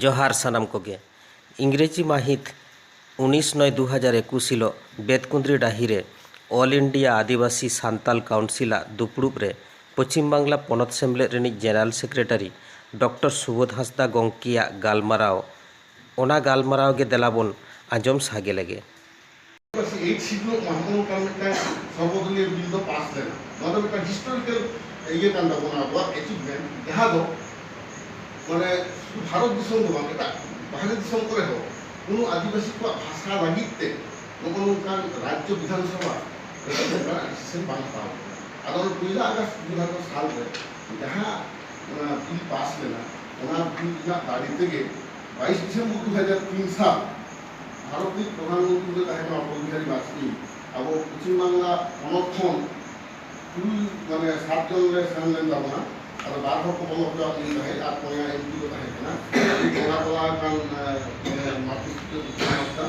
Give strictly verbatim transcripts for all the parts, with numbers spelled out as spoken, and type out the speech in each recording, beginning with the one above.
ᱡᱚᱦᱟᱨ ᱥᱟᱱᱟᱢ ᱠᱚᱜᱮ᱾ ᱤᱝᱨᱮᱡᱤ ᱢᱟᱹᱦᱤᱛ ᱩᱱᱤᱥ ᱱᱚᱭ ᱫᱩ ᱦᱟᱡᱟᱨ ᱮᱠᱩᱥ ᱦᱤᱞᱳᱜ ᱵᱮᱛᱠᱩᱸᱫᱽᱨᱤ ᱰᱟᱹᱦᱤ ᱨᱮ ᱚᱞ ᱤᱱᱰᱤᱭᱟ ᱟᱹᱫᱤᱵᱟᱹᱥᱤ ᱥᱟᱱᱛᱟᱞ ᱠᱟᱣᱩᱱᱥᱤᱞᱟᱜ ᱫᱩᱯᱲᱩᱵ ᱨᱮ ᱯᱚᱪᱷᱤᱢ ᱵᱟᱝᱞᱟ ᱯᱚᱱᱚᱛ ᱥᱮᱢᱞᱮᱫ ᱨᱤᱱᱤᱡ ᱡᱮᱱᱟᱨᱟᱞ ᱥᱮᱠᱨᱮᱴᱟᱨᱤ ᱰᱚᱠᱴᱚᱨ ᱥᱩᱵᱳᱫᱷ ᱦᱟᱸᱥᱫᱟ ᱜᱚᱢᱠᱮᱭᱟᱜ ᱜᱟᱞᱢᱟᱨᱟᱣ, ᱚᱱᱟ ᱜᱟᱞᱢᱟᱨᱟᱣ ᱜᱮ ᱫᱮᱞᱟ ᱵᱚᱱ ᱟᱸᱡᱚᱢ ᱥᱟᱸᱜᱮ ᱞᱮᱜᱮ᱾ ᱟᱹᱫᱤᱵᱟᱹᱥᱤ ᱮᱭᱤᱴ ᱥᱤᱰᱩᱞ ᱢᱟᱦᱟ ᱱᱚᱝᱠᱟᱱ ᱢᱤᱫᱴᱟᱝ ᱥᱚᱨᱵᱚᱫᱚᱞᱤᱭᱚ ᱵᱤᱞ ᱫᱚ ᱯᱟᱥ ᱞᱮᱱᱟ᱾ ᱱᱚᱣᱟ ᱫᱚ ᱢᱤᱫᱴᱟᱝ ᱦᱤᱥᱴᱳᱨᱤᱠᱟᱞ ᱤᱭᱟᱹ ᱠᱟᱱ ᱛᱟᱵᱚᱱᱟ, ᱟᱵᱚᱣᱟᱜ ᱮᱪᱤᱵᱷᱢᱮᱱᱴ, ᱡᱟᱦᱟᱸ ᱫᱚ ᱢᱟᱱᱮ ᱥᱩᱫᱷᱩ ᱵᱷᱟᱨᱚᱛ ᱫᱤᱥᱚᱢ ᱫᱚ ᱵᱟᱝ, ᱮᱴᱟᱜ ᱵᱟᱦᱨᱮ ᱫᱤᱥᱚᱢ ᱠᱚᱨᱮ ᱦᱚᱸ ᱠᱳᱱᱳ ᱟᱹᱫᱤᱵᱟᱹᱥᱤ ᱠᱚᱣᱟᱜ ᱵᱷᱟᱥᱟ ᱞᱟᱹᱜᱤᱫ ᱛᱮ ᱱᱚᱜᱼᱚ ᱱᱚᱝᱠᱟᱱ ᱨᱟᱡᱽᱡᱚ ᱵᱤᱫᱷᱟᱱ ᱥᱚᱵᱷᱟ ᱨᱮ ᱱᱚᱝᱠᱟᱱᱟᱜ ᱰᱤᱥᱤᱥᱚᱱ ᱵᱟᱝ ᱦᱟᱛᱟᱣ ᱠᱟᱱᱟ᱾ ᱟᱫᱚ ᱚᱱᱟ ᱯᱩᱭᱞᱟᱹ ᱟᱜᱚᱥᱴ ᱫᱩ ᱦᱟᱡᱟᱨ ᱥᱟᱞ ᱨᱮ ᱡᱟᱦᱟᱸ ᱚᱱᱟ ᱵᱤᱞ ᱯᱟᱥ ᱞᱮᱱᱟ, ᱚᱱᱟ ᱵᱤᱞ ᱨᱮᱱᱟᱜ ᱫᱟᱲᱮ ᱛᱮᱜᱮ ᱵᱟᱭᱤᱥ ᱰᱤᱥᱮᱢᱵᱚᱨ ᱫᱩ ᱦᱟᱡᱟᱨ ᱛᱤᱱ ᱥᱟᱞ ᱵᱷᱟᱨᱚᱛ ᱨᱤᱱᱤᱡ ᱯᱨᱚᱫᱷᱟᱱ ᱢᱚᱱᱛᱨᱤ ᱫᱚ ᱛᱟᱦᱮᱸ ᱠᱟᱱᱟ ᱚᱴᱚᱞ ᱵᱤᱦᱟᱨᱤ ᱵᱟᱡᱽᱯᱮᱭᱤ᱾ ᱟᱵᱚ ᱯᱚᱪᱷᱤᱢ ᱵᱟᱝᱞᱟ ᱯᱚᱱᱚᱛ ᱠᱷᱚᱱ ᱠᱩᱲᱤ, ᱢᱟᱱᱮ, ᱥᱟᱛ ᱡᱚᱱ ᱞᱮ ᱥᱮᱱ ᱞᱮᱱ ᱛᱟᱵᱚᱱᱟ᱾ ᱟᱫᱚ ᱵᱟᱨ ᱦᱚᱲ ᱠᱚ ᱵᱚᱞᱚ ᱦᱚᱪᱚᱣᱟᱜ ᱞᱤᱧ ᱛᱟᱦᱮᱸᱫ ᱟᱨ ᱯᱚᱱᱭᱟ ᱮᱢᱯᱤ ᱠᱚ ᱛᱟᱦᱮᱸ ᱠᱟᱱᱟ᱾ ᱩᱱᱤ ᱠᱚᱲᱟ ᱠᱚᱲᱟ ᱠᱟᱱ, ᱮ, ᱢᱟᱱᱮ, ᱢᱟᱨᱠᱥᱤᱥᱴ ᱠᱚ ᱛᱟᱦᱮᱸ ᱠᱟᱱᱟ,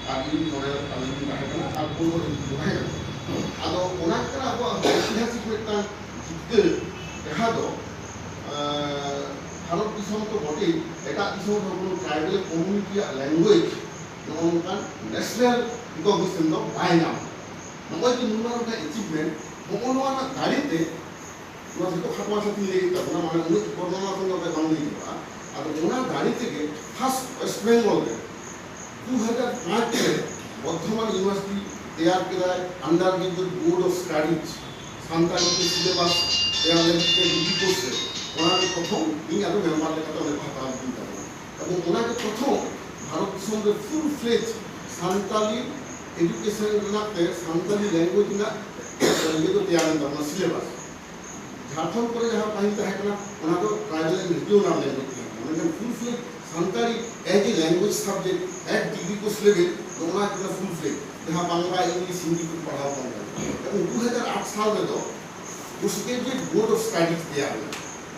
ᱟᱨ ᱤᱧ ᱱᱚᱰᱮ ᱟᱞᱮ ᱞᱤᱧ ᱛᱟᱦᱮᱸ ᱠᱟᱱᱟ, ᱟᱨ ᱯᱩᱱ ᱦᱚᱲ ᱮᱢᱯᱤ ᱠᱚ ᱛᱟᱦᱮᱸ ᱠᱟᱱᱟ᱾ ᱟᱫᱚ ᱚᱱᱟ ᱠᱟᱱᱟ ᱟᱵᱚᱣᱟᱜ ᱳᱭᱛᱤᱦᱟᱥᱤᱠ ᱢᱤᱫᱴᱟᱝ ᱡᱤᱛᱠᱟᱹᱨ, ᱡᱟᱦᱟᱸ ᱫᱚ, ᱮ, ᱵᱷᱟᱨᱚᱛ ᱫᱤᱥᱚᱢ ᱫᱚ ᱵᱚᱴᱮ, ᱮᱴᱟᱜ ᱫᱤᱥᱚᱢ ᱨᱮᱦᱚᱸ ᱠᱳᱱᱳ ᱴᱨᱟᱭᱵᱟᱞ ᱠᱚᱢᱤᱭᱩᱱᱤᱴᱤᱭᱟᱜ ᱞᱮᱝᱜᱩᱭᱮᱡᱽ ᱱᱚᱜᱼᱚ ᱱᱚᱝᱠᱟᱱ ᱱᱮᱥᱱᱟᱞ ᱨᱤᱠᱚᱜᱱᱤᱥᱚᱱ ᱫᱚ ᱵᱟᱭ ᱧᱟᱢ᱾ ᱱᱚᱜᱼᱚᱭ ᱡᱮ ᱱᱩᱱ ᱢᱟᱨᱟᱝ ᱢᱤᱫᱴᱟᱝ ᱮᱪᱤᱵᱷᱢᱮᱱᱴ, ᱱᱚᱜᱼᱚ ᱱᱚᱣᱟ ᱨᱮᱱᱟᱜ ᱫᱟᱲᱮ ᱛᱮ, ᱱᱚᱣᱟ ᱡᱷᱚᱛᱚ ᱠᱷᱟᱴᱚ ᱢᱟᱪᱷᱟ ᱛᱤᱧ ᱞᱟᱹᱭ ᱠᱮᱫ ᱛᱟᱵᱚᱱᱟ, ᱢᱟᱱᱮ ᱩᱱᱟᱹᱜ ᱵᱚᱨᱱᱚᱱᱟ ᱠᱷᱚᱱ ᱫᱚ ᱵᱟᱝ ᱞᱟᱹᱭ ᱪᱟᱵᱟᱜᱼᱟ᱾ ᱟᱫᱚ ᱚᱱᱟ ᱫᱟᱲᱮ ᱛᱮᱜᱮ ᱯᱷᱟᱥᱴ ᱳᱭᱮᱥᱴ ᱵᱮᱝᱜᱚᱞ ᱨᱮ ᱫᱩ ᱦᱟᱡᱟᱨ ᱯᱟᱸᱪ ᱨᱮ ᱵᱚᱨᱫᱷᱚᱢᱟᱱ ᱤᱭᱩᱱᱤᱵᱷᱟᱨᱥᱤᱴᱤ ᱛᱮᱭᱟᱨ ᱠᱮᱫᱟᱭ under graduate board of studies, Santali ᱛᱮ ᱥᱤᱞᱮᱵᱟᱥ ᱛᱮᱭᱟᱨ ᱞᱟᱹᱜᱤᱫ ᱛᱮ ᱰᱤᱜᱽᱨᱤ ᱠᱳᱨᱥ ᱨᱮ᱾ ᱚᱱᱟ ᱜᱮ ᱯᱨᱚᱛᱷᱚᱢ ᱤᱧ ᱟᱫᱚ ᱢᱮᱢᱵᱟᱨ ᱞᱮᱠᱟᱛᱮ ᱚᱸᱰᱮ ᱠᱚ ᱦᱟᱛᱟᱣ ᱞᱤᱫᱤᱧ ᱛᱟᱵᱚᱱᱟ᱾ ᱮᱵᱚᱝ ᱚᱱᱟ ᱜᱮ ᱯᱨᱚᱛᱷᱚᱢ ᱵᱷᱟᱨᱚᱛ ᱫᱤᱥᱚᱢ ᱨᱮ ᱯᱷᱩᱞ ᱯᱷᱞᱮᱡᱽ ᱥᱟᱱᱛᱟᱞᱤ ᱮᱰᱩᱠᱮᱥᱚᱱ ᱨᱮᱱᱟᱜ ᱛᱮ ᱥᱟᱱᱛᱟᱞᱤ ᱞᱮᱝᱜᱩᱭᱮᱡᱽ ᱨᱮᱱᱟᱜ ᱤᱭᱟᱹ ᱫᱚ ᱛᱮᱭᱟᱨ ᱮᱱ ᱛᱟᱵᱚᱱᱟ, ᱥᱤᱞᱮᱵᱟᱥ᱾ ᱡᱷᱟᱲᱠᱷᱚᱸᱰ ᱠᱚᱨᱮ ᱡᱟᱦᱟᱸ ᱯᱟᱹᱦᱤᱞ ᱛᱟᱦᱮᱸ ᱠᱟᱱᱟ, ᱚᱱᱟ ᱫᱚ ᱴᱨᱟᱭᱵᱟᱞ ᱮᱱᱰ ᱨᱤᱡᱤᱭᱚᱱᱟᱞ ᱞᱮᱝᱜᱩᱭᱮᱡᱽ ᱛᱟᱦᱮᱸ ᱠᱟᱱᱟ, ᱢᱮᱱᱠᱷᱟᱱ ᱯᱷᱩᱞ ᱯᱷᱞᱮᱡᱽ Santali as a language subject at degree course level, ᱱᱚᱜᱼᱚ ᱱᱚᱣᱟ ᱠᱟᱱᱟ ᱯᱷᱩᱞ ᱯᱷᱞᱮᱡᱽ, ᱡᱟᱦᱟᱸ ᱵᱟᱝᱞᱟ, ᱤᱝᱞᱤᱥ, ᱦᱤᱱᱫᱤ ᱠᱚ ᱯᱟᱲᱦᱟᱣ ᱠᱟᱱ ᱛᱟᱦᱮᱸ᱾ ᱮᱵᱚᱝ ᱫᱩ ᱦᱟᱡᱟᱨ ᱟᱴ ᱥᱟᱞ ᱨᱮᱫᱚ ᱜᱨᱮᱡᱩᱭᱮᱴ ᱵᱳᱨᱰ ᱚᱯᱷ ᱥᱴᱟᱰᱤᱡᱽ ᱛᱮᱭᱟᱨ ᱮᱱᱟ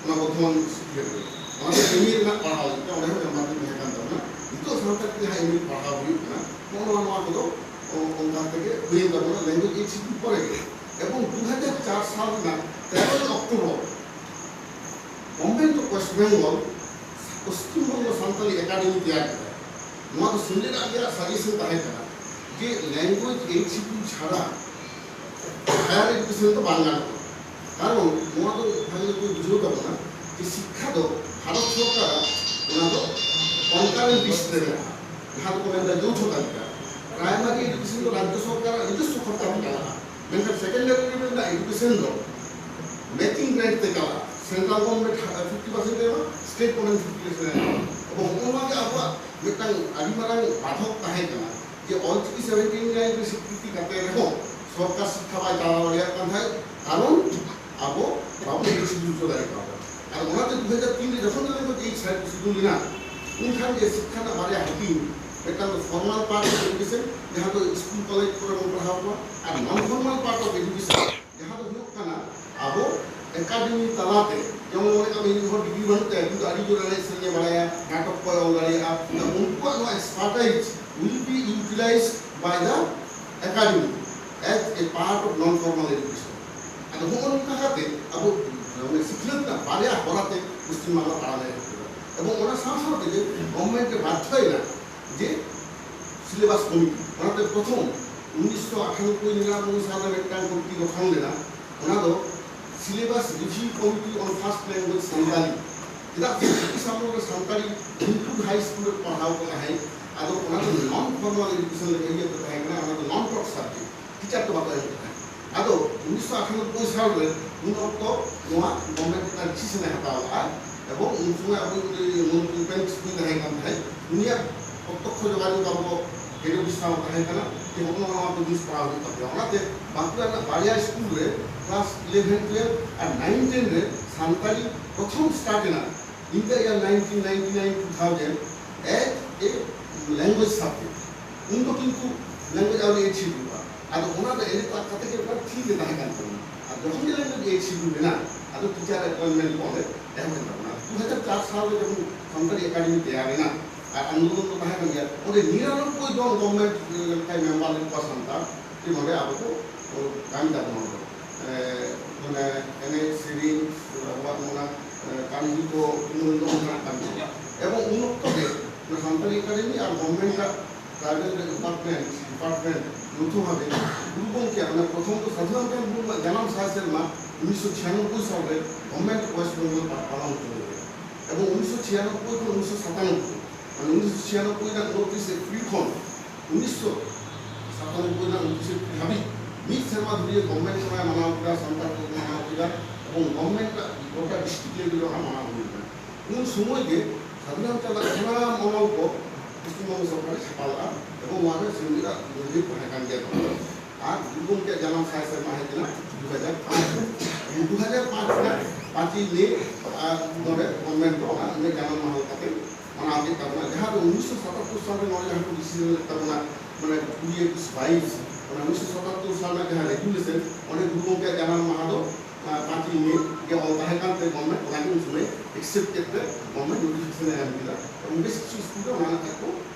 ᱚᱱᱟ ᱵᱚᱨᱫᱷᱚᱢᱟᱱ ᱤᱭᱩᱱᱤᱵᱷᱟᱨᱥᱤᱴᱤ ᱨᱮ᱾ ᱚᱱᱟ ᱫᱚ ᱮᱢ ᱮ ᱨᱮᱱᱟᱜ ᱯᱟᱲᱦᱟᱣ ᱞᱟᱹᱜᱤᱫ ᱛᱮ ᱚᱸᱰᱮ ᱦᱚᱸ ᱢᱮᱢᱵᱟᱨ ᱫᱚ ᱛᱟᱦᱮᱸ ᱠᱟᱱ ᱛᱟᱵᱚᱱᱟ᱾ ᱱᱤᱛᱚᱜ ᱥᱟᱱᱛᱟᱲ ᱛᱮ ᱡᱟᱦᱟᱸ ᱮᱢ ᱮ ᱯᱟᱲᱦᱟᱣ ᱦᱩᱭᱩᱜ ᱠᱟᱱᱟ, ᱱᱚᱜᱼᱚ ᱱᱚᱣᱟ, ᱱᱚᱣᱟ ᱠᱚᱫᱚ ᱚ-, ᱚᱱᱠᱟ ᱛᱮᱜᱮ ᱦᱩᱭᱮᱱ ᱛᱟᱵᱚᱱᱟ ᱞᱮᱝᱜᱩᱭᱮᱡᱽ ᱮᱭᱤᱴ ᱥᱤᱰᱩᱞ ᱯᱚᱨᱮ ᱜᱮ᱾ ᱮᱵᱚᱝ ᱫᱩ ᱦᱟᱡᱟᱨ ᱪᱟᱨ ᱥᱟᱞ ᱨᱮᱱᱟᱜ ᱛᱮᱨᱚᱭ October government of west Bengal Paschim Banga Santali academy ᱛᱮᱭᱟᱨ ᱠᱮᱫᱟ᱾ ᱱᱚᱣᱟ ᱫᱚ ᱥᱮᱢᱞᱮᱫ ᱟᱜ ᱨᱮᱭᱟᱜ ᱥᱟᱡᱮᱥᱚᱱ ᱛᱟᱦᱮᱸ ᱠᱟᱱᱟ ᱡᱮ ᱞᱮᱝᱜᱩᱭᱮᱡᱽ ᱮᱭᱤᱴ ᱥᱤᱰᱩᱞ ᱪᱷᱟᱲᱟ ᱦᱟᱭᱟᱨ ᱮᱰᱩᱠᱮᱥᱚᱱ ᱫᱚ ᱵᱟᱝ ᱜᱟᱱᱚᱜᱼᱟ᱾ ᱠᱟᱨᱚᱱ ᱱᱚᱣᱟ ᱫᱚ ᱵᱷᱟᱜᱮ ᱞᱮᱠᱟ ᱵᱩᱡᱷᱟᱹᱣ ᱛᱟᱵᱚᱱᱟ ᱡᱮ ᱥᱤᱠᱠᱷᱟ ᱫᱚ ᱵᱷᱟᱨᱚᱛ ᱥᱚᱨᱠᱟᱨᱟᱜ, ᱚᱱᱟ ᱫᱚ ᱠᱚᱱᱠᱟᱨᱮᱱᱴ ᱞᱤᱥᱴ ᱨᱮ ᱢᱮᱱᱟᱜᱼᱟ, ᱡᱟᱦᱟᱸ ᱫᱚᱠᱚ ᱢᱮᱱᱫᱟ ᱡᱳᱣᱛᱷᱚ ᱛᱟᱹᱞᱤᱠᱟ᱾ ᱯᱨᱟᱭᱢᱟᱨᱤ ᱮᱰᱩᱠᱮᱥᱚᱱ ᱫᱚ ᱨᱟᱡᱽᱡᱚ ᱥᱚᱨᱠᱟᱨᱟᱜ ᱱᱤᱡᱚᱥᱥᱚ ᱠᱷᱚᱨᱪᱟ ᱛᱮ ᱪᱟᱞᱟᱜᱼᱟ, ᱢᱮᱱᱠᱷᱟᱱ ᱥᱮᱠᱮᱱᱰᱟᱨᱤ ᱞᱮᱵᱮᱞ ᱨᱮᱱᱟᱜ ᱮᱰᱩᱠᱮᱥᱚᱱ ᱫᱚ ᱢᱮᱪᱤᱝ ᱜᱨᱟᱱᱴ ᱛᱮ ᱪᱟᱞᱟᱜᱼᱟ᱾ ᱥᱮᱱᱴᱨᱟᱞ ᱜᱚᱵᱷᱚᱨᱱᱢᱮᱱᱴ ᱯᱷᱤᱯᱴᱤ ᱯᱟᱨᱥᱮᱱᱴ ᱮ ᱮᱢᱟ, ᱥᱴᱮᱴ ᱜᱚᱵᱷᱚᱨᱱᱢᱮᱱᱴ ᱯᱷᱤᱯᱴᱤ ᱯᱟᱨᱥᱮᱱᱴ ᱮ ᱮᱢᱟ᱾ ᱮᱵᱚᱝ ᱱᱚᱜᱼᱚ ᱱᱚᱣᱟ ᱜᱮ ᱟᱵᱚᱣᱟᱜ ᱢᱤᱫᱴᱟᱝ ᱟᱹᱰᱤ ᱢᱟᱨᱟᱝ ᱵᱟᱫᱷᱚᱠ ᱛᱟᱦᱮᱸ ᱠᱟᱱᱟ ᱡᱮ ᱚᱞᱪᱤᱠᱤ ᱥᱮᱵᱷᱮᱱᱴᱤᱱ ᱞᱮᱝᱜᱩᱭᱮᱡᱽ ᱨᱮ ᱥᱤᱠᱨᱤᱛᱤ ᱠᱟᱛᱮ ᱨᱮᱦᱚᱸ ᱥᱚᱨᱠᱟᱨ ᱥᱤᱠᱠᱷᱟ ᱵᱟᱭ ᱪᱟᱞᱟᱣ ᱫᱟᱲᱮᱭᱟᱜ ᱠᱟᱱ ᱛᱟᱦᱮᱸᱫ, ᱠᱟᱨᱚᱱ ᱟᱵᱚ ᱵᱟᱵᱚᱱ ᱮᱰᱡᱩᱥᱴ ᱦᱚᱪᱚ ᱫᱟᱲᱮ ᱠᱟᱣᱫᱟ᱾ ᱟᱨ ᱚᱱᱟᱛᱮ ᱫᱩ ᱦᱟᱡᱟᱨ ᱛᱤᱱ ᱨᱮ ᱡᱚᱠᱷᱚᱱ ᱜᱮ ᱞᱮᱝᱜᱩᱭᱮᱡᱽ ᱮᱭᱤᱴ ᱥᱤᱰᱩᱞ ᱞᱮᱱᱟ, ᱩᱱᱠᱷᱟᱱ ᱜᱮ ᱥᱤᱠᱠᱷᱟ ᱨᱮᱱᱟᱜ ᱵᱟᱨᱭᱟ ᱦᱟᱹᱴᱤᱧ, ᱢᱤᱫᱴᱟᱝ ᱫᱚ ᱯᱷᱚᱨᱢᱟᱞ ᱯᱟᱨᱴ ᱚᱯᱷ ᱮᱰᱩᱠᱮᱥᱚᱱ, ᱡᱟᱦᱟᱸ ᱫᱚ ᱥᱠᱩᱞ ᱠᱚᱞᱮᱡᱽ ᱠᱚᱨᱮ ᱵᱚᱱ ᱯᱟᱲᱦᱟᱣ ᱠᱚᱣᱟ, ᱟᱨ ᱱᱚᱱ ᱯᱷᱚᱨᱢᱟᱞ ᱯᱟᱨᱴ ᱚᱯᱷ ᱮᱰᱩᱠᱮᱥᱚᱱ, ᱡᱟᱦᱟᱸ ᱫᱚ ᱦᱩᱭᱩᱜ ᱠᱟᱱᱟ ᱟᱵᱚ ᱮᱠᱟᱰᱮᱢᱤ ᱛᱟᱞᱟᱛᱮ, ᱡᱮᱢᱚᱱ ᱢᱚᱱᱮ ᱠᱟᱜ ᱢᱮ ᱢᱤᱫ ᱦᱚᱲ ᱰᱤᱜᱽᱨᱤ ᱵᱟᱹᱱᱩᱜ ᱛᱟᱭᱟ ᱠᱤᱱᱛᱩ ᱟᱹᱰᱤ ᱡᱳᱨ ᱮᱱᱮᱡ ᱥᱮᱨᱮᱧ ᱮ ᱵᱟᱲᱟᱭᱟ, ᱱᱟᱴᱚᱠ ᱠᱚᱭ ᱚᱞ ᱫᱟᱲᱮᱭᱟᱜᱼᱟ, ᱛᱚ ᱩᱱᱠᱩᱣᱟᱜ ᱱᱚᱣᱟ expertise will be utilized by the academy as a part of non formal education. ᱟᱫᱚ ᱦᱚᱸᱜᱼᱚ ᱱᱚᱝᱠᱟ ᱠᱟᱛᱮ ᱟᱵᱚ ᱢᱟᱱᱮ ᱥᱤᱠᱷᱱᱟᱹᱛ ᱨᱮᱱᱟᱜ ᱵᱟᱨᱭᱟ ᱦᱚᱨᱟᱛᱮ ᱯᱚᱥᱪᱤᱢ ᱵᱟᱝᱞᱟ ᱛᱟᱲᱟᱢ ᱮ ᱮᱦᱚᱵ ᱠᱮᱫᱟ᱾ ᱮᱵᱚᱝ ᱚᱱᱟ ᱥᱟᱶ ᱥᱟᱶ ᱛᱮᱜᱮ ᱜᱚᱵᱷᱚᱨᱱᱢᱮᱱᱴ ᱮ ᱵᱟᱫᱽᱫᱷᱚᱭᱮᱱᱟ ᱡᱮ ᱥᱤᱞᱮᱵᱟᱥ ᱠᱚᱢᱤᱴᱤ, ᱚᱱᱟᱛᱮ ᱯᱨᱚᱛᱷᱚᱢ ᱩᱱᱤᱥᱥᱚ ᱟᱴᱷᱟᱱᱚᱵᱵᱳᱭ ᱱᱤᱨᱟᱱᱚᱵᱵᱳᱭ ᱥᱟᱞ ᱨᱮ ᱢᱤᱫᱴᱟᱝ ᱠᱚᱢᱤᱴᱤ ᱜᱚᱴᱷᱚᱱ ᱞᱮᱱᱟ᱾ ᱚᱱᱟ ᱫᱚ syllabus review committee on first language Santali. ᱪᱮᱫᱟᱜ ᱥᱮ ᱵᱨᱤᱴᱤᱥ ᱟᱢᱚᱞ ᱨᱮ ᱥᱟᱱᱛᱟᱲᱤ ᱱᱤᱝᱠᱩ ᱦᱟᱭ ᱥᱠᱩᱞ ᱨᱮ ᱯᱟᱲᱦᱟᱣ ᱠᱚ ᱛᱟᱦᱮᱸᱫ, ᱟᱫᱚ ᱚᱱᱟ ᱫᱚ ᱱᱚᱱ ᱯᱷᱚᱨᱢᱟᱞ ᱮᱰᱩᱠᱮᱥᱚᱱ ᱞᱮᱠᱟ ᱤᱭᱟᱹ ᱛᱮ ᱛᱟᱦᱮᱸ ᱠᱟᱱᱟ, ᱚᱱᱟ ᱫᱚ ᱱᱚᱱ ᱴᱚᱴ ᱥᱟᱵᱡᱮᱠᱴ, ᱴᱤᱪᱟᱨ ᱠᱚ ᱵᱟᱠᱚ ᱮᱢ ᱠᱚ ᱛᱟᱦᱮᱸᱫ᱾ ᱟᱫᱚ ᱩᱱᱤᱥᱥᱚ ᱟᱴᱷᱟᱱᱚᱵᱵᱳᱭ ᱥᱟᱞ ᱨᱮ ᱩᱱ ᱚᱠᱛᱚ ᱱᱚᱣᱟ ᱜᱚᱵᱷᱚᱨᱱᱢᱮᱱᱴ ᱢᱤᱫᱴᱟᱝ ᱰᱤᱥᱤᱥᱚᱱ ᱮ ᱦᱟᱛᱟᱣ ᱞᱮᱫᱼᱟ, ᱮᱵᱚᱝ ᱩᱱ ᱥᱚᱢᱚᱭ ᱟᱵᱚ ᱢᱚᱱᱛᱨᱤ ᱩᱯᱮᱱ ᱠᱤᱥᱠᱩ ᱛᱟᱦᱮᱸ ᱠᱟᱱ ᱛᱟᱦᱮᱸᱫ, ᱩᱱᱤᱭᱟᱜ ᱯᱨᱚᱛᱛᱚᱠᱠᱷᱚ ᱡᱳᱜᱟᱡᱳᱜᱽ ᱟᱵᱚ ᱜᱮᱰᱮ ᱵᱤᱥᱨᱟᱢ ᱛᱟᱦᱮᱸ ᱠᱟᱱᱟ ᱡᱮ ᱦᱚᱸᱜᱼᱚ ᱱᱚᱣᱟ ᱠᱚ ᱡᱤᱱᱤᱥ ᱯᱟᱲᱦᱟᱣ ᱦᱩᱭᱩᱜ ᱛᱟᱯᱮᱭᱟ᱾ ᱚᱱᱟᱛᱮ ᱵᱟᱸᱠᱩᱲᱟ ᱨᱮᱱᱟᱜ ᱵᱟᱨᱭᱟ ᱥᱠᱩᱞ ᱨᱮ ᱠᱞᱟᱥ ᱤᱞᱮᱵᱷᱮᱱ, ᱴᱩᱭᱮᱞᱵᱷ ᱟᱨ ᱱᱟᱭᱤᱱ, ᱴᱮᱱ ᱨᱮ ᱥᱟᱱᱛᱟᱲᱤ ᱯᱨᱚᱛᱷᱚᱢ ᱥᱴᱟᱨᱴ ᱮᱱᱟ᱾ In the year nineteen ninety-nine two thousand as a language subject. ᱩᱱ ᱫᱚ ᱠᱤᱱᱛᱩ ᱞᱮᱝᱜᱩᱭᱮᱡᱽ ᱟᱹᱣᱨᱤ ᱮᱰ ᱦᱩᱭᱩᱜᱼᱟ᱾ ᱟᱫᱚ ᱚᱱᱟ ᱫᱚ ᱮᱰ ᱠᱟᱛᱮ ᱜᱮ ᱚᱱᱟ ᱴᱷᱤᱠ ᱜᱮ ᱛᱟᱦᱮᱸ ᱠᱟᱱ ᱛᱟᱵᱚᱱᱟ᱾ ᱟᱨ ᱡᱚᱠᱷᱚᱱ ᱜᱮ ᱞᱮᱝᱜᱩᱭᱮᱡᱽ ᱮᱰ ᱥᱤᱰᱩᱞ ᱮᱱᱟ, ᱟᱫᱚ ᱴᱤᱪᱟᱨ ᱮᱯᱚᱭᱮᱱᱴᱢᱮᱱᱴ ᱠᱚ ᱚᱸᱰᱮ ᱮᱦᱚᱵ ᱮᱱ ᱛᱟᱵᱚᱱᱟ᱾ ᱫᱩ ᱦᱟᱡᱟᱨ ᱪᱟᱨ ᱥᱟᱞ ᱨᱮ ᱡᱚᱠᱷᱚᱱ ᱥᱟᱱᱛᱟᱲᱤ ᱮᱠᱟᱰᱮᱢᱤ ᱛᱮᱭᱟᱨ ᱮᱱᱟ, ᱟᱨ ᱟᱱᱫᱳᱞᱚᱱ ᱫᱚ ᱛᱟᱦᱮᱸ ᱠᱟᱱ ᱜᱮᱭᱟ, ᱚᱸᱰᱮ ᱱᱤᱨᱟᱱᱚᱵᱵᱳᱭ ᱡᱚᱱ ᱜᱚᱵᱷᱚᱨᱱᱢᱮᱱᱴ ᱞᱮᱠᱟᱭ ᱢᱮᱢᱵᱟᱨ ᱞᱮᱫ ᱠᱚᱣᱟ ᱥᱟᱱᱛᱟᱲ, ᱡᱮ ᱱᱚᱸᱰᱮ ᱟᱵᱚ ᱠᱚ ᱠᱟᱹᱢᱤ ᱛᱟᱵᱚᱱᱟ᱾ ᱱᱚᱸᱰᱮ ᱮ, ᱢᱟᱱᱮ ᱮᱱᱮᱡ ᱥᱮᱨᱮᱧ, ᱟᱵᱚᱣᱟᱜ ᱱᱚᱣᱟ ᱠᱟᱹᱢᱤ ᱠᱚ ᱩᱱᱟᱹᱜ ᱫᱚ ᱚᱱᱠᱟᱱᱟᱜ ᱠᱟᱹᱢᱤ ᱠᱟᱱᱟ᱾ ᱮᱵᱚᱝ ᱩᱱ ᱚᱠᱛᱚ ᱜᱮ ᱚᱱᱟ ᱥᱟᱱᱛᱟᱲᱤ ᱮᱠᱟᱰᱮᱢᱤ ᱟᱨ ᱜᱚᱵᱷᱚᱨᱱᱢᱮᱱᱴ ᱟᱜ ᱴᱨᱟᱭᱵᱟᱞ ᱰᱤᱯᱟᱨᱴᱢᱮᱱᱴ, ᱰᱤᱯᱟᱨᱴᱢᱮᱱᱴ ᱡᱳᱛᱷᱚ ᱵᱷᱟᱵᱮ ᱜᱩᱨᱩ ᱜᱚᱢᱠᱮᱭᱟᱜ ᱚᱱᱟ ᱯᱨᱚᱛᱷᱚᱢ ᱫᱚ ᱥᱟᱹᱫᱷᱩ ᱨᱟᱢᱪᱟᱸᱫᱽ ᱢᱩᱨᱢᱩᱣᱟᱜ ᱡᱟᱱᱟᱢ ᱥᱟᱭ ᱥᱮᱨᱢᱟ ᱩᱱᱤᱥᱥᱚ ᱪᱷᱤᱭᱟᱱᱚᱵᱵᱳᱭ ᱥᱟᱞᱨᱮ ᱜᱚᱵᱷᱚᱨᱱᱢᱮᱱᱴ ᱚᱯᱷ ᱳᱭᱮᱥᱴ ᱵᱮᱝᱜᱚᱞ ᱯᱟ-, ᱯᱟᱞᱚᱱ ᱦᱚᱪᱚ ᱞᱮᱫᱟ᱾ ᱮᱵᱚᱝ ᱩᱱᱤᱥᱥᱚ ᱪᱷᱤᱭᱟᱱᱚᱵᱵᱳᱭ ᱠᱷᱚᱱ ᱩᱱᱤᱥᱥᱚ ᱥᱟᱛᱟᱱᱚᱵᱵᱳᱭ, ᱢᱟᱱᱮ ᱩᱱᱤᱥᱥᱚ ᱪᱷᱤᱭᱟᱱᱚᱵᱵᱳᱭ ᱨᱮᱱᱟᱜ ᱩᱱᱛᱨᱤᱥᱮ ᱮᱯᱨᱤᱞ ᱠᱷᱚᱱ ᱩᱱᱤᱥᱥᱚ ᱥᱟᱛᱟᱱᱚᱵᱵᱳᱭ ᱨᱮᱱᱟᱜ ᱩᱱᱛᱨᱤᱥᱮ ᱮᱯᱨᱤᱞ ᱦᱟᱹᱵᱤᱡ ᱢᱤᱫ ᱥᱮᱨᱢᱟ ᱫᱷᱩᱨᱤᱭᱟᱹ ᱜᱚᱵᱷᱚᱨᱱᱢᱮᱱᱴ ᱥᱚᱨᱠᱟᱨ ᱢᱟᱱᱟᱣ ᱠᱮᱫᱟ, ᱥᱟᱱᱛᱟᱲ ᱠᱚ ᱢᱟᱱᱟᱣ ᱠᱮᱫᱟ ᱮᱵᱚᱝ ᱜᱚᱵᱷᱚᱨᱱᱢᱮᱱᱴ ᱜᱚᱴᱟ ᱰᱤᱥᱴᱨᱤᱠᱴ ᱞᱮᱵᱮᱞ ᱨᱮ ᱚᱱᱟ ᱢᱟᱱᱟᱣ ᱦᱩᱭ ᱞᱮᱱᱟ᱾ ᱩᱱ ᱥᱚᱢᱚᱭ ᱜᱮ ᱥᱟᱹᱫᱷᱩ ᱨᱟᱢᱪᱟᱸᱫᱽ ᱟᱜ ᱥᱟᱱᱟᱢ ᱚᱱᱚᱞ ᱠᱚ ᱯᱚᱥᱪᱤᱢ ᱵᱚᱝᱜᱚ ᱥᱚᱨᱠᱟᱨ ᱮ ᱪᱷᱟᱯᱟ ᱞᱮᱫᱼᱟ ᱮᱵᱚᱝ ᱱᱚᱣᱟ ᱨᱮ ᱥᱤᱞᱢᱤᱨ ᱟᱜ ᱩᱭᱦᱟᱹᱨ ᱛᱟᱦᱮᱸ ᱠᱟᱱ ᱜᱮᱭᱟ᱾ ᱟᱨ ᱜᱩᱨᱩ ᱜᱚᱢᱠᱮᱭᱟᱜ ᱡᱟᱱᱟᱢ ᱥᱟᱭ ᱥᱮᱨᱢᱟ ᱦᱮᱡ ᱮᱱᱟ ᱫᱩ ᱦᱟᱡᱟᱨ ᱯᱟᱸᱪ ᱨᱮ᱾ ᱫᱩ ᱦᱟᱡᱟᱨ ᱯᱟᱸᱪ ᱨᱮᱱᱟᱜ ᱯᱟᱸᱪᱮᱭ ᱢᱮ, ᱟᱨ ᱱᱚᱰᱮ ᱜᱚᱵᱷᱚᱨᱱᱢᱮᱱᱴ ᱫᱚ ᱚᱱᱟ ᱩᱱᱤᱭᱟᱜ ᱡᱟᱱᱟᱢ ᱢᱟᱦᱟ ᱞᱮᱠᱟᱛᱮ ᱢᱟᱱᱟᱣ ᱠᱮᱫ ᱛᱟᱵᱚᱱᱟ, ᱡᱟᱦᱟᱸ ᱫᱚ ᱩᱱᱤᱥᱥᱚ ᱥᱟᱛᱟᱛᱛᱳᱨ ᱥᱟᱞ ᱨᱮ ᱱᱚᱰᱮ ᱡᱟᱦᱟᱸ ᱠᱚ ᱰᱤᱥᱤᱡᱚᱱ ᱞᱮᱫ ᱛᱟᱵᱚᱱᱟ, ᱢᱟᱱᱮ ᱠᱩᱲᱤ ᱮᱠᱩᱥ ᱵᱟᱭᱤᱥ, ᱚᱱᱟ ᱩᱱᱤᱥᱥᱚ ᱥᱟᱛᱟᱛᱛᱳᱨ ᱥᱟᱞ ᱨᱮᱱᱟᱜ ᱡᱟᱦᱟᱸ ᱨᱮᱜᱩᱞᱮᱥᱚᱱ, ᱚᱸᱰᱮ ᱜᱩᱨᱩ ᱜᱚᱢᱠᱮᱭᱟᱜ ᱡᱟᱱᱟᱢ ᱢᱟᱦᱟ ᱫᱚ ᱟᱨ ᱯᱟᱸᱪᱮᱭ ᱢᱮ ᱜᱮ ᱚᱞ ᱛᱟᱦᱮᱸ ᱠᱟᱱᱛᱮ ᱜᱚᱵᱷᱚᱨᱱᱢᱮᱱᱴ ᱚᱱᱟ ᱜᱮ ᱩᱱ ᱥᱚᱢᱚᱭ ᱮᱠᱥᱮᱯᱴ ᱠᱮᱫ ᱛᱮ ᱜᱚᱵᱷᱚᱨᱱᱢᱮᱱᱴ ᱱᱳᱴᱤᱯᱷᱤᱠᱮᱥᱚᱱ ᱮ ᱮᱢ ᱠᱮᱫᱟ᱾ ᱮᱵᱚᱝ ᱵᱮᱥ ᱠᱤᱪᱷᱩ ᱥᱠᱩᱞ ᱨᱮ ᱚᱱᱟ ᱨᱮᱱᱟᱜ ᱠᱚ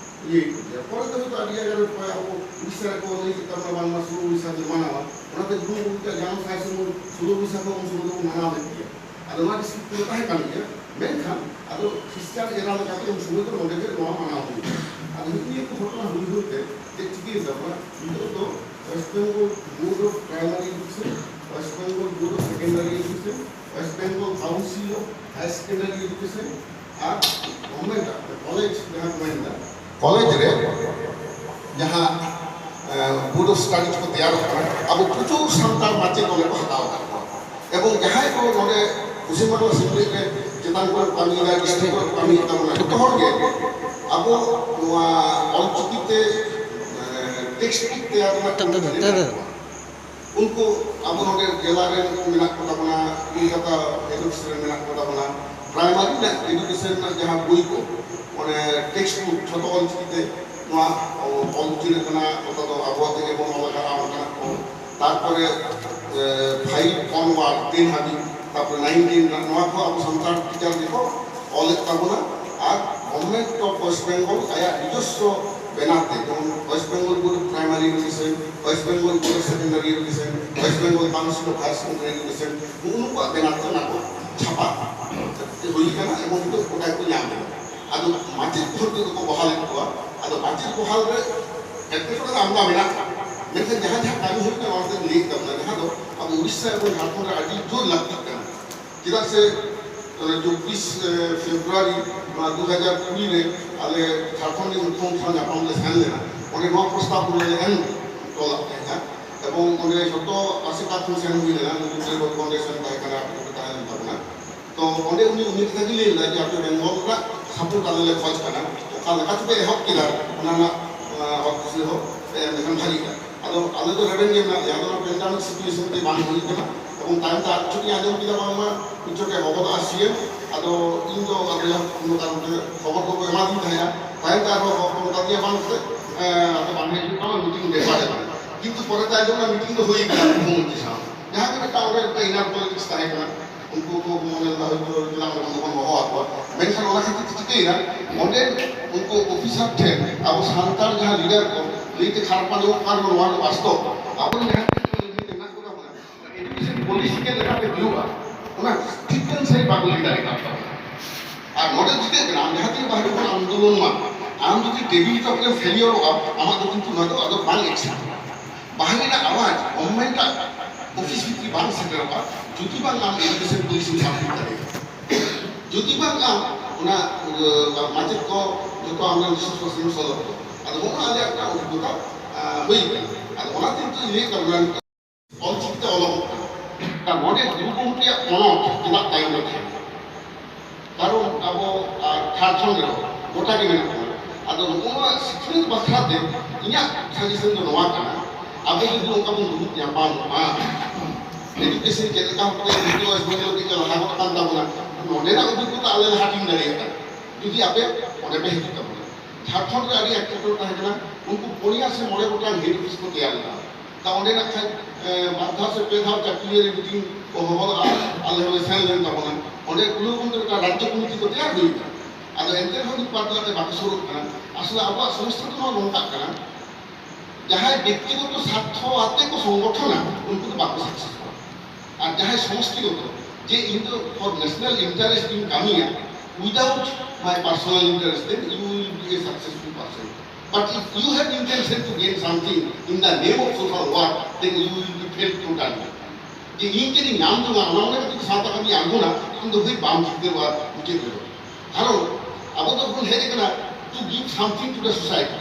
ᱤᱭᱟᱹ ᱠᱮᱫ ᱜᱮᱭᱟ᱾ ᱯᱚᱨᱮ ᱫᱚ ᱦᱚᱭᱛᱳ ᱟᱹᱰᱤ ᱡᱟᱭᱜᱟ ᱨᱮ ᱯᱨᱟᱭ ᱟᱵᱚ ᱩᱲᱤᱥᱥᱟ ᱨᱮᱠᱚ ᱞᱟᱹᱭ ᱠᱮᱫ ᱛᱟᱵᱚᱱᱟ ᱵᱟᱝᱢᱟ ᱥᱳᱞᱳ ᱵᱳᱭᱥᱟᱠᱷ ᱞᱮ ᱢᱟᱱᱟᱣᱟ, ᱚᱱᱟᱛᱮ ᱜᱩᱨᱩ ᱜᱚᱢᱠᱮᱭᱟᱜ ᱡᱟᱱᱟᱢ ᱥᱟᱭ ᱥᱩᱢᱩᱝ ᱥᱳᱞᱳ ᱵᱳᱭᱥᱟᱠᱷ ᱦᱚᱸ ᱩᱱ ᱥᱚᱢᱚᱭ ᱫᱚᱵᱚᱱ ᱢᱟᱱᱟᱣ ᱞᱮᱫ ᱜᱮᱭᱟ᱾ ᱟᱫᱚ ᱱᱚᱣᱟ ᱰᱤᱥᱯᱩᱴ ᱠᱚᱫᱚ ᱛᱟᱦᱮᱸ ᱠᱟᱱ ᱜᱮᱭᱟ, ᱢᱮᱱᱠᱷᱟᱱ ᱟᱫᱚ ᱠᱷᱨᱤᱥᱪᱟᱱ ᱮᱨᱟ ᱞᱮᱠᱟᱛᱮ ᱩᱱ ᱥᱚᱢᱚᱭ ᱫᱚ ᱱᱚᱰᱮ ᱜᱮ ᱱᱚᱣᱟ ᱢᱟᱱᱟᱣ ᱦᱩᱭᱩᱜᱼᱟ᱾ ᱟᱫᱚ ᱱᱤᱭᱟᱹ ᱠᱚ ᱜᱷᱚᱴᱚᱱᱟ ᱦᱩᱭ ᱦᱩᱭ ᱛᱮ ᱪᱮᱫ ᱪᱤᱠᱟᱹᱭᱮᱱ ᱛᱟᱵᱚᱱᱟ? ᱱᱤᱛᱚᱜ ᱫᱚ West Bengal Board of Primary Education, West Bengal Board of Secondary Education, West Bengal Council of Higher Secondary Education R government college ᱡᱟᱦᱟᱸ ᱠᱚ ᱢᱮᱱᱫᱟ, ᱠᱚᱞᱮᱡᱽ ᱨᱮ ᱡᱟᱦᱟᱸ ᱵᱳᱨᱰ ᱚᱯᱷ ᱥᱴᱟᱰᱤᱡᱽ ᱠᱚ ᱛᱮᱭᱟᱨᱚᱜ ᱠᱟᱱᱟ, ᱟᱵᱚ ᱯᱨᱚᱪᱩᱨ ᱥᱟᱱᱛᱟᱲ ᱢᱟᱪᱮᱫ ᱚᱸᱰᱮ ᱠᱚ ᱦᱟᱛᱟᱣ ᱟᱠᱟᱫ ᱠᱚᱣᱟ᱾ ᱮᱵᱚᱝ ᱡᱟᱦᱟᱸᱭ ᱠᱚ ᱱᱚᱰᱮ ᱯᱚᱥᱪᱤᱢ ᱵᱟᱝᱞᱟ ᱥᱤᱠᱷᱱᱟᱹᱛ ᱨᱮ ᱪᱮᱛᱟᱱ ᱠᱚᱨᱮ ᱠᱚ ᱠᱟᱹᱢᱤᱭᱮᱫᱟ, ᱰᱤᱥᱴᱨᱤᱠᱴ ᱠᱚᱨᱮ ᱠᱚ ᱠᱟᱹᱢᱤᱭᱮᱫ ᱛᱟᱵᱚᱱᱟ, ᱡᱚᱛᱚ ᱦᱚᱲ ᱜᱮ ᱟᱵᱚ ᱱᱚᱣᱟ ᱚᱞᱪᱤᱠᱤ ᱛᱮ ᱴᱮᱠᱥᱴ ᱵᱩᱠ ᱛᱮᱭᱟᱨ ᱨᱮᱱᱟᱜ ᱛᱟᱵᱚᱱᱟ, ᱠᱟᱹᱢᱤ ᱛᱟᱵᱚᱱᱟ᱾ ᱨᱮ ᱢᱮᱱᱟᱜ ᱠᱚᱣᱟ᱾ ᱩᱱᱠᱩ ᱟᱵᱚ ᱱᱚᱰᱮ ᱡᱮᱞᱟ ᱨᱮᱱ ᱢᱮᱱᱟᱜ ᱠᱚ ᱛᱟᱵᱚᱱᱟ, ᱠᱳᱞᱠᱟᱛᱟ ᱦᱮᱰ ᱚᱯᱷᱤᱥ ᱨᱮ ᱢᱮᱱᱟᱜ ᱠᱚ ᱛᱟᱵᱚᱱᱟ᱾ ᱯᱨᱟᱭᱢᱟᱨᱤ ᱨᱮᱱᱟᱜ ᱮᱰᱩᱠᱮᱥᱚᱱ ᱨᱮᱱᱟᱜ ᱡᱟᱦᱟᱸ ᱵᱳᱭ ᱠᱚ, ᱚᱸᱰᱮ ᱴᱮᱠᱥᱴ ᱵᱩᱠ ᱡᱷᱚᱛᱚ ᱚᱞᱪᱤᱠᱤ ᱛᱮ ᱱᱚᱣᱟ ᱚᱞ ᱩᱪᱟᱹᱲ ᱟᱠᱟᱱᱟ, ᱚᱠᱟ ᱫᱚ ᱟᱵᱚᱣᱟᱜ ᱛᱮᱜᱮ ᱵᱚᱱ ᱚᱞ ᱟᱠᱟᱫᱼᱟ, ᱚᱱᱠᱟᱱᱟᱜ ᱠᱚ᱾ ᱛᱟᱨᱯᱚᱨᱮ ᱯᱷᱟᱭᱤᱵᱷ ᱚᱱᱣᱟᱨᱰ ᱴᱮᱱ ᱦᱟᱹᱵᱤᱡ, ᱛᱟᱨᱯᱚᱨᱮ ᱱᱟᱭᱤᱱ ᱴᱮᱱ ᱨᱮᱱᱟᱜ, ᱱᱚᱣᱟ ᱠᱚ ᱟᱵᱚ ᱥᱟᱱᱛᱟᱲ ᱴᱤᱪᱟᱨ ᱜᱮᱠᱚ ᱚᱞᱮᱫ ᱛᱟᱵᱚᱱᱟ᱾ ᱟᱨ ᱜᱚᱵᱷᱚᱨᱱᱢᱮᱱᱴ ᱚᱯᱷ ᱳᱭᱮᱥᱴ ᱵᱮᱝᱜᱚᱞ ᱟᱭᱟᱜ ᱱᱤᱡᱚᱥᱥᱚ ᱵᱮᱱᱟᱨ ᱛᱮ, ᱡᱮᱢᱚᱱ West Bengal Board of Primary Education, West Bengal Board of Secondary Education, West Bengal Council of Higher Secondary Education, ᱱᱩᱜᱼᱩ ᱱᱩᱠᱩᱣᱟᱜ ᱵᱮᱱᱟᱨ ᱛᱮ ᱚᱱᱟ ᱠᱚ ᱪᱷᱟᱯᱟ ᱦᱩᱭ ᱟᱠᱟᱱᱟ ᱮᱵᱚᱝ ᱱᱤᱛᱚᱜ ᱜᱚᱴᱟ ᱜᱮᱠᱚ ᱧᱟᱢ ᱮᱫᱟ᱾ ᱟᱫᱚ ᱢᱟᱪᱮᱫ ᱠᱚ ᱦᱚᱛᱮ ᱛᱮᱠᱚ ᱵᱚᱦᱟᱞᱮᱫ ᱠᱚᱣᱟ᱾ ᱟᱫᱚ ᱢᱟᱪᱮᱫ ᱵᱚᱦᱟᱞ ᱨᱮ ᱮᱴᱠᱮᱴᱚᱬᱮ ᱫᱚ ᱟᱢᱫᱟ ᱢᱮᱱᱟᱜᱼᱟ, ᱢᱮᱱᱠᱷᱟᱱ ᱡᱟᱦᱟᱸ ᱡᱟᱦᱟᱸ ᱠᱟᱹᱢᱤ ᱦᱩᱭᱩᱜ ᱠᱟᱱᱟ ᱚᱱᱟ ᱫᱚᱧ ᱞᱟᱹᱭᱮᱫ ᱛᱟᱵᱚᱱᱟ, ᱡᱟᱦᱟᱸ ᱫᱚ ᱟᱵᱚ ᱩᱲᱤᱥᱥᱟ ᱮᱵᱚᱝ ᱡᱷᱟᱲᱠᱷᱚᱸᱰ ᱨᱮ ᱟᱹᱰᱤ ᱡᱳᱨ ᱞᱟᱹᱠᱛᱤᱜ ᱠᱟᱱᱟ᱾ ᱪᱮᱫᱟᱜ ᱥᱮ ᱚᱱᱟ ᱪᱚᱵᱵᱤᱥ ᱯᱷᱮᱵᱽᱨᱩᱣᱟᱨᱤ ᱱᱚᱣᱟ ᱫᱩ ᱦᱟᱡᱟᱨ ᱠᱩᱲᱤ ᱨᱮ ᱟᱞᱮ ᱡᱷᱟᱲᱠᱷᱚᱸᱰ ᱨᱤᱱ ᱢᱩᱠᱷᱭᱚᱢᱚᱱᱛᱨᱤ ᱥᱟᱶ ᱧᱟᱯᱟᱢ ᱞᱮ ᱥᱮᱱ ᱞᱮᱱᱟ᱾ ᱚᱸᱰᱮ ᱱᱚᱣᱟ ᱯᱨᱚᱥᱛᱟᱵ ᱠᱚᱞᱮ ᱮᱢ ᱦᱚᱴᱚ ᱞᱮᱫ ᱛᱟᱦᱮᱸᱱᱟ ᱮᱵᱚᱝ ᱚᱸᱰᱮ ᱡᱷᱚᱛᱚ ᱟᱥᱮᱠᱟ ᱠᱷᱚᱱ ᱥᱮᱱ ᱦᱩᱭ ᱞᱮᱱᱟ, ᱱᱩᱠᱩ ᱛᱨᱤᱞᱳᱠ ᱯᱷᱟᱣᱩᱱᱰᱮᱥᱚᱱ ᱛᱟᱦᱮᱸ ᱠᱟᱱᱟ, ᱟᱹᱰᱤ ᱠᱚ ᱛᱟᱦᱮᱸ ᱞᱮᱱ ᱛᱟᱵᱚᱱᱟ᱾ ᱛᱚ ᱚᱸᱰᱮ ᱩᱱᱤ ᱩᱱᱤ ᱠᱟᱛᱷᱟ ᱜᱮ ᱞᱟᱹᱭ ᱞᱮᱫᱟ ᱡᱮ ᱟᱯᱮ ᱵᱮᱝᱜᱚᱞ ᱨᱮᱱᱟᱜ ᱥᱟᱯᱳᱨᱴ ᱟᱞᱮ ᱞᱮ ᱠᱷᱚᱡᱽ ᱠᱟᱱᱟ, ᱚᱠᱟ ᱞᱮᱠᱟ ᱛᱮᱯᱮ ᱮᱦᱚᱵ ᱠᱮᱫᱟ ᱚᱱᱟ ᱨᱮᱱᱟᱜ ᱟᱸ, ᱦᱚᱠ ᱠᱩᱥᱤ ᱦᱚᱸ ᱯᱮ ᱮᱢ ᱞᱮᱠᱷᱟᱱ ᱵᱷᱟᱜᱤᱜᱼᱟ᱾ ᱟᱫᱚ ᱟᱞᱮ ᱫᱚ ᱨᱮᱵᱮᱱ ᱜᱮ ᱢᱮᱱᱟᱜ ᱞᱮᱭᱟ, ᱟᱫᱚ ᱚᱱᱟ ᱯᱮᱱᱰᱟᱢᱤᱠ ᱥᱤᱪᱩᱭᱮᱥᱚᱱ ᱛᱮ ᱵᱟᱝ ᱦᱩᱭ ᱠᱟᱱᱟ᱾ ᱮᱵᱚᱝ ᱛᱟᱭᱚᱢ ᱛᱮ ᱟᱨ ᱪᱷᱩᱴᱤ ᱟᱸᱡᱚᱢ ᱠᱮᱫᱟ ᱵᱟᱝᱢᱟ ᱢᱤᱫ ᱪᱷᱚᱴᱮ ᱦᱚᱦᱚ ᱞᱮᱫᱟ ᱥᱤ ᱮᱢ, ᱟᱫᱚ ᱤᱧ ᱫᱚ ᱟᱫᱚ ᱡᱟᱦᱟᱸ ᱠᱳᱱᱳ ᱠᱟᱨᱚᱱ ᱛᱮ ᱠᱷᱚᱵᱚᱨ ᱠᱚᱠᱚ ᱮᱢᱟᱫᱤᱧ ᱛᱟᱦᱮᱸᱫᱼᱟ, ᱛᱟᱭᱚᱢ ᱛᱮ ᱟᱨᱦᱚᱸ ᱦᱚᱦᱚ ᱠᱚ ᱮᱢᱟᱫᱤᱧᱟ ᱵᱟᱝ ᱥᱮ, ᱮᱸ, ᱟᱫᱚ ᱵᱟᱝ ᱦᱮᱡ ᱦᱩᱭᱩᱜ ᱠᱟᱱᱟ, ᱢᱤᱴᱤᱝ ᱵᱮᱯᱟᱨ ᱮ ᱠᱟᱱᱟ᱾ ᱠᱤᱱᱛᱩ ᱯᱚᱨᱮ ᱛᱮ ᱟᱸᱡᱚᱢ ᱮᱱᱟ ᱢᱤᱴᱤᱝ ᱫᱚ ᱦᱩᱭ ᱠᱟᱱᱟ ᱢᱩᱠᱷᱭᱚᱢᱚᱱᱛᱨᱤ ᱥᱟᱶ, ᱡᱟᱦᱟᱸ ᱜᱮ ᱢᱤᱫᱴᱟᱝ ᱚᱸᱰᱮ ᱢᱤᱫᱴᱟᱝ ᱤᱱᱟᱨ ᱯᱚᱞᱤᱴᱤᱠᱥ ᱛᱟᱦᱮᱸ ᱠᱟᱱᱟ᱾ ᱩᱱᱠᱩ ᱠᱚ ᱢᱚᱱᱮ ᱞᱮᱫᱟ ᱦᱚᱭᱛᱳ ᱪᱮᱫᱟᱜ ᱚᱸᱰᱮ ᱵᱚᱱ ᱦᱚᱦᱚ ᱟᱠᱚᱣᱟ, ᱢᱮᱱᱠᱷᱟᱱ ᱚᱱᱟ ᱠᱷᱟᱹᱛᱤᱨ ᱛᱮ ᱪᱤᱠᱟᱹᱭᱮᱱᱟ, ᱚᱸᱰᱮ ᱩᱱᱠᱩ ᱚᱯᱷᱤᱥᱟᱨ ᱴᱷᱮᱱ ᱟᱵᱚ ᱥᱟᱱᱛᱟᱲ ᱡᱟᱦᱟᱸ ᱞᱤᱰᱟᱨ ᱠᱚ ᱞᱟᱹᱭᱛᱮ ᱠᱷᱟᱨᱟᱯ ᱟᱸᱡᱚᱢᱚᱜ ᱠᱟᱱ ᱨᱮᱦᱚᱸ ᱱᱚᱣᱟ ᱫᱚ ᱵᱟᱥᱛᱚᱵ, ᱟᱵᱚᱨᱮᱱ ᱡᱟᱦᱟᱸ ᱛᱤᱱᱟᱹᱜ ᱠᱚ ᱞᱟᱹᱭ ᱢᱮᱱᱟᱜ ᱠᱚ ᱛᱟᱵᱚᱱᱟ, ᱮᱰᱩᱠᱮᱥᱚᱱ ᱯᱚᱞᱤᱥᱤ ᱪᱮᱫ ᱞᱮᱠᱟᱛᱮ ᱦᱩᱭᱩᱜᱼᱟ ᱚᱱᱟ ᱴᱷᱤᱠ ᱴᱷᱟᱠ ᱥᱟᱺᱦᱤᱡ ᱵᱟᱠᱚ ᱞᱟᱹᱭ ᱫᱟᱲᱮ ᱠᱟᱣᱫ ᱛᱟᱵᱚᱱᱟ᱾ ᱟᱨ ᱱᱚᱰᱮ ᱪᱤᱠᱟᱹᱜ ᱠᱟᱱᱟ, ᱟᱢ ᱡᱟᱦᱟᱸ ᱛᱤᱱᱟᱹᱜ ᱵᱟᱦᱨᱮ ᱠᱷᱚᱱ ᱟᱱᱫᱳᱞᱚᱱ ᱢᱟ, ᱟᱢ ᱡᱩᱫᱤ ᱴᱮᱵᱤᱞ ᱴᱚᱠ ᱨᱮᱢ ᱯᱷᱮᱞᱤᱭᱚᱨᱚᱜᱼᱟ, ᱟᱢᱟᱜ ᱫᱚ ᱠᱤᱱᱛᱩ ᱱᱚᱣᱟ ᱫᱚ ᱟᱫᱚ ᱵᱟᱝ ᱮᱠᱥᱮᱯᱴᱚᱜᱼᱟ᱾ ᱵᱟᱦᱨᱮ ᱨᱮᱱᱟᱜ ᱟᱣᱟᱡᱽ ᱜᱚᱵᱷᱚᱨᱱᱢᱮᱱᱴ ᱟᱜ ᱚᱯᱷᱤᱥ ᱵᱷᱤᱛᱨᱤ ᱵᱟᱝ ᱥᱮᱴᱮᱨᱚᱜᱼᱟ, ᱡᱩᱫᱤ ᱵᱟᱝ ᱟᱢ ᱮᱰᱩᱠᱮᱥᱚᱱ ᱯᱚᱞᱤᱥᱤᱢ ᱥᱟᱵ ᱫᱟᱲᱮᱭᱟᱜᱼᱟ, ᱡᱩᱫᱤ ᱵᱟᱝ ᱟᱢ ᱚᱱᱟ, ᱤᱭᱟᱹ, ᱢᱟᱪᱮᱫ ᱠᱚ ᱡᱚᱛᱚ ᱟᱢᱨᱮᱱ ᱨᱤᱥᱳᱨᱥ ᱯᱟᱨᱥᱚᱱ ᱥᱚᱫᱚᱨ ᱠᱚ᱾ ᱟᱫᱚ ᱱᱚᱣᱟ ᱟᱞᱮᱭᱟᱜ ᱢᱤᱫᱴᱟᱝ ᱚᱵᱷᱤᱜᱽᱜᱚᱛᱟ, ᱟᱸ, ᱦᱩᱭ ᱠᱟᱱᱟ᱾ ᱟᱫᱚ ᱚᱱᱟᱛᱮ ᱱᱤᱛᱚᱜ ᱤᱧ ᱞᱟᱹᱭᱮᱫ ᱛᱟᱵᱚᱱᱟ, ᱚᱞᱪᱤᱠᱤ ᱛᱮ ᱚᱞᱚᱜᱚᱜ ᱠᱟᱱᱟ᱾ ᱠᱟᱨᱚᱱ ᱱᱚᱰᱮ ᱜᱩᱨᱩ ᱜᱚᱢᱠᱮᱭᱟᱜ ᱯᱚᱱᱚᱛ ᱪᱮᱫᱟᱜ ᱛᱟᱭᱚᱢ ᱨᱮ ᱛᱟᱦᱮᱸ ᱠᱟᱱᱟ? ᱠᱟᱨᱚᱱ ᱟᱵᱚ, ᱟᱨ, ᱡᱷᱟᱲᱠᱷᱚᱸᱰ ᱨᱮᱦᱚᱸ ᱜᱚᱴᱟ ᱜᱮ ᱢᱮᱱᱟᱜ ᱵᱚᱱᱟ᱾ ᱟᱫᱚ ᱱᱚᱜᱼᱚ ᱱᱚᱣᱟ ᱥᱤᱠᱷᱱᱟᱹᱛ ᱵᱟᱠᱷᱨᱟ ᱛᱮ ᱤᱧᱟᱹᱜ ᱥᱟᱡᱮᱥᱚᱱ ᱫᱚ ᱱᱚᱣᱟ ᱠᱟᱱᱟ, ᱟᱵᱚ ᱡᱩᱫᱤ ᱚᱱᱠᱟ ᱵᱚᱱ ᱫᱩᱲᱩᱵ ᱧᱟᱯᱟᱢᱚᱜᱼᱟ, ᱮᱰᱩᱠᱮᱥᱚᱱ ᱪᱮᱫ ᱞᱮᱠᱟ ᱦᱚᱛᱮ ᱱᱤᱛᱚᱜ ᱮᱥ ᱵᱮᱝᱜᱚᱞ ᱨᱮ ᱞᱟᱦᱟ ᱜᱚᱫ ᱠᱟᱱ ᱛᱟᱵᱚᱱᱟ, ᱱᱚᱰᱮᱱᱟᱜ ᱚᱵᱷᱤᱜᱽᱜᱚᱛᱟ ᱟᱞᱮ ᱞᱮ ᱦᱟᱹᱴᱤᱧ ᱫᱟᱲᱮᱭᱟᱜᱼᱟ᱾ ᱡᱩᱫᱤ ᱟᱯᱮ ᱚᱸᱰᱮ ᱯᱮ ᱦᱤᱡᱩᱜ ᱛᱟᱵᱚᱱᱟ᱾ ᱡᱷᱟᱲᱠᱷᱚᱸᱰ ᱨᱮ ᱟᱹᱰᱤ ᱮᱴᱠᱮᱴᱚᱬᱮ ᱛᱟᱦᱮᱸ ᱠᱟᱱᱟ, ᱩᱱᱠᱩ ᱯᱩᱱᱭᱟ ᱥᱮ ᱢᱚᱬᱮ ᱜᱚᱴᱟᱝ ᱦᱮᱰ ᱚᱯᱷᱤᱥ ᱠᱚ ᱛᱮᱭᱟᱨ ᱞᱮᱫᱟ᱾ ᱛᱟ ᱚᱸᱰᱮ ᱱᱟᱜ ᱠᱷᱟᱱ, ᱮ, ᱵᱟᱨ ᱫᱷᱟᱣ ᱥᱮ ᱯᱮ ᱫᱷᱟᱣ ᱪᱟᱹᱠᱨᱤᱭᱟᱹᱨᱤ ᱢᱤᱴᱤᱝ ᱠᱚ ᱦᱚᱦᱚ ᱞᱮᱫᱼᱟ, ᱟᱞᱮ ᱦᱚᱸᱞᱮ ᱥᱮᱱ ᱞᱮᱱ ᱛᱟᱵᱚᱱᱟ᱾ ᱚᱸᱰᱮ ᱠᱩᱞᱟᱹᱣ ᱵᱚᱞᱛᱮ ᱢᱤᱫᱴᱟᱝ ᱨᱟᱡᱽᱡᱚ ᱠᱚᱢᱤᱴᱤ ᱠᱚ ᱛᱮᱭᱟᱨ ᱦᱩᱭ ᱠᱟᱱᱟ᱾ ᱟᱫᱚ ᱮᱱᱛᱮ ᱨᱮᱦᱚᱸ ᱢᱤᱫ ᱵᱟᱨ ᱫᱚ ᱵᱟᱠᱚ ᱥᱩᱨᱩᱜ ᱠᱟᱱᱟ᱾ ᱟᱥᱚᱞᱮ ᱟᱵᱚᱣᱟᱜ ᱥᱚᱝᱥᱛᱷᱟ ᱫᱚ ᱱᱚᱣᱟ ᱱᱚᱝᱠᱟᱜ ᱠᱟᱱᱟ, ᱡᱟᱦᱟᱸᱭ ᱵᱮᱠᱛᱤᱜᱚᱛᱚ ᱥᱟᱨᱛᱷᱚ ᱟᱛᱮ ᱠᱚ ᱥᱚᱝᱜᱚᱴᱷᱚᱱᱟ, ᱩᱱᱠᱩ ᱫᱚ ᱵᱟᱠᱚ ᱥᱟᱠᱥᱮᱥᱚᱜᱼᱟ᱾ ᱟᱨ ᱡᱟᱦᱟᱸᱭ ᱥᱚᱢᱚᱥᱛᱤᱜᱚᱛᱚ, ᱡᱮ ᱤᱧ ᱫᱚ for national interest ᱤᱧ ᱠᱟᱹᱢᱤᱭᱟ, without my personal interest, then you will be a successful person. But if you have intention to gain something in the name of social work, then you will be failed totally. ᱡᱮ ᱤᱧ ᱪᱮᱫ ᱤᱧ ᱧᱟᱢ ᱡᱚᱝᱟ, ᱚᱱᱟ ᱢᱚᱱᱮ ᱠᱟᱛᱮ ᱥᱟᱶᱛᱟ ᱠᱟᱹᱢᱤ ᱟᱬᱜᱚᱱᱟ, ᱟᱢ ᱫᱚ ᱦᱩᱭ ᱵᱟᱢ ᱡᱤᱛᱠᱟᱹᱨᱚᱜᱼᱟ ᱢᱩᱪᱟᱹᱫ ᱨᱮᱫᱚ᱾ ᱠᱟᱨᱚᱱ ᱟᱵᱚ ᱫᱚ ᱵᱚᱱ ᱦᱮᱡ ᱟᱠᱟᱱᱟ to give something to the society,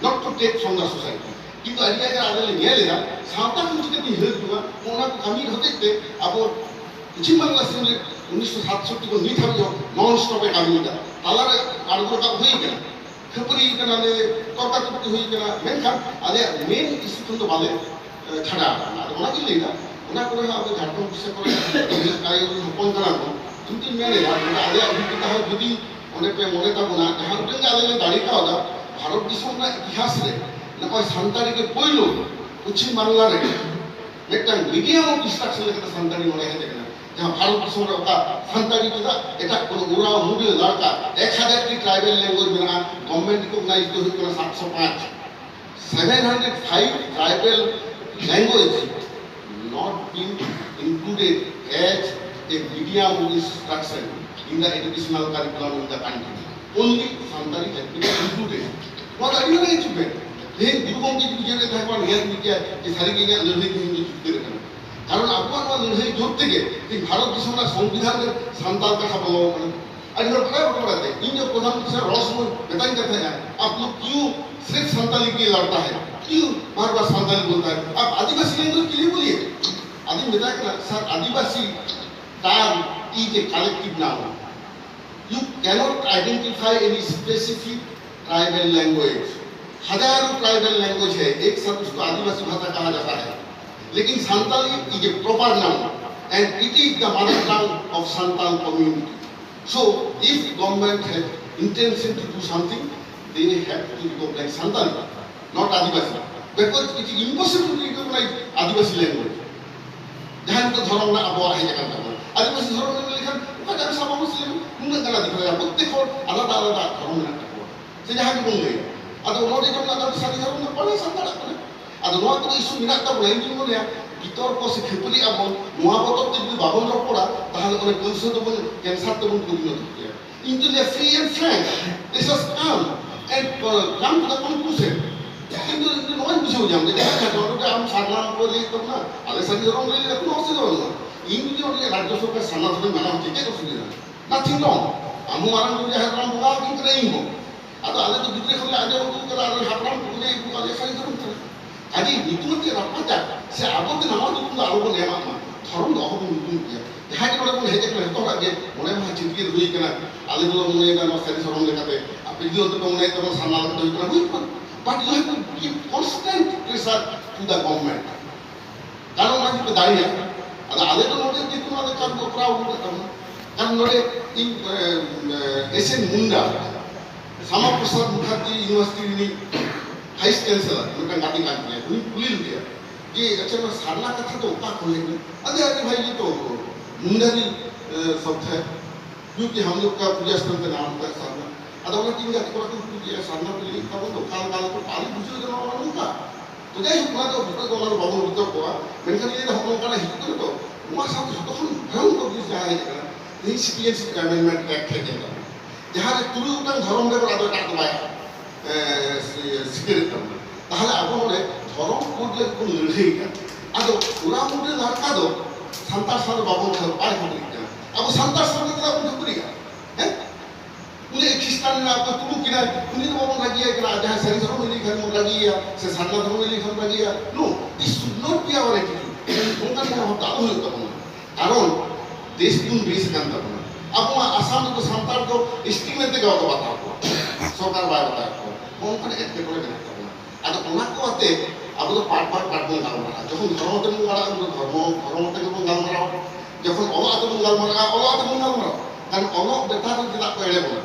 not to take from the society. ᱠᱤᱱᱛᱩ ᱟᱹᱰᱤ ᱡᱟᱭᱜᱟ ᱟᱞᱮ ᱞᱮ ᱧᱮᱞ ᱮᱫᱟ, ᱥᱟᱶᱛᱟ ᱠᱷᱚᱱ ᱪᱤᱠᱟᱹᱛᱮ ᱦᱤᱲᱟᱹ ᱦᱤᱡᱩᱜᱼᱟ, ᱚᱱᱟ ᱠᱚ ᱠᱟᱹᱢᱤ ᱦᱚᱛᱮᱡ ᱛᱮ ᱟᱵᱚ ᱯᱚᱪᱷᱤᱢ ᱵᱟᱝᱞᱟ ᱥᱤᱢ ᱨᱮ ᱩᱱᱤᱥᱥᱚ ᱥᱟᱛᱥᱚᱴᱴᱤ ᱠᱷᱚᱱ ᱱᱤᱛ ᱦᱟᱹᱵᱤᱡ ᱦᱚᱸ non stop ᱮ ᱠᱟᱹᱢᱤᱭᱮᱫᱟ, ᱛᱟᱞᱟᱨᱮ ᱟᱬᱜᱚ ᱨᱟᱠᱟᱵ ᱦᱩᱭ ᱟᱠᱟᱱᱟ, ᱠᱷᱟᱹᱯᱟᱹᱨᱤ ᱠᱟᱱᱟ ᱞᱮ, ᱛᱚᱨᱠᱟ ᱛᱚᱨᱠᱤ ᱦᱩᱭ ᱟᱠᱟᱱᱟ, ᱢᱮᱱᱠᱷᱟᱱ ᱟᱞᱮᱭᱟᱜ main issue ᱠᱷᱚᱱ ᱫᱚ ᱵᱟᱞᱮ ᱮ, ᱪᱷᱟᱰᱟᱣ ᱟᱠᱟᱱᱟ᱾ ᱟᱫᱚ ᱚᱱᱟᱜᱤᱧ ᱞᱟᱹᱭᱫᱟ, ᱚᱱᱟ ᱠᱚᱨᱮ ᱦᱚᱸ ᱟᱵᱚ ᱡᱷᱟᱲᱠᱷᱚᱸᱰ ᱯᱩᱥᱟ ᱠᱚᱨᱮ ᱟᱭᱳ ᱦᱚᱯᱚᱱ ᱠᱟᱱᱟ ᱵᱚᱱ, ᱤᱧ ᱫᱩᱧ ᱢᱮᱱᱮᱫᱟ ᱱᱚᱰᱮ ᱟᱞᱮᱭᱟᱜ ᱚᱵᱷᱤᱜᱽᱜᱚᱛᱟ ᱦᱚᱸ ᱡᱩᱫᱤ ᱚᱸᱰᱮ ᱯᱮ ᱢᱚᱱᱮ ᱛᱟᱵᱚᱱᱟ, ᱡᱟᱦᱟᱸ ᱩᱰᱟᱹᱝ ᱜᱮ ᱟᱞᱮ ᱞᱮ ᱫᱟᱲᱮ ᱠᱟᱣᱫᱟ, ᱵᱷᱟᱨᱚᱛ ᱫᱤᱥᱚᱢ ᱨᱮᱱᱟᱜ ᱤᱛᱤᱦᱟᱥ ᱨᱮ ᱱᱚᱜᱼᱚᱭ ᱥᱟᱱᱛᱟᱲᱤ ᱜᱮ ᱯᱳᱭᱞᱳ ᱯᱚᱪᱷᱤᱢ ᱵᱟᱝᱞᱟ ᱨᱮ ᱢᱤᱫᱴᱟᱝ medium of instruction ᱞᱮᱠᱟᱛᱮ ᱥᱟᱱᱛᱟᱲᱤ ᱱᱚᱰᱮ ᱦᱮᱡ ᱟᱠᱟᱱᱟ, ᱡᱟᱦᱟᱸ ᱵᱷᱟᱨᱚᱛ ᱫᱤᱥᱚᱢ ᱨᱮ ᱚᱠᱟ ᱥᱟᱱᱛᱟᱲᱤ ᱪᱮᱫᱟᱜ ᱮᱴᱟᱜ ᱠᱳᱱᱳ ᱳᱨᱟᱣ, ᱢᱩᱰᱟᱹ, ᱞᱟᱲᱠᱟ ᱮᱠ ᱦᱟᱡᱟᱨ ᱴᱤ tribal language ᱢᱮᱱᱟᱜᱼᱟ, government recognize ᱫᱚ ᱦᱩᱭᱩᱜ ᱠᱟᱱᱟ ᱥᱟᱛᱥᱚ ᱯᱟᱸᱪ᱾ Seven hundred five tribal language not been included as a medium of instruction in the educational curriculum in the country. Only Santali has been included. ᱱᱚᱣᱟ ᱫᱚ ᱟᱹᱰᱤ ᱢᱟᱨᱟᱝ achievement᱾ ᱛᱮᱦᱮᱧ ᱜᱩᱨᱩ ᱜᱚᱢᱠᱮ ᱡᱩᱫᱤ ᱡᱮᱣᱮᱫ ᱛᱟᱦᱮᱸ ᱠᱚᱜᱼᱟ, ᱱᱤᱦᱟᱹᱛ ᱢᱤᱫ ᱜᱮᱭᱟ ᱡᱮ ᱥᱟᱹᱨᱤᱜᱮ ᱤᱧᱟᱹᱜ ᱞᱟᱹᱲᱦᱟᱹᱭ ᱛᱮᱦᱮᱧ ᱫᱚ ᱡᱤᱛᱠᱟᱹᱨ ᱟᱠᱟᱱᱟ᱾ ᱠᱟᱨᱚᱱ ᱟᱵᱚᱣᱟᱜ ᱱᱚᱣᱟ ᱞᱟᱹᱲᱦᱟᱹᱭ ᱡᱳᱨ ᱛᱮᱜᱮ ᱛᱮᱦᱮᱧ ᱵᱷᱟᱨᱚᱛ ᱫᱤᱥᱚᱢ ᱨᱮᱱᱟᱜ ᱥᱚᱝᱵᱤᱫᱷᱟᱱ ᱨᱮ ᱥᱟᱱᱛᱟᱲ ᱠᱟᱛᱷᱟ ᱵᱚᱞᱚ ᱟᱠᱟᱱᱟ᱾ ᱟᱹᱰᱤ ᱦᱚᱲ ᱵᱟᱲᱟᱭ ᱵᱟᱠᱚ ᱵᱟᱲᱟᱭ ᱛᱮ, ᱤᱧ ᱫᱚ ᱯᱨᱚᱫᱷᱟᱱ ᱢᱚᱱᱛᱨᱤ ᱥᱟᱶ ᱨᱚᱲ ᱥᱚᱢᱚᱭ ᱢᱮᱛᱟᱧ ᱠᱟᱱ ᱛᱟᱦᱮᱸᱜᱼᱟ, "ᱟᱯ ᱞᱳᱜ ᱠᱤᱭᱩ ᱥᱤᱨᱯᱷ ᱥᱟᱱᱛᱟᱞᱤ ᱠᱮ ᱞᱟᱲᱛᱟ ᱦᱮ, ᱠᱤᱭᱩ ᱵᱟᱨ ᱵᱟᱨ ᱥᱟᱱᱛᱟᱞᱤ ᱵᱳᱞᱛᱟ ᱦᱮ, ᱟᱯ ᱟᱫᱤᱵᱟᱥᱤ ᱞᱮᱝᱜᱩᱭᱮᱡᱽ ᱠᱮ ᱞᱤᱭᱮ ᱵᱳᱞᱤᱭᱮ?" ᱟᱫᱚᱧ ᱢᱮᱛᱟᱭ ᱠᱟᱱᱟ, "Sir, Adivasi term is a collective noun. You cannot identify any specific tribal language. हजारों ट्राइबल लैंग्वेज है, एक साथ उसको आदिवासी भाषा कहा जाता है, लेकिन Santali is a proper noun and it is the mother tongue of Santal community. So if government has intention to do something, they have to recognize Santali, not Adivasi. Because it is impossible to recognize Adivasi language." ᱡᱟᱦᱟᱸ ᱱᱤᱛᱚᱜ ᱫᱷᱚᱨᱚᱢ ᱨᱮᱱᱟᱜ ᱟᱵᱚᱣᱟᱜ ᱦᱮᱡ ᱟᱠᱟᱱ ᱛᱟᱵᱚᱱᱟ, ᱟᱹᱫᱤᱵᱟᱹᱥᱤ ᱫᱷᱚᱨᱚᱢ ᱨᱮ ᱞᱮᱠᱷᱟᱱ ᱚᱠᱟ ᱡᱟᱦᱟᱸ ᱥᱟᱵ ᱟᱵᱚ ᱥᱤᱞᱟᱹᱭ ᱩᱱᱟᱹᱜ ᱜᱟᱱ ᱟᱹᱫᱤᱵᱟᱹᱥᱤ, ᱯᱨᱚᱛᱛᱮᱠ ᱦᱚᱲ ᱟᱞᱟᱫᱟ ᱟᱞᱟᱫᱟ ᱫᱷᱚᱨᱚᱢ ᱢᱮᱱᱟᱜ ᱛᱟᱠᱚᱣᱟ, ᱥᱮ ᱡᱟᱦᱟᱸ ᱜᱮᱵᱚᱱ ᱞᱟᱹᱭᱟ᱾ ᱟᱫᱚ ᱱᱚᱰᱮ ᱡᱮᱢᱚᱱ ᱟᱫᱚ ᱥᱟᱹᱨᱤ ᱫᱷᱚᱨᱚᱢ ᱫᱚ ᱵᱟᱲᱟᱭ ᱥᱟᱱᱛᱟᱲᱟᱜ ᱠᱟᱱᱟ᱾ ᱟᱫᱚ ᱱᱚᱣᱟ ᱠᱚᱫᱚ ᱤᱥᱩ ᱢᱮᱱᱟᱜ ᱛᱟᱵᱚᱱᱟ, ᱤᱧ ᱫᱩᱧ ᱢᱚᱱᱮᱭᱟ ᱵᱤᱛᱚᱨᱠᱚ ᱥᱮ ᱠᱷᱟᱹᱯᱟᱹᱨᱤ ᱟᱵᱚᱱ, ᱱᱚᱣᱟ ᱵᱚᱛᱚᱨ ᱛᱮ ᱡᱩᱫᱤ ᱵᱟᱵᱚᱱ ᱨᱚᱯᱚᱲᱟ, ᱛᱟᱦᱚᱞᱮ ᱚᱱᱟ ᱠᱮᱱᱥᱟᱨ ᱫᱚᱵᱚᱱ, ᱠᱮᱱᱥᱟᱨ ᱛᱮᱵᱚᱱ ᱯᱚᱨᱤᱱᱚᱛ ᱠᱮᱭᱟ᱾ ᱤᱧ ᱫᱚ ᱞᱟᱹᱭᱟ, free and frank, let us come and, uh, come to the conclusion. ᱤᱧ ᱫᱚ, ᱤᱧ ᱫᱚ ᱱᱚᱣᱟᱧ ᱵᱩᱡᱷᱟᱹᱣ ᱧᱟᱢ ᱞᱮᱫᱟ, ᱦᱮᱸ, ᱱᱚᱰᱮ ᱟᱢ ᱥᱟᱨᱱᱟ ᱠᱚ ᱞᱟᱹᱭᱮᱫ ᱛᱟᱵᱚᱱᱟ, ᱟᱞᱮ ᱥᱟᱹᱨᱤ ᱫᱷᱚᱨᱚᱢ ᱞᱟᱹᱭ ᱞᱮᱫᱟ, ᱠᱳᱱᱳ ᱚᱥᱩᱵᱤᱫᱷᱟ ᱵᱟᱹᱱᱩᱜᱼᱟ᱾ ᱤᱧ ᱡᱩᱫᱤ ᱚᱸᱰᱮ ᱨᱟᱡᱽᱡᱚ ᱥᱚᱨᱠᱟᱨ ᱥᱟᱨᱱᱟ ᱫᱷᱚᱨᱚᱢ ᱢᱟᱱᱟᱣ ᱦᱚᱪᱚ, ᱪᱮᱫ ᱚᱥᱩᱵᱤᱫᱷᱟ? Nothing wrong. ᱟᱢ ᱦᱚᱸ ᱢᱟᱨᱟᱝ ᱵᱩᱨᱩ ᱡᱟᱦᱮᱨ ᱨᱮᱢ ᱵᱚᱸᱜᱟ ᱟᱹᱠᱤᱱ ᱠᱟᱱᱟ, ᱤᱧ ᱦᱚᱸ᱾ ᱟᱫᱚ ᱟᱞᱮ ᱫᱚ ᱜᱤᱫᱽᱨᱟᱹ ᱠᱷᱚᱱ ᱞᱮ ᱟᱸᱡᱚᱢ ᱟᱹᱜᱩ ᱠᱟᱫᱟ, ᱟᱞᱮ ᱦᱟᱯᱲᱟᱢ ᱠᱚ ᱞᱟᱹᱭ ᱟᱹᱜᱩ ᱠᱟᱫ ᱞᱮᱭᱟ, ᱥᱟᱹᱨᱤ ᱫᱷᱚᱨᱚᱢ ᱠᱟᱱᱟ᱾ ᱠᱟᱡᱮ ᱧᱩᱛᱩᱢ ᱟᱛᱮ ᱨᱟᱯᱟᱪᱟᱜ ᱥᱮ ᱟᱵᱚᱛᱮ ᱱᱟᱣᱟ ᱧᱩᱛᱩᱢ ᱫᱚ ᱟᱞᱚ ᱵᱚᱱ ᱮᱢᱟᱜ ᱢᱟ᱾ ᱫᱷᱚᱨᱚᱢ ᱫᱚ ᱚᱦᱚ ᱵᱚᱱ ᱧᱩᱛᱩᱢ ᱠᱮᱭᱟ᱾ ᱡᱟᱦᱟᱸᱭ ᱜᱮ ᱱᱚᱰᱮ ᱵᱚᱱ ᱦᱮᱡ ᱟᱠᱟᱱᱟ, ᱡᱚᱛᱚ ᱦᱚᱲᱟᱜ ᱜᱮ ᱢᱚᱬᱮ ᱢᱟᱦᱟ ᱪᱷᱟᱹᱴᱭᱟᱹᱨ ᱦᱩᱭ ᱟᱠᱟᱱᱟ᱾ ᱟᱞᱮ ᱫᱚᱞᱮ ᱢᱚᱱᱮᱭᱮᱫᱟ ᱱᱚᱣᱟ ᱥᱟᱹᱨᱤ ᱫᱷᱚᱨᱚᱢ ᱞᱮᱠᱟᱛᱮ, ᱟᱯᱮ ᱡᱩᱫᱤ ᱚᱱᱛᱮ ᱯᱮ ᱢᱚᱱᱮᱭᱮᱫ ᱛᱟᱵᱚᱱᱟ ᱥᱟᱨᱱᱟ ᱞᱮᱠᱟᱛᱮ ᱦᱩᱭᱩᱜ ᱠᱟᱱᱟ, but you have to give constant pressure to the government. ᱠᱟᱨᱚᱱ ᱚᱱᱟ ᱡᱩᱫᱤ ᱯᱮ ᱫᱟᱲᱮᱭᱟᱜᱼᱟ, ᱟᱫᱚ ᱟᱞᱮ ᱫᱚ ᱱᱚᱰᱮ ᱡᱮᱦᱮᱛᱩ ᱱᱚᱣᱟ ᱫᱚ ᱠᱟᱨᱡᱚ ᱠᱚᱨᱟᱣ ᱟᱹᱜᱩ ᱠᱟᱜ ᱛᱟᱵᱚᱱᱟ᱾ ᱠᱟᱨᱚᱱ ᱱᱚᱰᱮ ᱤᱧ, ᱮ, ᱮ, S N Munda, Syama Prasad Mukherjee university ᱨᱤᱱᱤᱡ ᱵᱷᱟᱭᱤᱥ ᱪᱟᱱᱥᱮᱞᱚᱨ ᱢᱤᱫᱴᱟᱝ ᱜᱟᱛᱮ ᱠᱟᱱ ᱛᱤᱧᱟᱹ, ᱩᱱᱤ ᱠᱩᱞᱤ ᱞᱮᱫᱮᱭᱟ ᱡᱮ, "ᱟᱪᱪᱷᱟ, ᱱᱚᱣᱟ ᱥᱟᱨᱱᱟ ᱠᱟᱛᱷᱟ ᱫᱚ ᱚᱠᱟ ᱠᱷᱚᱱ ᱦᱮᱡ ᱮᱱᱟ?" ᱟᱫᱚ, "ᱟᱨᱮ ᱵᱷᱟᱭ, ᱤᱭᱮ ᱛᱚ ᱢᱩᱱᱰᱟᱨᱤ, ᱮ, ᱥᱚᱵᱫ ᱦᱟᱭ, ᱠᱤᱭᱩᱸᱠᱤ ᱦᱟᱢ ᱞᱳᱜ ᱠᱟ ᱯᱩᱡᱟ ᱥᱛᱷᱟᱱ ᱠᱟ ᱱᱟᱢ ᱦᱳᱛᱟ ᱦᱟᱭ ᱥᱟᱨᱱᱟ᱾" ᱟᱫᱚ ᱚᱱᱟ ᱛᱤᱧ ᱜᱟᱛᱮ ᱠᱚᱲᱟ ᱠᱚ ᱠᱩᱞᱤ ᱠᱮᱫᱼᱟ, "ᱥᱟᱨᱱᱟ ᱯᱮ ᱞᱟᱹᱭᱮᱫ ᱛᱟᱵᱚᱱ ᱫᱚ, ᱚᱠᱟ ᱞᱮᱠᱟ ᱟᱞᱮ ᱯᱮ ᱯᱟᱹᱞᱤ ᱵᱩᱡᱷᱟᱹᱣ ᱫᱟ ᱱᱚᱣᱟ ᱱᱚᱝᱠᱟ?" ᱛᱚ ᱡᱟᱭᱦᱳᱠ, ᱚᱱᱟ ᱫᱚ ᱵᱤᱛᱚᱨᱠᱚ, ᱚᱱᱟ ᱫᱚ ᱵᱟᱵᱚᱱ ᱵᱤᱛᱚᱨᱠᱚᱜᱼᱟ᱾ ᱢᱮᱱᱠᱷᱟᱱ ᱤᱧ ᱞᱟᱹᱭᱫᱟ, ᱦᱚᱸᱜᱼᱚ ᱱᱚᱝᱠᱟᱱᱟᱜ ᱦᱤᱡᱩᱜ ᱠᱟᱱᱟ ᱛᱚ, ᱱᱚᱣᱟ ᱥᱟᱶᱛᱮ ᱡᱷᱚᱛᱚ ᱠᱷᱚᱱ ᱵᱷᱚᱭᱚᱝᱠᱚᱨ ᱡᱤᱱᱤᱥ ᱡᱟᱦᱟᱸ ᱦᱮᱡ ᱟᱠᱟᱱᱟ, ᱛᱮᱦᱮᱧ Citizenship Amendment Act ᱦᱮᱡ ᱮᱱ ᱛᱟᱵᱚᱱᱟ, ᱡᱟᱦᱟᱸ ᱨᱮ ᱛᱩᱨᱩᱭ ᱜᱚᱴᱟᱝ ᱫᱷᱚᱨᱚᱢ ᱵᱮᱜᱚᱨ ᱟᱫᱚ ᱮᱴᱟᱜ ᱫᱚ ᱵᱟᱭ, ᱮ, ᱥᱤ-, ᱥᱤᱠᱟᱹᱨᱮᱫ ᱛᱟᱵᱚᱱᱟ᱾ ᱛᱟᱦᱚᱞᱮ ᱟᱵᱚ ᱱᱚᱰᱮ ᱫᱷᱚᱨᱚᱢ ᱠᱳᱰ ᱞᱟᱹᱜᱤᱫ ᱵᱚᱱ ᱞᱟᱹᱲᱦᱟᱹᱭ ᱠᱟᱱᱟ᱾ ᱟᱫᱚ ᱚᱱᱟ ᱢᱩᱫᱽᱨᱮ ᱞᱟᱲᱠᱟ ᱫᱚ ᱥᱟᱱᱛᱟᱲ ᱥᱟᱶ ᱫᱚ ᱵᱟᱵᱚᱱ ᱠᱷᱟᱹᱯ-, ᱵᱟᱭ ᱠᱷᱟᱹᱯᱟᱹᱨᱤᱜ ᱠᱟᱱᱟ᱾ ᱟᱵᱚ ᱥᱟᱱᱛᱟᱲ ᱥᱟᱶ ᱫᱚ ᱪᱮᱫᱟᱜ ᱵᱚᱱ ᱠᱷᱟᱹᱯᱟᱹᱨᱤᱜᱼᱟ? ᱦᱮᱸ? ᱩᱱᱤ ᱠᱷᱨᱤᱥᱴᱟᱱ ᱨᱮᱱᱟᱜ ᱚᱠᱚᱭ ᱛᱩᱲᱩᱠ ᱠᱮᱫᱟᱭ, ᱩᱱᱤ ᱫᱚ ᱵᱟᱵᱚᱱ ᱨᱟᱹᱜᱤᱭᱟᱭ ᱠᱟᱱᱟ, ᱡᱟᱦᱟᱸᱭ ᱥᱟᱹᱨᱤ ᱫᱷᱚᱨᱚᱢ ᱤᱫᱤ ᱠᱷᱟᱱ ᱵᱚᱱ ᱨᱟᱹᱜᱤᱭᱟ, ᱥᱮ ᱥᱟᱨᱱᱟ ᱫᱷᱚᱨᱚᱢ ᱤᱫᱤ ᱠᱷᱟᱱ ᱵᱚᱱ ᱨᱟᱹᱜᱤᱭᱟ᱾ No, this should not be our attitude. ᱚᱱᱠᱟᱱ ᱢᱚᱱᱳᱵᱷᱟᱵ ᱫᱚ ᱟᱞᱚ ᱦᱩᱭᱩᱜ ᱛᱟᱵᱚᱱᱟ᱾ ᱠᱟᱨᱚᱱ ᱫᱮᱥ ᱵᱚᱱ ᱵᱮᱥ ᱟᱠᱟᱱ ᱛᱟᱵᱚᱱᱟ, ᱟᱵᱚᱣᱟᱜ ᱟᱥᱟᱢ ᱨᱮᱫᱚ ᱥᱟᱱᱛᱟᱲ ᱫᱚ ᱮᱥ ᱴᱤ ᱢᱮᱱᱛᱮ ᱜᱮ ᱵᱟᱠᱚ ᱵᱟᱛᱟᱣ ᱠᱚᱣᱟ, ᱥᱚᱨᱠᱟᱨ ᱵᱟᱭ ᱵᱟᱛᱟᱣ ᱠᱚᱣᱟ᱾ ᱱᱚᱝᱠᱟᱱ ᱮᱴᱠᱮᱴᱚᱬᱮ ᱢᱮᱱᱟᱜ ᱛᱟᱵᱚᱱᱟ᱾ ᱟᱫᱚ ᱚᱱᱟ ᱠᱚ ᱟᱛᱮ ᱟᱵᱚ ᱫᱚ part by part ᱵᱚᱱ ᱜᱟᱞᱢᱟᱨᱟᱜᱼᱟ᱾ ᱡᱚᱠᱷᱚᱱ ᱫᱷᱚᱨᱚᱢ ᱟᱛᱮ ᱵᱚᱱ ᱜᱟᱞᱢᱟᱨᱟᱜᱼᱟ, ᱩᱱ ᱫᱚ ᱫᱷᱚᱨᱢᱚ, ᱫᱷᱚᱨᱚᱢ ᱟᱛᱮ ᱜᱮᱵᱚᱱ ᱜᱟᱞᱢᱟᱨᱟᱣᱟ᱾ ᱡᱚᱠᱷᱚᱱ ᱚᱞᱚᱜ ᱟᱛᱮ ᱵᱚᱱ ᱜᱟᱞᱢᱟᱨᱟᱜᱼᱟ, ᱚᱞᱚᱜ ᱟᱛᱮ ᱵᱚᱱ ᱜᱟᱞᱢᱟᱨᱟᱣᱟ᱾ ᱠᱟᱨᱚᱱ ᱚᱞᱚᱜ ᱵᱮᱯᱟᱨ ᱨᱮ ᱪᱮᱫᱟᱜ ᱠᱚ ᱮᱲᱮ ᱵᱚᱱᱟ?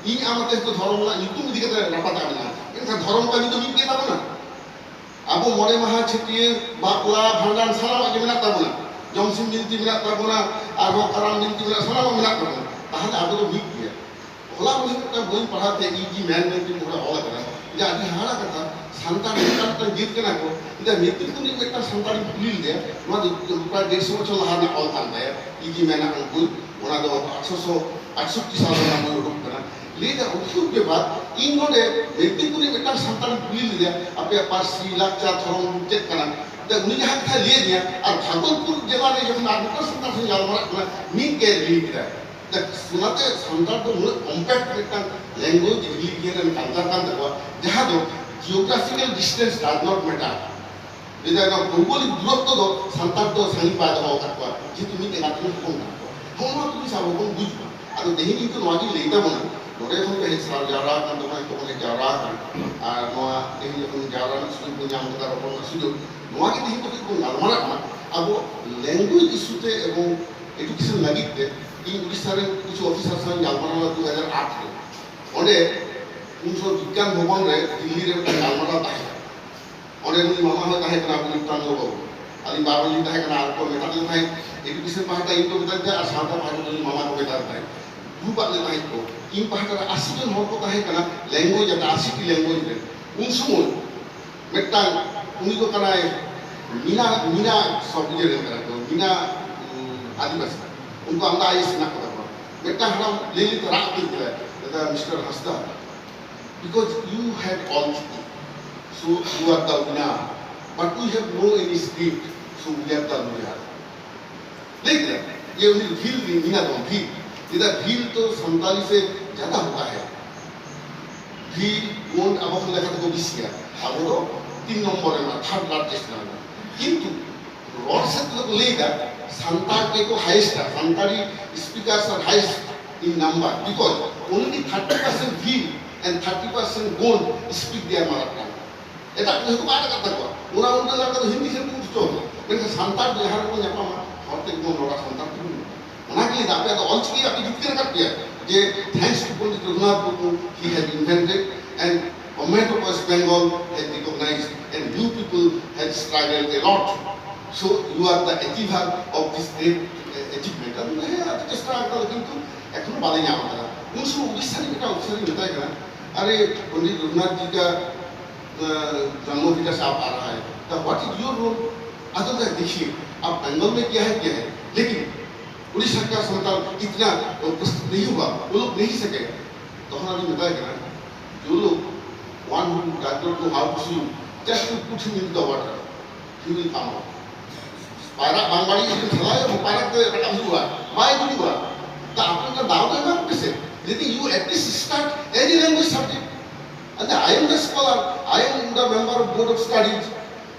ᱤᱧ ᱟᱢ ᱟᱛᱮ ᱫᱚ ᱫᱷᱚᱨᱚᱢ ᱨᱮᱱᱟᱜ ᱧᱩᱛᱩᱢ ᱤᱫᱤ ᱠᱟᱛᱮ ᱨᱟᱯᱟᱪᱟᱜ ᱢᱮᱱᱟᱜᱼᱟ, ᱢᱮᱱᱠᱷᱟᱱ ᱫᱷᱚᱨᱚᱢ ᱠᱟᱹᱢᱤ ᱫᱚ ᱢᱤᱫ ᱜᱮ ᱛᱟᱵᱚᱱᱟ᱾ ᱟᱵᱚ ᱢᱚᱬᱮ ᱢᱟᱦᱟ, ᱪᱷᱟᱹᱴᱭᱟᱹᱨ, ᱵᱟᱯᱞᱟ, ᱵᱷᱟᱸᱰᱟᱱ ᱥᱟᱱᱟᱢᱟᱜ ᱜᱮ ᱢᱮᱱᱟᱜ ᱛᱟᱵᱚᱱᱟ᱾ ᱡᱚᱢᱥᱤᱢ ᱵᱤᱱᱛᱤ ᱢᱮᱱᱟᱜ ᱛᱟᱵᱚᱱᱟ, ᱟᱨᱦᱚᱸ ᱠᱟᱨᱟᱢ ᱵᱤᱱᱛᱤ ᱢᱮᱱᱟᱜ, ᱥᱟᱱᱟᱢᱟᱜ ᱢᱮᱱᱟᱜ ᱛᱟᱵᱚᱱᱟ᱾ ᱛᱟᱦᱚᱞᱮ ᱟᱵᱚ ᱫᱚ ᱢᱤᱫ ᱜᱮᱭᱟ᱾ ᱦᱚᱞᱟ ᱢᱟᱫᱷᱮᱨ ᱢᱤᱫᱴᱟᱝ ᱵᱳᱭ ᱯᱟᱲᱦᱟᱣ ᱛᱮ ᱤ ᱡᱤ ᱢᱮᱱ ᱢᱮᱱᱛᱮ ᱢᱤᱫ ᱦᱚᱲᱮ ᱚᱞ ᱟᱠᱟᱫᱟ, ᱡᱮ ᱟᱹᱰᱤ ᱦᱟᱦᱟᱲᱟ ᱠᱟᱛᱷᱟ, ᱥᱟᱱᱛᱟᱲ ᱢᱤᱫᱴᱟᱝ ᱢᱤᱫᱴᱟᱝ ᱡᱟᱹᱛ ᱠᱟᱱᱟ ᱠᱚ᱾ ᱤᱧ ᱫᱚ ᱢᱤᱫᱴᱤᱡ ᱠᱷᱚᱱᱤᱡ ᱢᱤᱫᱴᱟᱝ ᱥᱟᱱᱛᱟᱲᱤᱧ ᱠᱩᱞᱤ ᱞᱮᱫᱮᱭᱟ, ᱱᱚᱣᱟ ᱫᱚ ᱯᱨᱟᱭ ᱰᱮᱲᱥᱚ ᱵᱚᱪᱷᱚᱨ ᱞᱟᱦᱟ ᱨᱮᱱᱟᱜ ᱚᱞ ᱠᱟᱱ ᱛᱟᱭᱟ, ᱤᱡᱤ ᱢᱮᱱᱟᱜ ᱩᱱᱠᱩ, ᱚᱱᱟ ᱫᱚ ᱟᱴᱷᱨᱚᱥᱚ ᱟᱴᱥᱚᱴᱴᱤ ᱥᱟᱞ ᱨᱮᱱᱟᱜ ᱵᱳᱭ ᱩᱰᱩᱠ ᱠᱟᱱᱟ᱾ ᱞᱟᱹᱭ ᱫᱟ, ᱩᱱᱠᱩ ᱵᱮᱯᱟᱨ, ᱤᱧ ᱱᱚᱰᱮ ᱢᱤᱫᱴᱤᱡ ᱠᱷᱚᱱᱤᱡ ᱢᱤᱫᱴᱟᱝ ᱥᱟᱱᱛᱟᱲᱤᱧ ᱠᱩᱞᱤ ᱞᱮᱫᱮᱭᱟ, ᱟᱯᱮᱭᱟᱜ ᱯᱟᱹᱨᱥᱤ, ᱞᱟᱠᱪᱟᱨ, ᱫᱷᱚᱨᱚᱢ ᱪᱮᱫ ᱠᱟᱱᱟ? ᱫᱟ ᱩᱱᱤ ᱡᱟᱦᱟᱸ ᱠᱟᱛᱷᱟᱭ ᱞᱟᱹᱭ ᱟᱫᱤᱧᱟ, ᱟᱨ ᱵᱷᱟᱜᱚᱞᱯᱩᱨ ᱡᱮᱞᱟ ᱨᱮ ᱡᱚᱠᱷᱚᱱ ᱟᱨ ᱢᱤᱫᱴᱟᱝ ᱥᱟᱱᱛᱟᱲ ᱥᱟᱶ ᱜᱟᱞᱢᱟᱨᱟᱜ ᱠᱟᱱᱟ, ᱢᱤᱫ ᱜᱮ ᱞᱟᱹᱭ ᱠᱮᱫᱟ᱾ ᱚᱱᱟᱛᱮ ᱥᱟᱱᱛᱟᱲ ᱫᱚ ᱩᱱᱟᱹᱜ compact ᱢᱤᱫᱴᱟᱝ language, religion and culture ᱠᱟᱱ ᱛᱟᱠᱚᱣᱟ, ᱡᱟᱦᱟᱸ ᱫᱚ geographical distance does not matter᱾ ᱞᱟᱹᱭᱫᱟ ᱱᱚᱣᱟ ᱵᱷᱳᱣᱜᱳᱞᱤᱠ ᱫᱩᱨᱚᱛᱛᱚ ᱫᱚ ᱥᱟᱱᱛᱟᱲ ᱫᱚ ᱥᱟᱺᱜᱤᱧ ᱵᱟᱭ ᱫᱚᱦᱚ ᱟᱠᱟᱫ ᱠᱚᱣᱟ, ᱡᱮᱦᱮᱛᱩ ᱢᱤᱫ ᱮᱸᱜᱟᱛ ᱨᱮᱱ ᱦᱚᱯᱚᱱ ᱠᱟᱱᱟ ᱠᱚ᱾ ᱦᱚᱸᱜᱼᱚ ᱱᱚᱣᱟ ᱡᱤᱱᱤᱥ ᱟᱵᱚ ᱵᱚᱱ ᱵᱩᱡᱽ ᱢᱟ᱾ ᱟᱫᱚ ᱛᱮᱦᱮᱧ ᱤᱧ ᱫᱚ ᱱᱚᱣᱟ ᱜᱤᱧ ᱞᱟᱹᱭ ᱛᱟᱵᱚᱱᱟ, ᱱᱚᱰᱮ ᱠᱷᱚᱱ ᱯᱮ ᱦᱮᱡ ᱥᱟᱨ ᱡᱟᱣᱨᱟ ᱟᱠᱟᱱ ᱛᱟᱵᱚᱱᱟ, ᱱᱤᱛᱚᱜ ᱵᱚᱱ ᱦᱮᱡ ᱡᱟᱣᱨᱟ ᱟᱠᱟᱱᱟ, ᱟᱨ ᱱᱚᱣᱟ ᱛᱮᱦᱮᱧ ᱡᱚᱠᱷᱚᱱ ᱡᱟᱣᱨᱟ ᱨᱮᱱᱟᱜ ᱥᱩᱡᱳᱜᱽ ᱵᱚᱱ ᱧᱟᱢ ᱠᱟᱫᱟ, ᱨᱚᱯᱚᱲ ᱨᱮᱱᱟᱜ ᱥᱩᱡᱳᱜᱽ, ᱱᱚᱣᱟ ᱜᱮ ᱛᱮᱦᱮᱧ ᱫᱚ ᱠᱟᱹᱡ ᱵᱚᱱ ᱜᱟᱞᱢᱟᱨᱟᱜ ᱢᱟ ᱟᱵᱚ language issue ᱛᱮ ᱮᱵᱚᱝ education ᱞᱟᱹᱜᱤᱫ ᱛᱮ᱾ ᱤᱧ ᱩᱲᱤᱥᱥᱟ ᱨᱮᱱ ᱠᱤᱪᱷᱩ officer ᱥᱟᱶ ᱤᱧ ᱜᱟᱞᱢᱟᱨᱟᱣ ᱞᱮᱫᱟ ᱫᱩ ᱦᱟᱡᱟᱨ ᱟᱴ ᱨᱮ᱾ ᱚᱸᱰᱮ ᱩᱱ ᱥᱚᱢᱚᱭ ᱵᱤᱜᱽᱜᱟᱱ ᱵᱷᱚᱵᱚᱱ ᱨᱮ ᱫᱤᱞᱞᱤ ᱨᱮ ᱢᱤᱫᱴᱟᱝ ᱜᱟᱞᱢᱟᱨᱟᱣ ᱛᱟᱦᱮᱸ ᱠᱟᱱᱟ᱾ ᱚᱸᱰᱮ ᱩᱱᱤ ᱢᱟᱢᱟ ᱦᱚᱸᱭ ᱛᱟᱦᱮᱸ ᱠᱟᱱᱟ, ᱟᱵᱚ ᱱᱤᱛᱟᱝ ᱵᱟᱹᱵᱩ᱾ ᱟᱹᱞᱤᱧ ᱵᱟᱨ ᱦᱚᱲ ᱞᱤᱧ ᱛᱟᱦᱮᱸ ᱠᱟᱱᱟ, ᱟᱨ ᱠᱚ ᱢᱮᱛᱟᱫ ᱞᱤᱧ ᱛᱟᱦᱮᱸᱫ, education ᱯᱟᱦᱴᱟ ᱤᱧ ᱠᱚ ᱢᱮᱛᱟᱫ ᱛᱟᱦᱮᱸᱫ ᱟᱨ ᱥᱟᱶᱛᱟ ᱯᱟᱦᱴᱟ ᱫᱚ ᱩᱱᱤ ᱢᱟᱢᱟ ᱠᱚ ᱢᱮᱛᱟᱫ ᱛᱟᱦᱮᱸᱫ᱾ group ᱟᱫ ᱞᱮ ᱛᱟᱦᱮᱸᱫ ᱠᱚ᱾ ᱤᱧ ᱯᱟᱦᱴᱟ ᱨᱮ ᱟᱥᱤ ᱡᱚᱱ ᱦᱚᱲ ᱠᱚ ᱛᱟᱦᱮᱸ ᱠᱟᱱᱟ, language ᱟᱛᱮ, ᱟᱥᱤ ᱴᱤ language ᱨᱮ᱾ ᱩᱱ ᱥᱚᱢᱚᱭ ᱢᱤᱫᱴᱟᱝ, ᱩᱱᱤ ᱫᱚ ᱠᱟᱱᱟᱭ ᱢᱤᱱᱟ, ᱢᱤᱱᱟ sub region ᱨᱮᱱ ᱠᱟᱱᱟ ᱠᱚ, ᱢᱤᱱᱟ, ᱩᱸ, ᱟᱹᱫᱤᱵᱟᱹᱥᱤ᱾ ᱩᱱᱠᱩ ᱟᱢᱫᱟ ᱟᱭ ᱮᱥ ᱦᱮᱱᱟᱜ ᱠᱚ ᱛᱟᱠᱚᱣᱟ᱾ ᱢᱤᱫᱴᱟᱝ ᱦᱟᱲᱟᱢ ᱞᱟᱹᱭ ᱞᱟᱹᱭ ᱛᱮ ᱨᱟᱜ ᱩᱛᱟᱹᱨ ᱠᱮᱫᱟᱭ, ᱞᱟᱹᱭᱫᱟ, "mister Hansda, because you had all Chiki, so you are the winner, but we have no any script, so we are the loser." ᱞᱟᱹᱭ ᱠᱮᱫᱟ ᱡᱮ ᱩᱱᱤ ᱵᱷᱤᱞ ᱨᱤᱱ ᱢᱮᱱᱟᱜ ᱛᱟᱢᱟ, ᱵᱷᱤᱞ᱾ ᱪᱮᱫᱟᱜ ᱵᱷᱤᱞ ᱛᱚ ᱥᱟᱱᱛᱟᱞᱤ ᱥᱮ ᱡᱟᱫᱟ ᱦᱳᱛᱟ ᱦᱮ᱾ ᱵᱷᱤᱞ, ᱜᱳᱸᱰ ᱟᱵᱚ ᱠᱷᱚᱱ ᱞᱮᱠᱟ ᱛᱮᱠᱚ ᱵᱮᱥᱤᱭᱟ, ᱟᱵᱚ ᱫᱚ ᱛᱤᱱ ᱱᱚᱢᱵᱚᱨ ᱨᱮ ᱢᱮᱱᱟᱜᱼᱟ, third largest ᱠᱟᱱᱟ ᱵᱚᱱ᱾ ᱠᱤᱱᱛᱩ ᱨᱚᱲ ᱥᱮᱫ ᱛᱮᱫᱚ ᱠᱚ ᱞᱟᱹᱭ ᱮᱫᱟ ᱥᱟᱱᱛᱟᱲ ᱜᱮᱠᱚ highest ᱟ, Santali speakers are highest in number because only thirty percent Bhil and thirty percent Gond speak their mother tongue. ᱮᱴᱟᱜ ᱠᱚ ᱡᱚᱛᱚ ᱠᱚ ᱟᱫ ᱟᱠᱟᱫ ᱛᱟᱠᱚᱣᱟ᱾ ᱚᱱᱟ ᱩᱱᱠᱩ ᱞᱟᱹᱭ ᱠᱟᱫᱟ ᱦᱤᱱᱫᱤ ᱥᱮᱫ ᱠᱚ ᱩᱪᱷᱟᱹᱣ ᱮᱱᱟ᱾ ᱢᱮᱱᱠᱷᱟᱱ ᱥᱟᱱᱛᱟᱲ ᱫᱚ ᱡᱟᱦᱟᱸ ᱨᱮᱠᱚ ᱧᱟᱯᱟᱢᱟ, ᱦᱚᱲ ᱛᱮᱜᱮ ᱵᱚᱱ ᱨᱚᱲᱟ, ᱥᱟᱱᱛᱟᱲ ᱛᱮᱜᱮ ᱵᱚᱱ ᱨᱚᱲᱟ᱾ ᱚᱱᱟ ᱜᱮᱞᱤᱧ ᱞᱟᱹᱭᱫᱟ, ᱟᱯᱮᱭᱟᱜ ᱫᱚ ᱚᱞᱪᱤᱠᱤ ᱟᱯᱮ ᱡᱤᱛᱠᱟᱹᱨ ᱟᱠᱟᱫ ᱯᱮᱭᱟ, ᱡᱮ thanks to Pandit Raghunath Murmu, he has invented and Government of West Bengal has recognized and you people have struggled a lot. So you are the achiever of this great, uh, achievement. ᱟᱫᱚ ᱦᱮᱸ, ᱟᱫᱚ ᱪᱮᱥᱴᱟ ᱟᱠᱟᱫᱟ, ᱠᱤᱱᱛᱩ ᱮᱠᱷᱚᱱᱳ ᱵᱟᱞᱮ ᱧᱟᱢ ᱟᱠᱟᱫᱟ᱾ ᱩᱱ ᱥᱚᱢᱚᱭ ᱩᱲᱤᱥᱥᱟ ᱨᱤᱱ ᱢᱤᱫᱴᱟᱝ ᱚᱯᱷᱤᱥᱟᱨ ᱤᱧ ᱢᱮᱛᱟᱭ ᱠᱟᱱᱟ, अरे, पंडित रघुनाथ जी का, अ, जन्मोत्सव आप आ रहा है, तो what is your role? Other देखिए, आप बंगाल में क्या है, क्या है, लेकिन उड़ीसा का संतान इतना उपस्थित नहीं हुआ, वो लोग नहीं सकेगा। तो हमारी निभाएगा ना, जो लोग, one who does not know how to swim, just to put him in the water, he will come out. ᱯᱟᱭᱨᱟᱜ ᱵᱟᱝ ᱵᱟᱲᱟᱭ ᱡᱩᱫᱤ ᱥᱟᱞᱟᱭ ᱯᱟᱭᱨᱟᱜ ᱛᱮ ᱨᱟᱠᱟᱵ ᱦᱤᱡᱩᱜᱼᱟ, ᱵᱟᱭ ᱜᱩᱡᱩᱜᱼᱟ᱾ ᱛᱟ ᱟᱯᱮ ᱫᱚ ᱫᱟᱣ ᱫᱚ ᱮᱢᱟ ᱯᱮ ᱥᱮ᱾ ᱞᱮᱠᱤᱱ you at least start any language subject. And I am the scholar, I am the member of board of studies,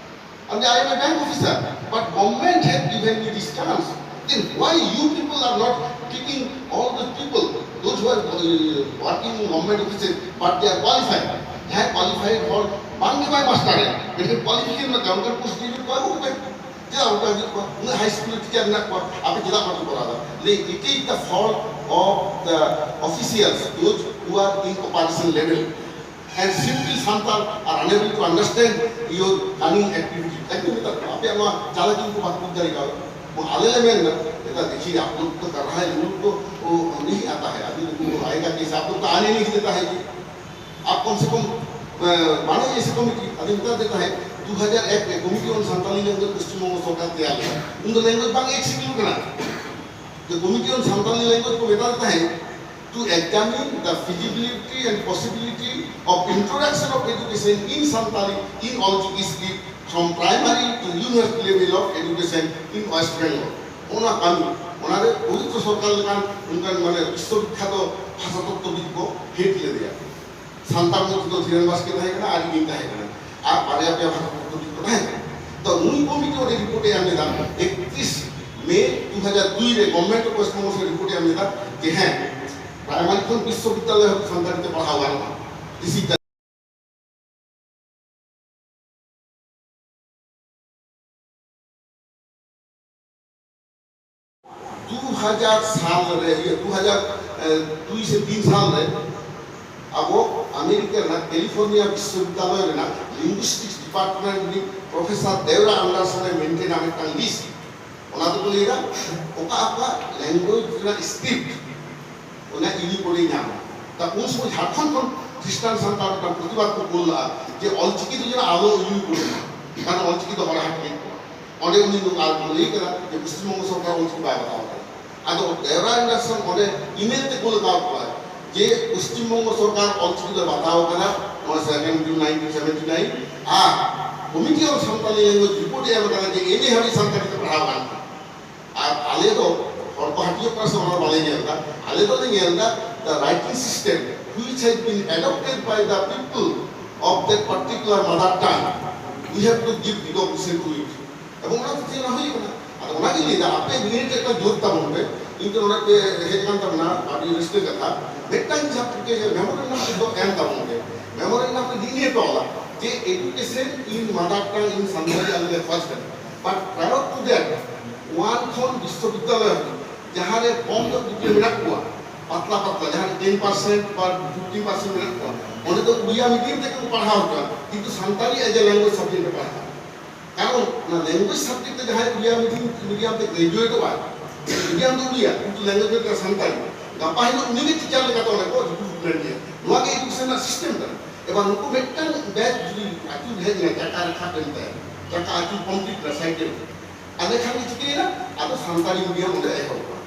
and I am a bank officer. But government has given me this chance. Then why you people are not picking all those people, those who are uh, working in government offices, but they are qualified? ᱡᱟᱦᱟᱸᱭ ᱠᱣᱟᱞᱤᱯᱷᱟᱭᱤᱰ ᱦᱚᱲ ᱵᱟᱝ ᱜᱮ ᱵᱟᱭ ᱢᱟᱥᱴᱟᱨᱮᱫ, ᱢᱮᱱᱠᱷᱟᱱ ᱠᱣᱟᱞᱤᱯᱷᱤᱠᱮᱥᱚᱱ ᱢᱮᱱᱟᱜ ᱛᱟᱭᱟ, ᱚᱱᱠᱟᱱ post graduate ᱠᱚ ᱟᱹᱜᱩ ᱠᱚᱯᱮ᱾ ᱪᱮᱫᱟᱜ ᱚᱱᱠᱟ ᱦᱩᱭᱩᱜ ᱠᱟᱱᱟ? ᱩᱱᱟᱹᱜ ᱦᱟᱭ ᱥᱠᱩᱞ ᱨᱮ ᱴᱤᱪᱟᱨ ᱢᱮᱱᱟᱜ ᱠᱚᱣᱟ, ᱟᱯᱮ ᱪᱮᱫᱟᱜ ᱵᱟᱯᱮ ᱠᱚᱨᱟᱣ ᱮᱫᱟ? It is the fault of the officials, those who are in operation level. And simple Santal are unable to understand your cunning activity. ᱮᱠᱫᱚᱢ ᱢᱮᱛᱟ ᱠᱚᱣᱟ, ᱟᱯᱮᱭᱟᱜ ᱱᱚᱣᱟ ᱪᱟᱞᱟᱠᱤ ᱠᱚ ᱵᱟᱠᱚ ᱵᱩᱡᱽ ᱫᱟᱲᱮ ᱠᱟᱣᱫᱟ᱾ ᱟᱞᱮ ᱞᱮ ᱢᱮᱱ ᱮᱫᱟ, ᱮᱴᱟ ᱫᱮᱠᱷᱤ, ᱟᱯ ᱞᱳᱜ ᱛᱚ ᱠᱟᱨ ᱨᱟᱦᱟ ᱦᱮ, ᱩᱱ ᱞᱳᱜ ᱠᱚ ᱳ, ᱱᱤᱦᱤ ᱟᱛᱟ ᱦᱮ, ᱟᱵᱷᱤ ᱞᱳᱜ ᱠᱚ ᱟᱭᱮᱜᱟ ᱠᱮᱥᱮ? ᱟᱯ ᱞᱳᱜ ᱛᱚ ᱟᱱᱮ ᱱᱤᱦᱤ ᱫᱮᱛᱟ ᱦᱮ ᱠᱤ? ᱟᱯ ᱠᱚᱢ ᱥᱮ ᱠᱚᱢ, ᱮ, ᱵᱟᱱᱟᱣ ᱮᱥᱮ ᱠᱚᱢᱤᱴᱤ᱾ ᱟᱫᱚ ᱢᱮᱛᱟ ᱫᱮᱛᱟ ᱦᱮ, ᱫᱩ ᱦᱟᱡᱟᱨ ᱮᱠ ᱨᱮ committee on Santali language Paschim Banga ᱥᱚᱨᱠᱟᱨ ᱛᱮᱭᱟᱨ ᱞᱮᱫᱟ, ᱩᱱ ᱫᱚ ᱞᱮᱝᱜᱩᱭᱮᱡᱽ ᱵᱟᱝ ᱮᱠ ᱥᱤᱰᱩᱞ ᱠᱟᱱᱟ᱾ The Committee on Santali Language ᱠᱚ ᱢᱮᱛᱟ ᱫᱮ ᱛᱟᱦᱮᱸᱫ to examine the feasibility and possibility of introduction of education in Santali in Ol Chiki script from primary to university level of education in West Bengal. ᱚᱱᱟ ᱠᱟᱹᱢᱤ, ᱚᱱᱟᱨᱮ ᱯᱚᱵᱤᱛᱨᱚ ᱥᱚᱨᱠᱟᱨ ᱞᱮᱠᱟᱱ ᱚᱱᱠᱟᱱ ᱢᱟᱱᱮ ᱵᱤᱥᱥᱚᱵᱤᱠᱠᱷᱟᱛᱚ ᱵᱷᱟᱥᱟ ᱛᱚᱛᱛᱚᱵᱤᱫ ᱠᱚ ᱦᱮᱰ ᱞᱮᱫᱮᱭᱟ᱾ ᱥᱟᱱᱛᱟᱲ ᱢᱚᱫᱽᱫᱷᱮ ᱫᱚ ᱫᱷᱤᱨᱮᱱ ᱵᱟᱥᱠᱮ ᱛᱟᱦᱮᱸ ᱠᱟᱱᱟ ᱟᱨ ᱤᱧ ᱛᱟᱦᱮᱸ ᱠᱟᱱᱟ, ᱟᱨ ᱵᱟᱨᱭᱟ ᱯᱮᱭᱟ ᱵᱷᱟᱥᱟ ᱛᱚᱛᱛᱚᱵᱤᱫ ᱠᱚ ᱛᱟᱦᱮᱸ ᱠᱟᱱᱟ᱾ ᱛᱚ ᱱᱩᱭ ᱠᱚᱢᱤᱴᱤ ᱚᱸᱰᱮ ᱨᱤᱯᱳᱨᱴ ᱮ ᱮᱢ ᱞᱮᱫᱟ, ᱮᱠᱛᱨᱤᱥ ᱢᱮ ᱫᱩ ᱦᱟᱡᱟᱨ ᱫᱩᱭ ᱨᱮ ᱜᱚᱵᱷᱚᱨᱱᱢᱮᱱᱴ ᱚᱯᱷ ᱯᱚᱥᱪᱤᱢ ᱵᱚᱝᱜᱚ ᱥᱮᱫ ᱨᱤᱯᱳᱨᱴ ᱮ ᱮᱢ ᱞᱮᱫᱟ ᱡᱮ ᱦᱮᱸ, ᱯᱨᱟᱭᱢᱟᱨᱤ ᱠᱷᱚᱱ ᱵᱤᱥᱥᱚᱵᱤᱫᱽᱫᱟᱞᱚᱭ ᱦᱟᱹᱵᱤᱡ ᱥᱟᱱᱛᱟᱲᱤ ᱛᱮ ᱯᱟᱲᱦᱟᱣ ᱜᱟᱱᱚᱜᱼᱟ᱾ This is the ᱫᱩ ᱦᱟᱡᱟᱨ ᱥᱟᱞ ᱨᱮ, ᱤᱭᱟᱹ, ᱫᱩ ᱦᱟᱡᱟᱨ ᱫᱩᱭ ᱥᱮ ᱛᱤᱱ ᱥᱟᱞ ᱨᱮ ᱟᱵᱚ ᱟᱢᱮᱨᱤᱠᱟ ᱨᱮᱱᱟᱜ ᱠᱮᱞᱤᱯᱷᱳᱨᱱᱤᱭᱟ ᱵᱤᱥᱥᱚᱵᱤᱫᱽᱫᱟᱞᱚᱭ ᱨᱮᱱᱟᱜ ᱞᱤᱝᱜᱩᱭᱥᱴᱤᱠᱥ ᱰᱤᱯᱟᱨᱴᱢᱮᱱᱴ ᱨᱤᱱᱤᱡ ᱯᱨᱚᱯᱷᱮᱥᱚᱨ ᱫᱮᱣᱨᱟ ᱟᱱᱰᱟᱨᱥᱚᱱ ᱮ ᱢᱮᱱᱴᱮᱱᱟ ᱢᱤᱫᱴᱟᱝ ᱞᱤᱥᱴ᱾ ᱚᱱᱟ ᱫᱚᱠᱚ ᱞᱟᱹᱭᱫᱟ ᱚᱠᱟ ᱚᱠᱟ ᱞᱮᱝᱜᱩᱭᱮᱡᱽ ᱨᱮᱱᱟᱜ ᱥᱠᱨᱤᱯᱴ ᱚᱱᱟ ᱤᱭᱩᱱᱤᱠᱳᱰ ᱮ ᱧᱟᱢᱟ᱾ ᱛᱟ ᱩᱱ ᱥᱚᱢᱚᱭ ᱡᱷᱟᱲᱠᱷᱚᱸᱰ ᱠᱷᱚᱱ ᱠᱷᱨᱤᱥᱴᱟᱱ ᱥᱟᱱᱛᱟᱲ ᱢᱤᱫᱴᱟᱝ ᱯᱨᱚᱛᱤᱵᱟᱫ ᱠᱚ ᱠᱳᱞ ᱞᱟᱜᱼᱟ ᱡᱮ ᱚᱞᱪᱤᱠᱤ ᱫᱚ ᱡᱮᱱᱚ ᱟᱞᱚ ᱤᱭᱩᱡᱽ ᱠᱚ ᱢᱟ, ᱠᱟᱨᱚᱱ ᱚᱞᱪᱤᱠᱤ ᱫᱚ ᱦᱚᱲ ᱦᱟᱹᱴᱤᱧ ᱠᱚᱣᱟ᱾ ᱚᱸᱰᱮ ᱩᱱᱤ ᱟᱨ ᱞᱟᱹᱭ ᱠᱟᱫᱟ ᱡᱮ ᱯᱚᱥᱪᱤᱢ ᱵᱚᱝᱜᱚ ᱥᱚᱨᱠᱟᱨ ᱚᱞᱪᱤᱠᱤ ᱵᱟᱭ ᱵᱟᱛᱟᱣ ᱠᱟᱫᱟ᱾ ᱟᱫᱚ ᱫᱮᱣᱨᱟ ᱮᱱᱰᱟᱨᱥᱚᱱ ᱚᱸᱰᱮ ᱤᱢᱮᱞ ᱛᱮ ᱠᱳᱞ ᱠᱟᱣ ᱠᱚᱣᱟᱭ ᱡᱮ ᱯᱚᱥᱪᱤᱢ ᱵᱚᱝᱜᱚ ᱥᱚᱨᱠᱟᱨ ᱚᱞᱪᱤᱠᱤ ᱫᱚ ᱵᱟᱛᱟᱣ ᱠᱟᱫᱟ ᱱᱚᱣᱟ seven June nineteen seventy nine, R Committee on Santali Language report ᱮ ᱮᱢ ᱠᱟᱫᱟ ᱡᱮ ᱮᱢ ᱮ ᱦᱟᱹᱵᱤᱡ ᱥᱟᱱᱛᱟᱲᱤ ᱛᱮ ᱯᱟᱲᱦᱟᱣ ᱜᱟᱱ ᱠᱟᱱᱟ᱾ ᱟᱨ ᱟᱞᱮ ᱫᱚ ᱦᱚᱲ ᱠᱚ ᱦᱟᱹᱴᱤᱧᱚᱜ ᱠᱟᱱᱟ ᱥᱮ ᱚᱱᱟ ᱵᱟᱞᱮ ᱧᱮᱞ ᱮᱫᱟ, ᱟᱞᱮ ᱫᱚᱞᱮ ᱧᱮᱞ ᱮᱫᱟ the writing system which has been adopted by the people of that particular mother tongue, we have to give recognition to it. ᱮᱵᱚᱝ ᱚᱱᱟ ᱛᱮ ᱪᱮᱫ ᱦᱩᱭ ᱠᱟᱱᱟ? ᱟᱫᱚ ᱚᱱᱟᱜᱤᱧ ᱞᱟᱹᱭᱫᱟ, ᱟᱯᱮ ᱱᱤᱭᱟᱹ ᱴᱷᱮᱡ ᱠᱷᱚᱱ ᱡᱳᱨ ᱛᱟᱵᱚᱱ ᱯᱮ᱾ ᱤᱧ ᱫᱚ ᱱᱚᱰᱮ ᱯᱮ ᱦᱮᱡ ᱠᱟᱱ ᱛᱟᱵᱚᱱᱟ, ᱟᱹᱰᱤ ᱨᱟᱹᱥᱠᱟᱹ ᱠᱟᱛᱷᱟ᱾ ᱢᱤᱫᱴᱟᱝ ᱡᱟᱦᱟᱸ ᱯᱮ ᱢᱮᱢᱳᱨᱮᱱᱰᱟᱢ ᱫᱚ ᱮᱢ ᱛᱟᱵᱚᱱ ᱯᱮ᱾ ᱢᱮᱢᱳᱨᱮᱱᱰᱟᱢ ᱨᱮ ᱱᱤᱭᱟᱹ ᱯᱮ ᱚᱞᱟ ᱡᱮ education in mother tongue in Santali ᱟᱞᱮ ᱞᱮ ᱠᱷᱚᱡᱽ ᱠᱟᱱᱟ, but prior to that one ᱠᱷᱚᱱ ᱵᱤᱥᱥᱚᱵᱤᱫᱽᱫᱟᱞᱚᱭ ᱦᱟᱹᱵᱤᱡ ᱡᱟᱦᱟᱸ ᱨᱮ ᱠᱚᱢ ᱧᱚᱜ ᱜᱤᱫᱽᱨᱟᱹ ᱢᱮᱱᱟᱜ ᱠᱚᱣᱟ, ᱯᱟᱛᱞᱟ ᱯᱟᱛᱞᱟ, ᱡᱟᱦᱟᱸ ᱨᱮ ten percent ᱵᱟ fifteen percent ᱢᱮᱱᱟᱜ ᱠᱚᱣᱟ, ᱚᱸᱰᱮ ᱫᱚ ᱩᱲᱤᱭᱟ ᱢᱤᱰᱤᱭᱟᱢ ᱛᱮᱜᱮ ᱠᱚ ᱯᱟᱲᱦᱟᱣ ᱦᱚᱪᱚᱜᱼᱟ, ᱠᱤᱱᱛᱩ Santali as a language subject ᱨᱮ ᱯᱟᱲᱦᱟᱣ᱾ ᱠᱟᱨᱚᱱ ᱚᱱᱟ language subject ᱛᱮ ᱡᱟᱦᱟᱸᱭ ᱩᱲᱤᱭᱟ ᱢᱤᱰᱤᱭᱟᱢ, ᱢᱤᱰᱤᱭᱟᱢ ᱛᱮ ᱜᱨᱮᱡᱩᱭᱮᱴᱚᱜᱼᱟᱭ, ᱢᱤᱰᱤᱭᱟᱢ ᱫᱚ ᱩᱲᱤᱭᱟ, ᱠᱤᱱᱛᱩ language ᱫᱚ ᱥᱟᱱᱛᱟᱲᱤ, ᱜᱟᱯᱟ ᱦᱤᱞᱳᱜ ᱩᱱᱤᱜᱮ ᱴᱤᱪᱟᱨ ᱞᱮᱠᱟᱛᱮ ᱚᱸᱰᱮ ᱠᱚ ᱨᱤᱠᱨᱩᱴᱢᱮᱱᱴ ᱮᱭᱟ᱾ ᱱᱚᱣᱟ ᱜᱮ ᱮᱰᱩᱠᱮᱥᱚᱱ ᱨᱮᱱᱟᱜ ᱥᱤᱥᱴᱮᱢ ᱠᱟᱱᱟ᱾ ᱮᱵᱟᱨ ᱱᱩᱠᱩ ᱢᱤᱫᱴᱟᱝ ᱵᱮᱪ ᱡᱩᱫᱤ ᱟᱹᱪᱩᱨ ᱦᱮᱡ ᱮᱱᱟ, ᱪᱟᱠᱟ ᱨᱟᱠᱟᱵ ᱮᱱ ᱛᱟᱭᱟ, ᱪᱟᱠᱟ ᱟᱹᱪᱩᱨ ᱠᱚᱢᱯᱞᱤᱴ ᱮᱱᱟ ᱥᱟᱭᱠᱮᱞ, ᱟᱫᱚ ᱠᱷᱟᱱ ᱜᱮ ᱪᱤᱠᱟᱹᱭᱮᱱᱟ? ᱟᱫᱚ ᱥᱟᱱᱛᱟᱲᱤ ᱢᱤᱰᱤᱭᱟᱢ ᱚᱸᱰᱮ ᱮᱦᱚᱵ ᱮᱱᱟ᱾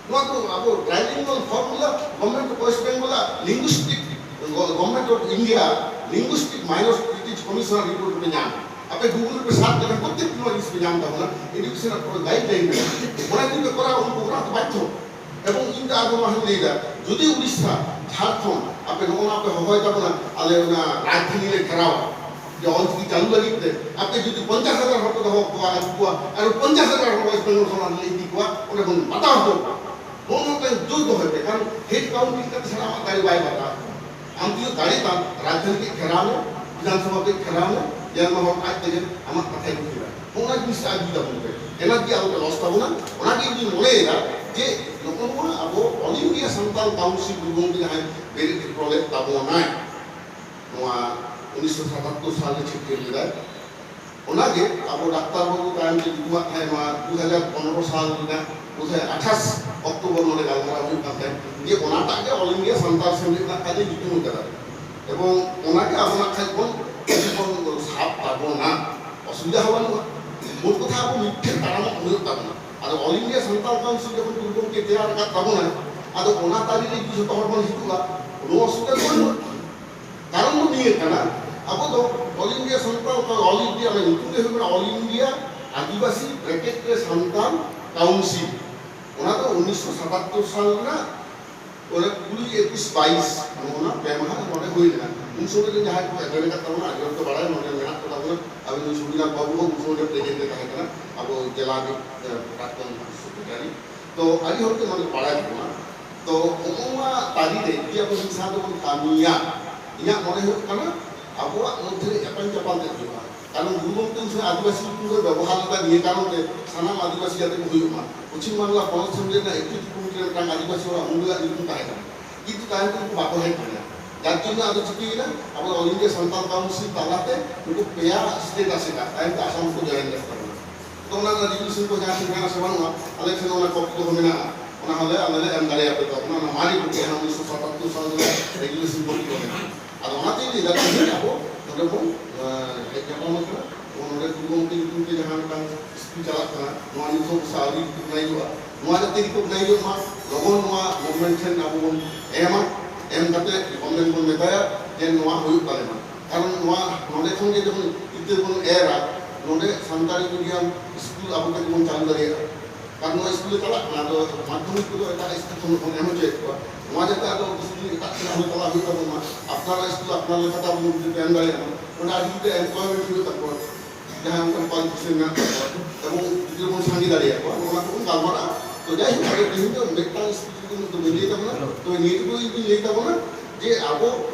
ᱱᱚᱣᱟ ᱫᱚ ᱟᱵᱚ trilingual formula, Government of West Bengal ᱟᱜ linguistic, Government of India linguistic minorities commission report ᱯᱮ ᱧᱟᱢᱟ᱾ ᱟᱯᱮ Google ᱨᱮᱯᱮ search ᱞᱮᱠᱷᱟᱱ ᱯᱨᱚᱛᱮᱠ ᱱᱚᱣᱟ ᱡᱤᱱᱤᱥ ᱯᱮ ᱧᱟᱢ ᱛᱟᱵᱚᱱᱟ, education ᱨᱮᱱᱟᱜ ᱯᱩᱨᱟᱹ guideline ᱢᱮᱱᱟᱜᱼᱟ᱾ ᱚᱱᱟ ᱡᱩᱫᱤ ᱯᱮ ᱠᱚᱨᱟᱣᱟ, ᱩᱱᱠᱩ ᱚᱱᱟ ᱠᱚ ᱵᱟᱫᱽᱫᱷᱚ᱾ ᱮᱵᱚᱝ ᱤᱧ ᱫᱚ ᱟᱨ ᱱᱚᱣᱟ ᱦᱚᱸᱧ ᱞᱟᱹᱭᱫᱟ, ᱡᱩᱫᱤ ᱩᱲᱤᱥᱥᱟ, ᱡᱷᱟᱲᱠᱷᱚᱸᱰ, ᱟᱯᱮ ᱱᱚᱜᱼᱚ ᱱᱚᱣᱟ ᱯᱮ ᱦᱚᱦᱚᱭ ᱛᱟᱵᱚᱱᱟ, ᱟᱞᱮ ᱚᱱᱟ ᱨᱟᱡᱽᱫᱷᱟᱱᱤ ᱞᱮ ᱜᱷᱮᱨᱟᱣᱟ, ᱡᱮ ᱚᱞᱪᱤᱠᱤ ᱪᱟᱹᱞᱩ ᱞᱟᱹᱜᱤᱫ ᱛᱮ ᱟᱯᱮ ᱡᱩᱫᱤ ᱯᱚᱧᱪᱟᱥ ᱦᱟᱡᱟᱨ ᱦᱚᱲ ᱯᱮ ᱫᱚᱦᱚ ᱠᱚᱣᱟ, ᱟᱹᱜᱩ ᱠᱚᱣᱟ, ᱟᱨ ᱯᱚᱧᱪᱟᱥ ᱦᱟᱡᱟᱨ ᱦᱚᱲ West Bengal ᱠᱷᱚᱱᱟᱜ ᱞᱮ ᱤᱫᱤ ᱠᱚᱣᱟ, ᱚᱸᱰᱮ ᱵᱚᱱ ᱵᱟᱛᱟᱣ ᱦᱚᱪᱚ ᱠᱚᱣᱟ᱾ ᱱᱚᱜᱼᱚ ᱱᱚᱣᱟ ᱯᱮ ᱡᱳᱨ ᱫᱚᱦᱚᱭ ᱯᱮ, ᱠᱟᱨᱚᱱ head count ᱠᱟᱛᱮ ᱪᱷᱟᱲᱟ ᱟᱢᱟᱜ ᱫᱟᱲᱮ ᱵᱟᱭ ᱵᱟᱛᱟᱣᱟ᱾ ᱟᱢ ᱡᱩᱫᱤ ᱫᱟᱲᱮ ᱛᱟᱢ, ᱨᱟᱡᱽᱫᱷᱟᱱᱤ ᱠᱟᱹᱡ ᱜᱷᱮᱨᱟᱣ ᱢᱮ, ᱵᱤᱫᱷᱟᱱ ᱥᱚᱵᱷᱟ ᱠᱟᱹᱡ ᱜᱷᱮᱨᱟᱣ ᱢᱮ, ᱧᱮᱞ ᱢᱮ ᱦᱚᱲ ᱟᱡ ᱛᱮᱜᱮ ᱟᱢᱟᱜ ᱠᱟᱛᱷᱟᱭ ᱵᱩᱡᱷᱟᱹᱣᱟ᱾ ᱱᱚᱜᱼᱚ ᱱᱚᱣᱟ ᱡᱤᱱᱤᱥ ᱟᱹᱜᱩᱭ ᱛᱟᱵᱚᱱ ᱯᱮ, ᱮᱱᱟᱨᱡᱤ ᱟᱞᱚ ᱯᱮ ᱞᱚᱥ ᱛᱟᱵᱚᱱᱟ᱾ ᱚᱱᱟᱜᱮ ᱤᱧ ᱫᱩᱧ ᱢᱚᱱᱮᱭᱮᱫᱟ ᱡᱮ ᱱᱚᱜᱼᱚ ᱱᱚᱣᱟ ᱟᱵᱚ All India Santal Council ᱜᱩᱨᱩ ᱜᱚᱢᱠᱮ ᱡᱟᱦᱟᱸᱭ ᱵᱮᱨᱮᱫ ᱦᱚᱴᱚ ᱞᱮᱫ ᱛᱟᱵᱚᱱᱟᱭ, ᱱᱚᱣᱟ ᱩᱱᱤᱥᱥᱚ ᱥᱟᱛᱟᱛᱛᱳᱨ ᱥᱟᱞ ᱨᱮ ᱪᱷᱟᱹᱴᱭᱟᱹᱨ ᱞᱮᱫᱟᱭ᱾ ᱚᱱᱟᱜᱮ ᱟᱵᱚ ᱰᱟᱠᱛᱟᱨ ᱵᱟᱹᱵᱩ ᱛᱟᱭᱚᱢ ᱛᱮ ᱧᱩᱛᱩᱢᱟᱜ ᱛᱟᱦᱮᱸ ᱱᱚᱣᱟ ᱫᱩ ᱦᱟᱡᱟᱨ ᱯᱚᱱᱨᱚ ᱥᱟᱞ ᱨᱮᱱᱟᱜ ᱵᱳᱫᱷᱚᱭ ᱟᱴᱷᱟᱥ ᱚᱠᱴᱳᱵᱚᱨ ᱱᱚᱰᱮ ᱜᱟᱞᱢᱟᱨᱟᱣ ᱦᱩᱭᱩᱜ ᱠᱟᱱ ᱛᱟᱦᱮᱸᱫ, ᱡᱮ ᱚᱱᱟᱴᱟᱜ ᱜᱮ ᱚᱞ ᱤᱱᱰᱤᱭᱟ ᱥᱟᱱᱛᱟᱲ ᱥᱮᱢᱞᱮᱫ ᱨᱮᱱᱟᱜ ᱠᱟᱡᱮ ᱧᱩᱛᱩᱢ ᱠᱟᱫᱟ᱾ ᱮᱵᱚᱝ ᱚᱱᱟᱜᱮ ᱟᱵᱚᱱᱟᱜ ᱠᱷᱟᱡ ᱵᱚᱱ, ᱡᱩᱫᱤ ᱵᱚᱱ ᱥᱟᱵ ᱛᱟᱵᱚᱱᱟ, ᱚᱥᱩᱵᱤᱫᱷᱟ ᱦᱚᱸ ᱵᱟᱹᱱᱩᱜᱼᱟ᱾ ᱢᱳᱴ ᱠᱟᱛᱷᱟ ᱟᱵᱚ ᱢᱤᱫ ᱴᱷᱮᱱ ᱛᱟᱲᱟᱢᱚᱜ ᱦᱩᱭᱩᱜ ᱛᱟᱵᱚᱱᱟ᱾ ᱟᱫᱚ ᱚᱞ ᱤᱱᱰᱤᱭᱟ ᱥᱟᱱᱛᱟᱲ ᱠᱟᱣᱩᱱᱥᱤᱞ ᱡᱚᱠᱷᱚᱱ ᱜᱩᱨᱩ ᱜᱚᱢᱠᱮ ᱛᱮᱭᱟᱨ ᱟᱠᱟᱫ ᱛᱟᱵᱚᱱᱟ, ᱟᱫᱚ ᱚᱱᱟ ᱛᱟᱹᱨᱤ ᱨᱮ ᱡᱩᱫᱤ ᱡᱚᱛᱚ ᱦᱚᱲ ᱵᱚᱱ ᱦᱤᱡᱩᱜᱼᱟ, ᱠᱳᱱᱳ ᱚᱥᱩᱵᱤᱫᱷᱟ ᱫᱚ ᱵᱟᱹᱱᱩᱜᱼᱟ᱾ ᱠᱟᱨᱚᱱ ᱫᱚ ᱱᱤᱭᱟᱹ ᱠᱟᱱᱟ, ᱟᱵᱚ ᱫᱚ all India Santal, all India ᱨᱮᱱᱟᱜ ᱧᱩᱛᱩᱢ ᱜᱮ ᱦᱩᱭᱩᱜ ᱠᱟᱱᱟ ᱚᱞ ᱤᱱᱰᱤᱭᱟ ᱟᱹᱫᱤᱵᱟᱹᱥᱤ ᱵᱨᱮᱠᱮᱴ ᱨᱮ ᱥᱟᱱᱛᱟᱲ ᱠᱟᱣᱩᱱᱥᱤᱞ᱾ ᱚᱱᱟ ᱫᱚ ᱩᱱᱤᱥᱥᱚ ᱥᱟᱛᱟᱛᱛᱳᱨ ᱥᱟᱞ ᱨᱮᱱᱟᱜ ᱚᱱᱟ ᱠᱩᱲᱤ, ᱮᱠᱩᱥ, ᱵᱟᱭᱤᱥ, ᱱᱚᱜᱼᱚ ᱱᱟ ᱯᱮ ᱢᱟᱦᱟ ᱱᱚᱰᱮ ᱦᱩᱭ ᱞᱮᱱᱟ᱾ ᱩᱱ ᱥᱚᱢᱚᱭ ᱨᱮ ᱡᱟᱦᱟᱸᱭ ᱠᱚ ᱮᱴᱮᱱᱰ ᱟᱠᱟᱫ ᱛᱟᱵᱚᱱᱟ, ᱟᱹᱰᱤ ᱦᱚᱲ ᱠᱚ ᱵᱟᱲᱟᱭᱟ, ᱱᱚᱰᱮ ᱢᱮᱱᱟᱜ ᱠᱚ ᱛᱟᱵᱚᱱᱟ᱾ ᱟᱵᱚ ᱱᱩᱭ ᱥᱩᱵᱤᱱᱟᱛᱷ ᱵᱟᱹᱵᱩ ᱦᱚᱸ ᱩᱱ ᱥᱚᱢᱚᱭ ᱨᱮ ᱯᱨᱮᱡᱮᱱᱴ ᱨᱮ ᱛᱟᱦᱮᱸ ᱠᱟᱱᱟ, ᱟᱵᱚ ᱡᱮᱞᱟ ᱨᱤᱱᱤᱡ, ᱮ, ᱯᱨᱟᱠᱛᱚᱱ ᱥᱮᱠᱨᱮᱴᱟᱨᱤ᱾ ᱛᱚ ᱟᱹᱰᱤ ᱦᱚᱲ ᱜᱮ ᱱᱚᱰᱮ ᱠᱚ ᱵᱟᱲᱟᱭ ᱛᱟᱵᱚᱱᱟ᱾ ᱛᱚ ᱱᱚᱜᱼᱚ ᱱᱚᱣᱟ ᱛᱟᱹᱨᱤ ᱨᱮ ᱡᱩᱫᱤ ᱟᱵᱚ ᱢᱤᱫ ᱥᱟᱶ ᱛᱮᱵᱚᱱ ᱠᱟᱹᱢᱤᱭᱟ, ᱤᱧᱟᱹᱜ ᱢᱚᱱᱮ ᱦᱩᱭᱩᱜ ᱠᱟᱱᱟ ᱟᱵᱚᱣᱟᱜ ᱢᱚᱫᱽᱫᱷᱮ ᱨᱮ ᱮᱯᱮᱢ ᱪᱟᱯᱟᱞ ᱛᱮ ᱦᱩᱭᱩᱜᱼᱟ᱾ ᱠᱟᱨᱚᱱ ᱜᱩᱨᱩ ᱜᱚᱢᱠᱮ ᱩᱱ ᱥᱚᱢᱚᱭ ᱟᱹᱫᱤᱵᱟᱹᱥᱤ ᱧᱩᱛᱩᱢ ᱫᱚᱭ ᱵᱮᱵᱚᱦᱟᱨ ᱞᱮᱫᱟ ᱱᱤᱭᱟᱹ ᱠᱟᱨᱚᱱ ᱛᱮ, ᱥᱟᱱᱟᱢ ᱟᱹᱫᱤᱵᱟᱹᱥᱤ ᱡᱟᱛᱮ ᱠᱚ ᱦᱩᱭᱩᱜ ᱢᱟ᱾ ᱯᱚᱪᱷᱤᱢ ᱵᱟᱝᱞᱟ ᱯᱚᱱᱚᱛ ᱥᱮᱢᱞᱮᱫ ᱨᱮᱱᱟᱜ ᱮᱠᱡᱤᱠᱤᱭᱩᱴᱤᱵᱽ ᱠᱚᱢᱤᱴᱤ ᱨᱮ ᱢᱤᱫᱴᱟᱝ ᱟᱹᱫᱤᱵᱟᱹᱥᱤ ᱦᱚᱲᱟᱜ ᱢᱩᱞᱟᱹᱣᱟᱜ ᱧᱩᱛᱩᱢ ᱛᱟᱦᱮᱸ ᱠᱟᱱᱟ, ᱠᱤᱱᱛᱩ ᱛᱟᱭᱚᱢ ᱛᱮ ᱩᱱᱠᱩ ᱵᱟᱠᱚ ᱦᱮᱡ ᱞᱮᱱᱟ᱾ ᱡᱟᱨ ᱡᱚᱱᱱᱚ ᱟᱫᱚ ᱪᱤᱠᱟᱹᱭᱮᱱᱟ, ᱟᱵᱚ ᱚᱞ ᱤᱱᱰᱤᱭᱟ ᱥᱟᱱᱛᱟᱲ ᱠᱟᱣᱩᱱᱥᱤᱞ ᱛᱟᱞᱟᱛᱮ ᱱᱩᱠᱩ ᱯᱮᱭᱟ ᱥᱴᱮᱴ ᱟᱥᱮᱠᱟ, ᱛᱟᱭᱚᱢ ᱛᱮ ᱟᱥᱟᱢ ᱠᱚ ᱡᱚᱭᱮᱱ ᱞᱮᱫ ᱛᱟᱵᱚᱱᱟ᱾ ᱛᱚ ᱚᱱᱟ ᱨᱮᱱᱟᱜ ᱨᱮᱡᱩᱞᱮᱥᱚᱱ ᱠᱚ ᱡᱟᱦᱟᱸ ᱴᱷᱤᱠᱟᱹᱱᱟ ᱥᱮ ᱵᱟᱹᱱᱩᱜᱼᱟ, ᱟᱞᱮ ᱴᱷᱮᱱ ᱚᱱᱟ ᱠᱚᱯᱤ ᱠᱚᱦᱚᱸ ᱢᱮᱱᱟᱜᱼᱟ, ᱚᱱᱟ ᱦᱚᱸᱞᱮ ᱟᱞᱮ ᱞᱮ ᱮᱢ ᱫᱟᱲᱮᱭᱟᱯᱮ ᱠᱟᱱᱟ᱾ ᱚᱱᱟ ᱢᱟᱨᱮ ᱠᱚᱯᱤ ᱡᱟᱦᱟᱸ ᱩᱱᱤᱥᱥᱚ ᱥᱟᱛᱟᱛᱛᱳᱨ ᱥᱟᱞ ᱨᱮ ᱨᱮᱡᱩᱞᱮᱥᱚᱱ ᱠᱚᱯᱤ ᱠᱚ ᱢᱮᱱᱟᱜᱼᱟ᱾ ᱟᱫᱚ ᱚᱱᱟᱛᱮᱧ ᱞᱟᱹᱭᱫᱟ, ᱛᱮᱦᱮᱧ ᱟᱵᱚ ᱱᱚᱰᱮ ᱵᱚᱱ, ᱮᱸ, ᱦᱮᱡ ᱧᱟᱯᱟᱢ ᱟᱠᱟᱱᱟ᱾ ᱛᱚ ᱱᱚᱰᱮ ᱜᱩᱨᱩ ᱜᱚᱢᱠᱮ ᱧᱩᱛᱩᱢ ᱛᱮ ᱡᱟᱦᱟᱸ ᱢᱤᱫᱴᱟᱝ ᱥᱠᱤᱢ ᱪᱟᱞᱟᱜ ᱠᱟᱱᱟ, ᱱᱚᱣᱟ ᱱᱤᱛ ᱦᱚᱸ ᱚᱵᱚᱥᱥᱳᱭ ᱟᱹᱣᱨᱤ ᱨᱮᱠᱚᱜᱱᱟᱭᱤᱡᱚᱜᱼᱟ᱾ ᱱᱚᱣᱟ ᱡᱟᱛᱮ ᱨᱮᱠᱚᱜᱱᱟᱭᱤᱡᱚᱜ ᱢᱟ, ᱞᱚᱜᱚᱱ ᱱᱚᱣᱟ ᱜᱚᱵᱷᱚᱨᱱᱢᱮᱱᱴ ᱴᱷᱮᱱ ᱟᱵᱚ ᱵᱚᱱ ᱮᱢᱟ, ᱮᱢ ᱠᱟᱛᱮ ᱜᱚᱵᱷᱚᱨᱱᱢᱮᱱᱴ ᱵᱚᱱ ᱢᱮᱛᱟᱭᱟ ᱡᱮ ᱱᱚᱣᱟ ᱦᱩᱭᱩᱜ ᱛᱟᱞᱮ ᱢᱟ᱾ ᱠᱟᱨᱚᱱ ᱱᱚᱣᱟ ᱱᱚᱰᱮ ᱠᱷᱚᱱ ᱜᱮ ᱡᱚᱠᱷᱚᱱ ᱤᱛᱟᱹ ᱵᱚᱱ ᱮᱨᱟ, ᱱᱚᱰᱮ ᱥᱟᱱᱛᱟᱲᱤ ᱢᱤᱰᱤᱭᱟᱢ ᱥᱠᱩᱞ ᱟᱵᱚ ᱛᱮᱜᱮ ᱵᱚᱱ ᱪᱟᱹᱞᱩ ᱫᱟᱲᱮᱭᱟᱜᱼᱟ᱾ ᱠᱟᱨᱚᱱ ᱱᱚᱣᱟ ᱥᱠᱩᱞ ᱨᱮ ᱪᱟᱞᱟᱜ ᱠᱟᱱᱟ, ᱟᱫᱚ ᱢᱟᱫᱽᱫᱷᱚᱢᱤᱠ ᱠᱚᱫᱚ ᱮᱴᱟᱜ ᱥᱠᱩᱞ ᱠᱷᱚᱱ ᱵᱚᱱ ᱮᱢ ᱦᱚᱪᱚᱭᱮᱫ ᱠᱚᱣᱟ᱾ ᱱᱚᱣᱟ ᱡᱟᱛᱮ ᱟᱫᱚ ᱥᱠᱩᱞ ᱮᱴᱟᱜ ᱴᱷᱮᱱ ᱟᱞᱚ ᱪᱟᱞᱟᱜ ᱦᱩᱭᱩᱜ ᱛᱟᱵᱚᱱ ᱢᱟ, ᱟᱯᱱᱟᱨᱟᱜ ᱥᱠᱩᱞ ᱟᱯᱱᱟᱨ ᱞᱮᱠᱟᱛᱮ ᱟᱵᱚ ᱵᱚᱱ ᱡᱩᱫᱤ ᱮᱢ ᱫᱟᱲᱮᱭᱟᱜ ᱢᱟ, ᱚᱸᱰᱮ ᱟᱹᱰᱤ ᱜᱤᱫᱽᱨᱟᱹ ᱮᱢᱯᱞᱚᱭᱢᱮᱱᱴ ᱦᱩᱭᱩᱜ ᱛᱟᱠᱚᱣᱟ, ᱡᱟᱦᱟᱸᱭ ᱚᱱᱠᱟᱱ ᱠᱚᱣᱟᱞᱤᱯᱷᱤᱠᱮᱥᱚᱱ ᱢᱮᱱᱟᱜ ᱛᱟᱠᱚᱣᱟ, ᱮᱵᱚᱝ ᱜᱤᱫᱽᱨᱟᱹ ᱵᱚᱱ ᱥᱟᱸᱜᱮ ᱫᱟᱲᱮᱭᱟᱠᱚᱣᱟ᱾ ᱱᱚᱜᱼᱚ ᱱᱚᱣᱟ ᱠᱚᱵᱚᱱ ᱜᱟᱞᱢᱟᱨᱟᱜᱼᱟ᱾ ᱛᱚ ᱡᱟᱭᱦᱳᱠ, ᱟᱫᱚ ᱛᱮᱦᱮᱧ ᱫᱚ ᱢᱤᱫᱴᱟᱝ ᱥᱯᱤᱪ ᱫᱚ ᱩᱱᱟᱹᱜ ᱫᱚ ᱵᱟᱹᱧ ᱞᱟᱹᱭ ᱛᱟᱵᱚᱱᱟ, ᱛᱚ ᱱᱤᱭᱟᱹ ᱴᱩᱠᱩ ᱤᱧ ᱞᱟᱹᱭ ᱛᱟᱵᱚᱱᱟ ᱡᱮ ᱟᱵᱚ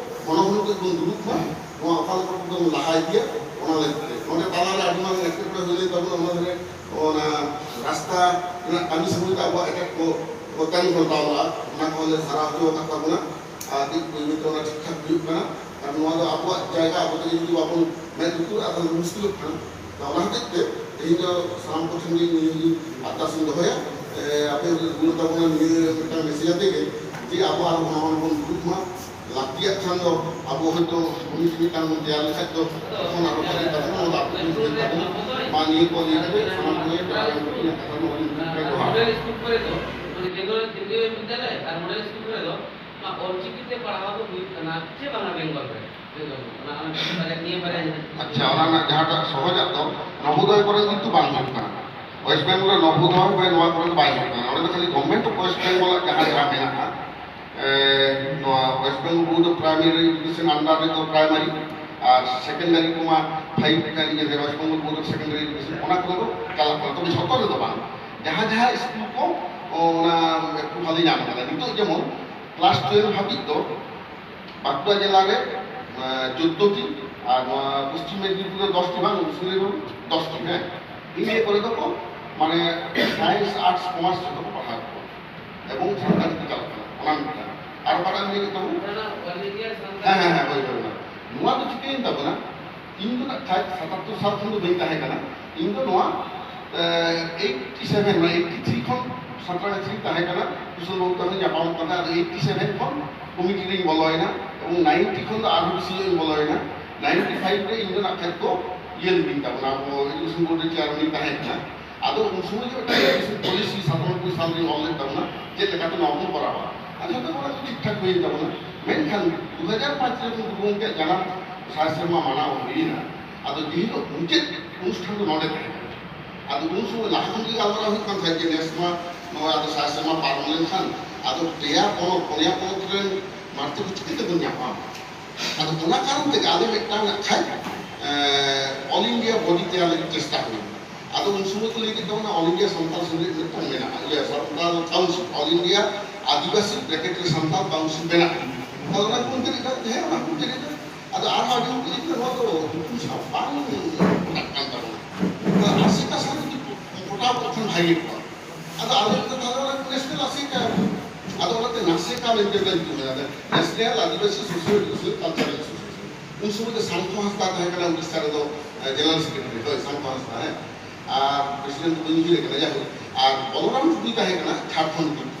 ᱦᱚᱱᱚ ᱦᱚᱱᱚ ᱛᱮ ᱵᱚᱱ ᱫᱩᱲᱩᱵ ᱢᱟ, ᱱᱚᱣᱟ ᱚᱠᱟ ᱞᱮᱠᱟ ᱵᱚᱱ ᱞᱟᱦᱟ ᱤᱫᱤᱭᱟ ᱚᱱᱟ ᱞᱟᱹᱜᱤᱫ ᱛᱮ᱾ ᱱᱚᱰᱮ ᱛᱟᱞᱟᱨᱮ ᱟᱹᱰᱤ ᱢᱟᱨᱟᱝ ᱮᱴᱠᱮᱴᱚᱬᱮ ᱦᱩᱭ ᱞᱮᱱ ᱛᱟᱵᱚᱱᱟ, ᱚᱱᱟ ᱫᱷᱟᱨᱮ ᱚᱱᱟ ᱨᱟᱥᱛᱟ ᱨᱮᱱᱟᱜ ᱠᱟᱹᱢᱤ ᱥᱚᱢᱚᱭ ᱛᱮ ᱟᱵᱚᱣᱟᱜ ᱮᱴᱟᱜ ᱠᱚ ᱠᱟᱹᱢᱤ ᱜᱷᱚᱱᱴᱟᱣ ᱞᱟᱜᱼᱟ, ᱚᱱᱟ ᱠᱚᱦᱚᱸ ᱞᱮ ᱥᱟᱨᱟᱣ ᱦᱚᱪᱚ ᱟᱠᱟᱫ ᱛᱟᱵᱚᱱᱟ᱾ ᱟᱨ ᱠᱟᱹᱡ ᱵᱟᱹᱭ ᱵᱟᱹᱭᱛᱮ ᱚᱱᱟ ᱴᱷᱤᱠ ᱴᱷᱟᱠ ᱦᱩᱭᱩᱜ ᱠᱟᱱᱟ᱾ ᱟᱨ ᱱᱚᱣᱟ ᱫᱚ ᱟᱵᱚᱣᱟᱜ ᱡᱟᱭᱜᱟ, ᱟᱵᱚ ᱛᱮᱜᱮ ᱡᱩᱫᱤ ᱵᱟᱵᱚᱱ ᱢᱮᱫ ᱞᱩᱛᱩᱨᱟᱜᱼᱟ, ᱛᱟᱦᱞᱮ ᱢᱩᱥᱠᱤᱞᱚᱜ ᱠᱟᱱᱟ᱾ ᱛᱚ ᱚᱱᱟ ᱦᱚᱛᱮᱡ ᱛᱮ ᱛᱮᱦᱮᱧ ᱫᱚ ᱥᱟᱱᱟᱢ ᱠᱚᱴᱷᱮᱱ ᱜᱮ ᱱᱤᱭᱟᱹ ᱜᱮ ᱟᱨᱫᱟᱥ ᱤᱧ ᱫᱚᱦᱚᱭᱟ, ᱟᱯᱮ ᱨᱩᱣᱟᱹᱲ ᱛᱟᱵᱚᱱᱟ ᱱᱤᱭᱟᱹ ᱢᱤᱫᱴᱟᱝ ᱢᱮᱥᱮᱡᱽ ᱟᱛᱮ ᱜᱮ, ᱡᱮ ᱟᱵᱚ ᱟᱨᱦᱚᱸ ᱱᱚᱣᱟ ᱵᱚᱱ ᱫᱩᱲᱩᱵ ᱢᱟ᱾ ᱞᱟᱹᱠᱛᱤᱭᱟᱜ ᱠᱷᱟᱱ ᱫᱚ ᱟᱵᱚ ᱦᱚᱭᱛᱳ ᱠᱚᱢᱤᱴᱤ ᱢᱤᱫᱴᱟᱝ ᱵᱚᱱ ᱛᱮᱭᱟᱨ ᱞᱮᱠᱷᱟᱡ ᱫᱚ ᱛᱚᱠᱷᱚᱱ ᱟᱨᱚ ᱵᱷᱟᱜᱮ ᱠᱟᱛᱷᱟ ᱱᱚᱣᱟ ᱫᱚ ᱟᱵᱚ ᱵᱚᱱ ᱩᱭᱦᱟᱹᱨ ᱛᱟᱵᱚᱱᱟ᱾ ᱢᱟ ᱱᱤᱭᱟᱹ ᱠᱚ ᱞᱟᱹᱭ ᱠᱟᱛᱮ ᱥᱟᱱᱟᱢ ᱠᱚᱜᱮ ᱡᱚᱦᱟᱨ ᱜᱮ ᱢᱚᱡᱽ ᱡᱚᱦᱟᱨ᱾ ᱢᱚᱰᱮᱞ ᱥᱠᱩᱞ ᱠᱚᱨᱮ ᱫᱚ, ᱢᱟᱱᱮ ᱠᱮᱱᱫᱨᱚ ᱠᱮᱱᱫᱨᱤᱭᱚ ᱵᱤᱫᱽᱫᱟᱞᱚᱭ ᱟᱨ ᱢᱚᱰᱮᱞ ᱥᱠᱩᱞ ᱠᱚᱨᱮ ᱫᱚ ᱱᱚᱣᱟ ᱚᱞᱪᱤᱠᱤ ᱛᱮ ᱯᱟᱲᱦᱟᱣ ᱫᱚ ᱦᱩᱭᱩᱜ ᱠᱟᱱᱟ ᱪᱮ ᱵᱟᱝᱟ ᱵᱮᱝᱜᱚᱞ ᱨᱮ? ᱵᱮᱝᱜᱚᱞ ᱨᱮ᱾ ᱚᱱᱟ, ᱚᱱᱟ ᱠᱟᱹᱴᱤᱡ ᱵᱟᱨᱭᱟ, ᱱᱤᱭᱟᱹ ᱵᱟᱨᱭᱟ ᱡᱩᱫᱤ ᱟᱪᱪᱷᱟ, ᱚᱱᱟ ᱨᱮᱱᱟᱜ ᱡᱟᱦᱟᱸᱴᱟᱜ ᱥᱚᱦᱚᱡᱟᱜ ᱫᱚ ᱱᱚᱵᱳᱫᱚᱭ ᱠᱚᱨᱮ ᱠᱤᱱᱛᱩ ᱵᱟᱝ ᱦᱩᱭᱩᱜ ᱠᱟᱱᱟ᱾ ᱳᱭᱮᱥᱴ ᱵᱮᱝᱜᱚᱞ ᱨᱮ ᱱᱚᱵᱳᱫᱚᱭ ᱦᱚᱸ ᱱᱚᱣᱟ ᱠᱚᱨᱮ ᱫᱚ ᱵᱟᱭ ᱦᱩᱭᱩᱜ ᱠᱟᱱᱟ᱾ ᱚᱸᱰᱮ ᱫᱚ ᱠᱷᱟᱹᱞᱤ ᱜᱚᱵᱷᱢᱮᱱᱴ ᱚᱯᱷ ᱳᱭᱮᱥᱴ ᱵᱮᱝᱜᱚᱞ ᱟᱜ ᱡᱟᱦᱟᱸ ᱡᱟᱦᱟᱸ ᱢᱮᱱᱟᱜᱼᱟ, ᱮ, ᱱᱚᱣᱟ West Bengal board of primary education under ᱨᱮᱫᱚ ᱯᱨᱟᱭᱢᱟᱨᱤ ᱟᱨ ᱥᱮᱠᱮᱱᱰᱟᱨᱤ ᱠᱚᱢᱟ ᱯᱷᱟᱭᱤᱵᱷ ᱠᱟᱱ ᱜᱮ, West Bengal board of secondary education, ᱚᱱᱟ ᱠᱚᱨᱮ ᱫᱚ ᱪᱟᱞᱟᱜ ᱠᱟᱱᱟ, ᱛᱚᱵᱮ ᱡᱷᱚᱛᱚ ᱨᱮᱫᱚ ᱵᱟᱝ᱾ ᱡᱟᱦᱟᱸ ᱡᱟᱦᱟᱸ ᱥᱠᱩᱞ ᱠᱚ ᱚᱱᱟ ᱮᱠᱴᱩ ᱵᱷᱟᱞᱮ ᱧᱟᱢ ᱠᱟᱫᱟ᱾ ᱱᱤᱛᱚᱜ ᱡᱮᱢᱚᱱ ᱠᱞᱟᱥ ᱴᱩᱭᱮᱞᱵᱷ ᱦᱟᱹᱵᱤᱡ ᱫᱚ ᱵᱟᱸᱠᱩᱲᱟ ᱡᱮᱞᱟ ᱨᱮ, ᱮ, ᱪᱳᱫᱽᱫᱳ ᱴᱤ, ᱟᱨ ᱱᱚᱣᱟ ᱯᱚᱥᱪᱤᱢ ᱢᱮᱫᱽᱱᱤᱯᱩᱨ ᱨᱮ ᱫᱚᱥ ᱴᱤ ᱵᱟᱝ, ᱩᱥᱩᱞᱤ ᱨᱳᱰ ᱫᱚᱥ ᱴᱤ, ᱦᱮᱸ, ᱤᱱᱟᱹ ᱠᱚᱨᱮ ᱫᱚᱠᱚ ᱢᱟᱱᱮ ᱥᱟᱭᱮᱱᱥ, ᱟᱨᱴᱥ, ᱠᱚᱢᱟᱨᱥ ᱡᱷᱚᱛᱚ ᱠᱚ ᱯᱟᱲᱦᱟᱣ ᱠᱚᱣᱟ ᱮᱵᱚᱝ ᱥᱟᱱᱛᱟᱲᱤ ᱛᱮ ᱪᱟᱞᱟᱜ ᱠᱟᱱᱟ᱾ ᱚᱱᱟ ᱢᱤᱫᱴᱟᱝ᱾ ᱟᱨ ᱚᱠᱟᱴᱟᱜ ᱮᱢ ᱞᱟᱹᱭ ᱠᱮᱫ ᱛᱟᱵᱚᱱᱟ? ᱦᱮᱸ, ᱦᱮᱸ, ᱦᱮᱸ, ᱦᱳᱭ, ᱦᱳᱭ, ᱦᱳᱭ᱾ ᱱᱚᱣᱟ ᱫᱚ ᱪᱤᱠᱟᱹᱭᱮᱱ ᱛᱟᱵᱚᱱᱟ? ᱤᱧ ᱫᱚ ᱱᱟᱜ ᱠᱷᱟᱡ ᱥᱟᱛᱟᱛᱛᱳᱨ ᱥᱟᱞ ᱠᱷᱚᱱ ᱫᱚ ᱵᱟᱹᱧ ᱛᱟᱦᱮᱸ ᱠᱟᱱᱟ᱾ ᱤᱧ ᱫᱚ ᱱᱚᱣᱟ, ᱮ, ᱮᱭᱤᱴᱴᱤ ᱥᱮᱵᱷᱮᱱ, ᱢᱟᱱᱮ ᱮᱭᱤᱴᱴᱤ ᱛᱷᱨᱤ ᱠᱷᱚᱱ ᱥᱟᱸᱛᱨᱟᱜᱟᱪᱷᱤ ᱨᱤᱧ ᱛᱟᱦᱮᱸ ᱠᱟᱱᱟ, ᱠᱩᱥᱚᱞ ᱵᱟᱹᱵᱩ ᱛᱟᱠᱚᱧ ᱧᱟᱯᱟᱢ ᱠᱟᱱ ᱛᱟᱦᱮᱸ᱾ ᱟᱫᱚ ᱮᱭᱤᱴᱴᱤ ᱥᱮᱵᱷᱮᱱ ᱠᱷᱚᱱ ᱠᱚᱢᱤᱴᱤ ᱨᱤᱧ ᱵᱚᱞᱚᱭᱮᱱᱟ, ᱮᱵᱚᱝ ᱱᱟᱭᱤᱱᱴᱤ ᱠᱷᱚᱱ ᱫᱚ ᱟᱨᱦᱚᱸ ᱵᱮᱥᱤ ᱧᱚᱜ ᱤᱧ ᱵᱚᱞᱚᱭᱮᱱᱟ᱾ ᱱᱟᱭᱤᱱᱴᱤ ᱯᱷᱟᱭᱤᱵᱷ ᱨᱮ ᱤᱧ ᱫᱚ ᱱᱟᱜ ᱠᱷᱟᱡ ᱠᱚ ᱤᱭᱟᱹ ᱞᱤᱫᱤᱧ ᱛᱟᱵᱚᱱᱟ, ᱟᱵᱚ ᱮᱰᱩᱠᱮᱥᱚᱱ ᱵᱳᱨᱰ ᱨᱮ ᱪᱮᱭᱟᱨᱢᱮᱱ ᱤᱧ ᱛᱟᱦᱮᱸ ᱠᱟᱱᱟ᱾ ᱟᱫᱚ ᱩᱱ ᱥᱚᱢᱚᱭ ᱜᱮ ᱢᱤᱫᱴᱟᱝ ᱮᱰᱩᱠᱮᱥᱚᱱ ᱯᱚᱞᱤᱥᱤ ᱥᱟᱛᱟᱱᱚᱵᱵᱳᱭ ᱥᱟᱞ ᱨᱤᱧ ᱚᱞ ᱞᱮᱫ ᱛᱟᱵᱚᱱᱟ, ᱪᱮᱫ ᱞᱮᱠᱟᱛᱮ ᱱᱚᱣᱟ ᱵᱚᱱ ᱠᱚᱨᱟᱣᱟ᱾ ᱟᱨ ᱡᱷᱚᱛᱚ ᱠᱚ ᱚᱱᱟ ᱠᱚ ᱴᱷᱤᱠ ᱴᱷᱟᱠ ᱦᱩᱭᱮᱱ ᱛᱟᱵᱚᱱᱟ᱾ ᱢᱮᱱᱠᱷᱟᱱ ᱫᱩ ᱦᱟᱡᱟᱨ ᱯᱟᱸᱪ ᱨᱮ ᱜᱩᱨᱩ ᱜᱚᱢᱠᱮᱭᱟᱜ ᱡᱟᱱᱟᱢ ᱥᱟᱭ ᱥᱮᱨᱢᱟ ᱢᱟᱱᱟᱣ ᱦᱩᱭᱮᱱᱟ᱾ ᱟᱫᱚ ᱡᱮ ᱦᱤᱞᱳᱜ ᱢᱩᱪᱟᱹᱫ ᱚᱱᱩᱥᱴᱷᱟᱱ ᱫᱚ ᱱᱚᱰᱮ ᱛᱟᱦᱮᱸ ᱠᱟᱱᱟ᱾ ᱟᱫᱚ ᱩᱱ ᱥᱚᱢᱚᱭ ᱞᱟᱦᱟ ᱠᱷᱚᱱ ᱜᱮ ᱜᱟᱞᱢᱟᱨᱟᱣ ᱦᱩᱭᱩᱜ ᱠᱟᱱ ᱛᱟᱦᱮᱸᱫ ᱡᱮ ᱱᱮᱥ ᱢᱟ ᱱᱚᱣᱟ ᱟᱫᱚ ᱥᱟᱭ ᱥᱮᱨᱢᱟ ᱯᱟᱨᱚᱢ ᱞᱮᱱᱠᱷᱟᱱ ᱟᱫᱚ ᱯᱮᱭᱟ ᱯᱚᱱᱚᱛ, ᱯᱩᱱᱭᱟ ᱯᱚᱱᱚᱛ ᱨᱮᱱ ᱢᱟᱹᱨᱛᱤ ᱠᱚ ᱪᱤᱠᱟᱹ ᱛᱮᱵᱚᱱ ᱧᱟᱯᱟᱢᱟ? ᱟᱫᱚ ᱚᱱᱟ ᱠᱟᱨᱚᱱ ᱛᱮᱜᱮ ᱟᱞᱮ ᱢᱤᱫᱴᱟᱝ ᱱᱟᱜ ᱠᱷᱟᱡ, ᱮᱸ, ᱚᱞ ᱤᱱᱰᱤᱭᱟ ᱵᱚᱰᱤ ᱛᱮᱭᱟᱨ ᱞᱟᱹᱜᱤᱫ ᱪᱮᱥᱴᱟ ᱦᱩᱭᱱᱟ᱾ ᱟᱫᱚ ᱩᱱ ᱥᱚᱢᱚᱭ ᱠᱚ ᱞᱟᱹᱭ ᱠᱮᱫ ᱛᱟᱵᱚᱱᱟ ᱚᱞ ᱤᱱᱰᱤᱭᱟ ᱥᱟᱱᱛᱟᱲ ᱥᱚᱝᱜᱚᱴᱷᱚᱱ ᱢᱤᱫᱴᱟᱝ ᱢᱮᱱᱟᱜᱼᱟ, ᱤᱭᱟᱹ, ᱥᱟᱱᱛᱟᱲ ᱠᱟᱣᱩᱱᱥᱤᱞ, ᱚᱞ ᱤᱱᱰᱤᱭᱟ ᱟᱹᱫᱤᱵᱟᱹᱥᱤ ᱵᱨᱮᱠᱮᱴ ᱨᱮ ᱥᱟᱱᱛᱟᱲ ᱠᱟᱣᱩᱱᱥᱤᱞ ᱢᱮᱱᱟᱜᱼᱟ᱾ ᱟᱫᱚ ᱚᱱᱟ ᱠᱚ ᱩᱱᱠᱩ ᱞᱟᱹᱭ ᱠᱮᱫᱟ, ᱦᱮᱸ, ᱚᱱᱟ ᱠᱚ ᱞᱟᱹᱭ ᱠᱮᱫᱟ᱾ ᱟᱫᱚ ᱟᱨᱦᱚᱸ ᱟᱹᱰᱤ ᱦᱚᱲ ᱠᱚ ᱞᱟᱹᱭ ᱠᱮᱫᱟ, ᱱᱚᱣᱟ ᱫᱚ ᱦᱩᱠᱩᱢ ᱥᱟᱶ ᱵᱟᱝ ᱯᱚᱴᱟᱜ ᱠᱟᱱ ᱛᱟᱵᱚᱱᱟ᱾ ᱟᱫᱚ ᱟᱥᱮᱠᱟ ᱥᱟᱶ ᱡᱩᱫᱤ ᱯᱚᱴᱟᱣ ᱠᱚᱜ ᱠᱷᱟᱱ ᱵᱷᱟᱜᱮ ᱠᱚᱜᱼᱟ᱾ ᱟᱫᱚ ᱟᱞᱮ ᱫᱚ ᱛᱟᱦᱞᱮ ᱚᱱᱟ ᱱᱮᱥᱱᱟᱞ ᱟᱥᱮᱠᱟ, ᱟᱫᱚ ᱚᱱᱟᱛᱮ ᱱᱟᱥᱮᱠᱟ ᱢᱮᱱᱛᱮ ᱞᱮ ᱧᱩᱛᱩᱢ ᱮᱫᱟ, ᱱᱮᱥᱱᱟᱞ ᱟᱹᱫᱤᱵᱟᱹᱥᱤ ᱥᱳᱥᱤᱭᱳ ᱮᱰᱩᱠᱮᱥᱚᱱᱟᱞ ᱠᱟᱞᱪᱟᱨᱟᱞ ᱮᱥᱳᱥᱤᱭᱮᱥᱚᱱ᱾ ᱩᱱ ᱥᱚᱢᱚᱭ ᱫᱚ ᱥᱟᱱᱛᱚ ᱦᱟᱸᱥᱫᱟ ᱛᱟᱦᱮᱸ ᱠᱟᱱᱟ ᱩᱲᱤᱥᱥᱟ ᱨᱮᱫᱚ, ᱮ, ᱡᱮᱱᱟᱨᱮᱞ ᱥᱮᱠᱨᱮᱴᱟᱨᱤ, ᱦᱳᱭ, ᱥᱟᱱᱛᱚ ᱦᱟᱸᱥᱫᱟ, ᱦᱮᱸ᱾ ᱟᱨ ᱯᱨᱮᱥᱤᱰᱮᱱᱴ ᱫᱚ ᱵᱟᱹᱧ ᱩᱭᱦᱟᱹᱨᱮ ᱠᱟᱱᱟ, ᱡᱟᱭᱦᱳᱠ᱾ ᱟᱨ ᱵᱚᱞᱚᱨᱟᱢ ᱴᱩᱰᱩᱭ ᱛᱟᱦᱮᱸ ᱠᱟᱱᱟ ᱡᱷᱟᱲᱠᱷᱚᱸᱰ ᱨᱤᱱᱤᱡ᱾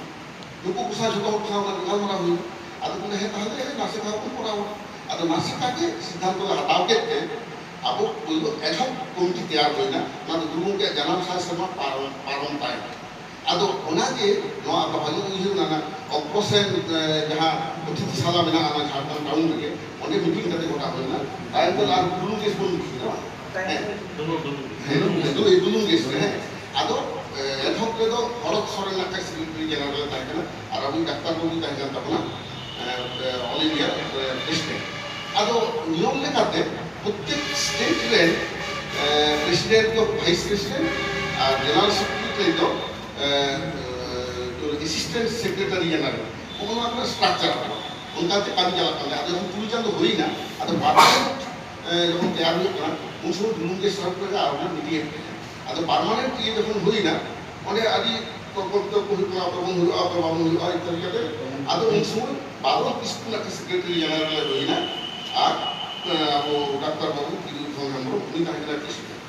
ᱱᱩᱠᱩ ᱠᱚ ᱥᱟᱶ ᱡᱷᱚᱛᱚ ᱦᱚᱲ ᱥᱟᱶ ᱚᱱᱟ ᱜᱟᱞᱢᱟᱨᱟᱣ ᱦᱩᱭᱱᱟ᱾ ᱟᱫᱚ ᱠᱚ ᱢᱮᱱᱫᱟ, "ᱦᱮᱸ, ᱛᱟᱦᱞᱮ ᱱᱟᱥᱮᱠᱟ ᱵᱚᱱ ᱠᱚᱨᱟᱣᱟ᱾" ᱟᱫᱚ ᱱᱟᱥᱮᱠᱟ ᱜᱮ ᱥᱤᱫᱽᱫᱷᱟᱱᱛᱚ ᱞᱮ ᱦᱟᱛᱟᱣ ᱠᱮᱫ ᱛᱮ ᱟᱵᱚ ᱯᱳᱭᱞᱳ ᱮᱰᱦᱚᱠ ᱠᱚᱢᱤᱴᱤ ᱛᱮᱭᱟᱨ ᱦᱩᱭᱱᱟ᱾ ᱚᱱᱟ ᱫᱚ ᱜᱩᱨᱩ ᱜᱚᱢᱠᱮᱭᱟᱜ ᱡᱟᱱᱟᱢ ᱥᱟᱭ ᱥᱮᱨᱢᱟ ᱯᱟᱨᱚᱢ, ᱯᱟᱨᱚᱢ ᱛᱟᱭᱚᱢ᱾ ᱟᱫᱚ ᱚᱱᱟᱜᱮ ᱱᱚᱣᱟ ᱟᱵᱚ ᱵᱷᱟᱜᱮ ᱩᱭᱦᱟᱹᱨ ᱢᱮᱱᱟᱜᱼᱟ, ᱚᱜᱽᱨᱚᱥᱮᱱ, ᱮ, ᱡᱟᱦᱟᱸ ᱚᱛᱤᱛᱷᱤᱥᱟᱞᱟ ᱢᱮᱱᱟᱜᱼᱟ ᱚᱱᱟ ᱡᱷᱟᱲᱠᱷᱚᱸᱰ ᱴᱟᱣᱩᱱ ᱨᱮᱜᱮ, ᱚᱸᱰᱮ ᱢᱤᱴᱤᱝ ᱠᱟᱛᱮ ᱜᱚᱴᱟ ᱦᱩᱭᱱᱟ᱾ ᱛᱟᱭᱚᱢ ᱛᱮ ᱟᱨ ᱰᱩᱞᱩᱝ ᱜᱮᱥ ᱵᱚᱱ ᱢᱤᱴᱤᱝ ᱠᱮᱫᱟ, ᱵᱟᱝ? ᱦᱮᱸ᱾ ᱦᱮᱸ, ᱰᱩᱞᱩᱝ, ᱰᱩᱞᱩᱝ ᱜᱮᱥ ᱨᱮ, ᱦᱮᱸ᱾ ᱟᱫᱚ, ᱮ, ᱮᱛᱚᱦᱚᱵ ᱨᱮᱫᱚ ᱦᱚᱨᱚᱛ ᱥᱚᱨᱮᱱ ᱱᱟᱜ ᱠᱷᱟᱡ ᱥᱮᱠᱨᱮᱴᱟᱨᱤ ᱡᱮᱱᱟᱨᱟᱞ ᱮ ᱛᱟᱦᱮᱸ ᱠᱟᱱᱟ, ᱟᱨ ᱟᱵᱚ ᱰᱟᱠᱛᱟᱨ ᱵᱟᱹᱵᱩ ᱛᱟᱦᱮᱸ ᱠᱟᱱ ᱛᱟᱵᱚᱱᱟ, ᱮ, ᱮ, ᱚᱞ ᱤᱱᱰᱤᱭᱟ, ᱮ, ᱯᱨᱮᱥᱤᱰᱮᱱᱴ᱾ ᱟᱫᱚ ᱱᱤᱭᱚᱢ ᱞᱮᱠᱟᱛᱮ ᱯᱨᱚᱛᱮᱠ ᱥᱴᱮᱴ ᱨᱮᱱ, ᱮ, ᱯᱨᱮᱥᱤᱰᱮᱱᱴ ᱫᱚ ᱵᱷᱟᱭᱤᱥ ᱯᱨᱮᱥᱤᱰᱮᱱᱴ ᱟᱨ ᱡᱮᱱᱟᱨᱟᱞ ᱥᱮᱠᱨᱮᱴᱟᱨᱤ ᱫᱚ, ᱮ, ᱮ, ᱮᱥᱤᱥᱴᱮᱱᱴ ᱥᱮᱠᱨᱮᱴᱟᱨᱤ ᱡᱮᱱᱟᱨᱟᱞ᱾ ᱱᱚᱜᱼᱚ ᱱᱚᱣᱟ ᱠᱚ ᱥᱴᱨᱟᱠᱪᱟᱨ ᱠᱟᱱᱟ᱾ ᱚᱱᱠᱟᱛᱮ ᱠᱟᱹᱢᱤ ᱪᱟᱞᱟᱜ ᱠᱟᱱ ᱛᱟᱦᱮᱸᱫ᱾ ᱟᱫᱚ ᱡᱚᱠᱷᱚᱱ ᱠᱩᱲᱤ ᱪᱟᱸᱫᱚ ᱦᱩᱭᱱᱟ, ᱟᱫᱚ ᱯᱟᱨᱢᱟᱱᱮᱱᱴ, ᱮ, ᱡᱚᱠᱷᱚᱱ ᱛᱮᱭᱟᱨ ᱦᱩᱭᱩᱜ ᱠᱟᱱᱟ, ᱩᱱ ᱥᱚᱢᱚᱭ ᱰᱩᱞᱩᱝ ᱜᱮᱥ ᱛᱚᱨᱚᱯ ᱨᱮᱜᱮ ᱟᱨᱦᱚᱸ ᱢᱤᱴᱤᱝ ᱮᱫ ᱛᱟᱦᱮᱸᱫ᱾ ᱟᱫᱚ ᱯᱟᱨᱢᱟᱱᱮᱱᱴ ᱤᱭᱟᱹ ᱡᱚᱠᱷᱚᱱ ᱦᱩᱭᱱᱟ, ᱚᱸᱰᱮ ᱟᱹᱰᱤ ᱛᱚᱨᱠᱚ ᱵᱤᱛᱚᱨᱠᱚ ᱦᱩᱭᱩᱜ ᱠᱟᱱᱟ, ᱚᱠᱚᱭ ᱵᱚᱱ ᱦᱩᱭᱩᱜᱼᱟ, ᱚᱠᱚᱭ ᱵᱟᱵᱚᱱ ᱦᱩᱭᱩᱜᱼᱟ ᱤᱛᱭᱟᱫᱤ ᱠᱟᱛᱮ᱾ ᱟᱫᱚ ᱩᱱ ᱥᱚᱢᱚᱭ ᱵᱟᱨᱚ ᱠᱤᱥᱠᱩ ᱱᱟᱜ ᱥᱮᱠᱨᱮᱴᱟᱨᱤ ᱡᱮᱱᱟᱨᱮᱞ ᱮ ᱦᱩᱭᱱᱟ, ᱟᱨ, ᱮ, ᱟᱵᱚ ᱰᱟᱠᱛᱟᱨ ᱵᱟᱹᱵᱩ ᱜᱤᱨᱤᱫᱷᱚᱨ ᱦᱮᱢᱵᱨᱚᱢ, ᱩᱱᱤ ᱛᱟᱦᱮᱸ ᱠᱟᱱᱟ ᱯᱨᱮᱥᱤᱰᱮᱱᱴ᱾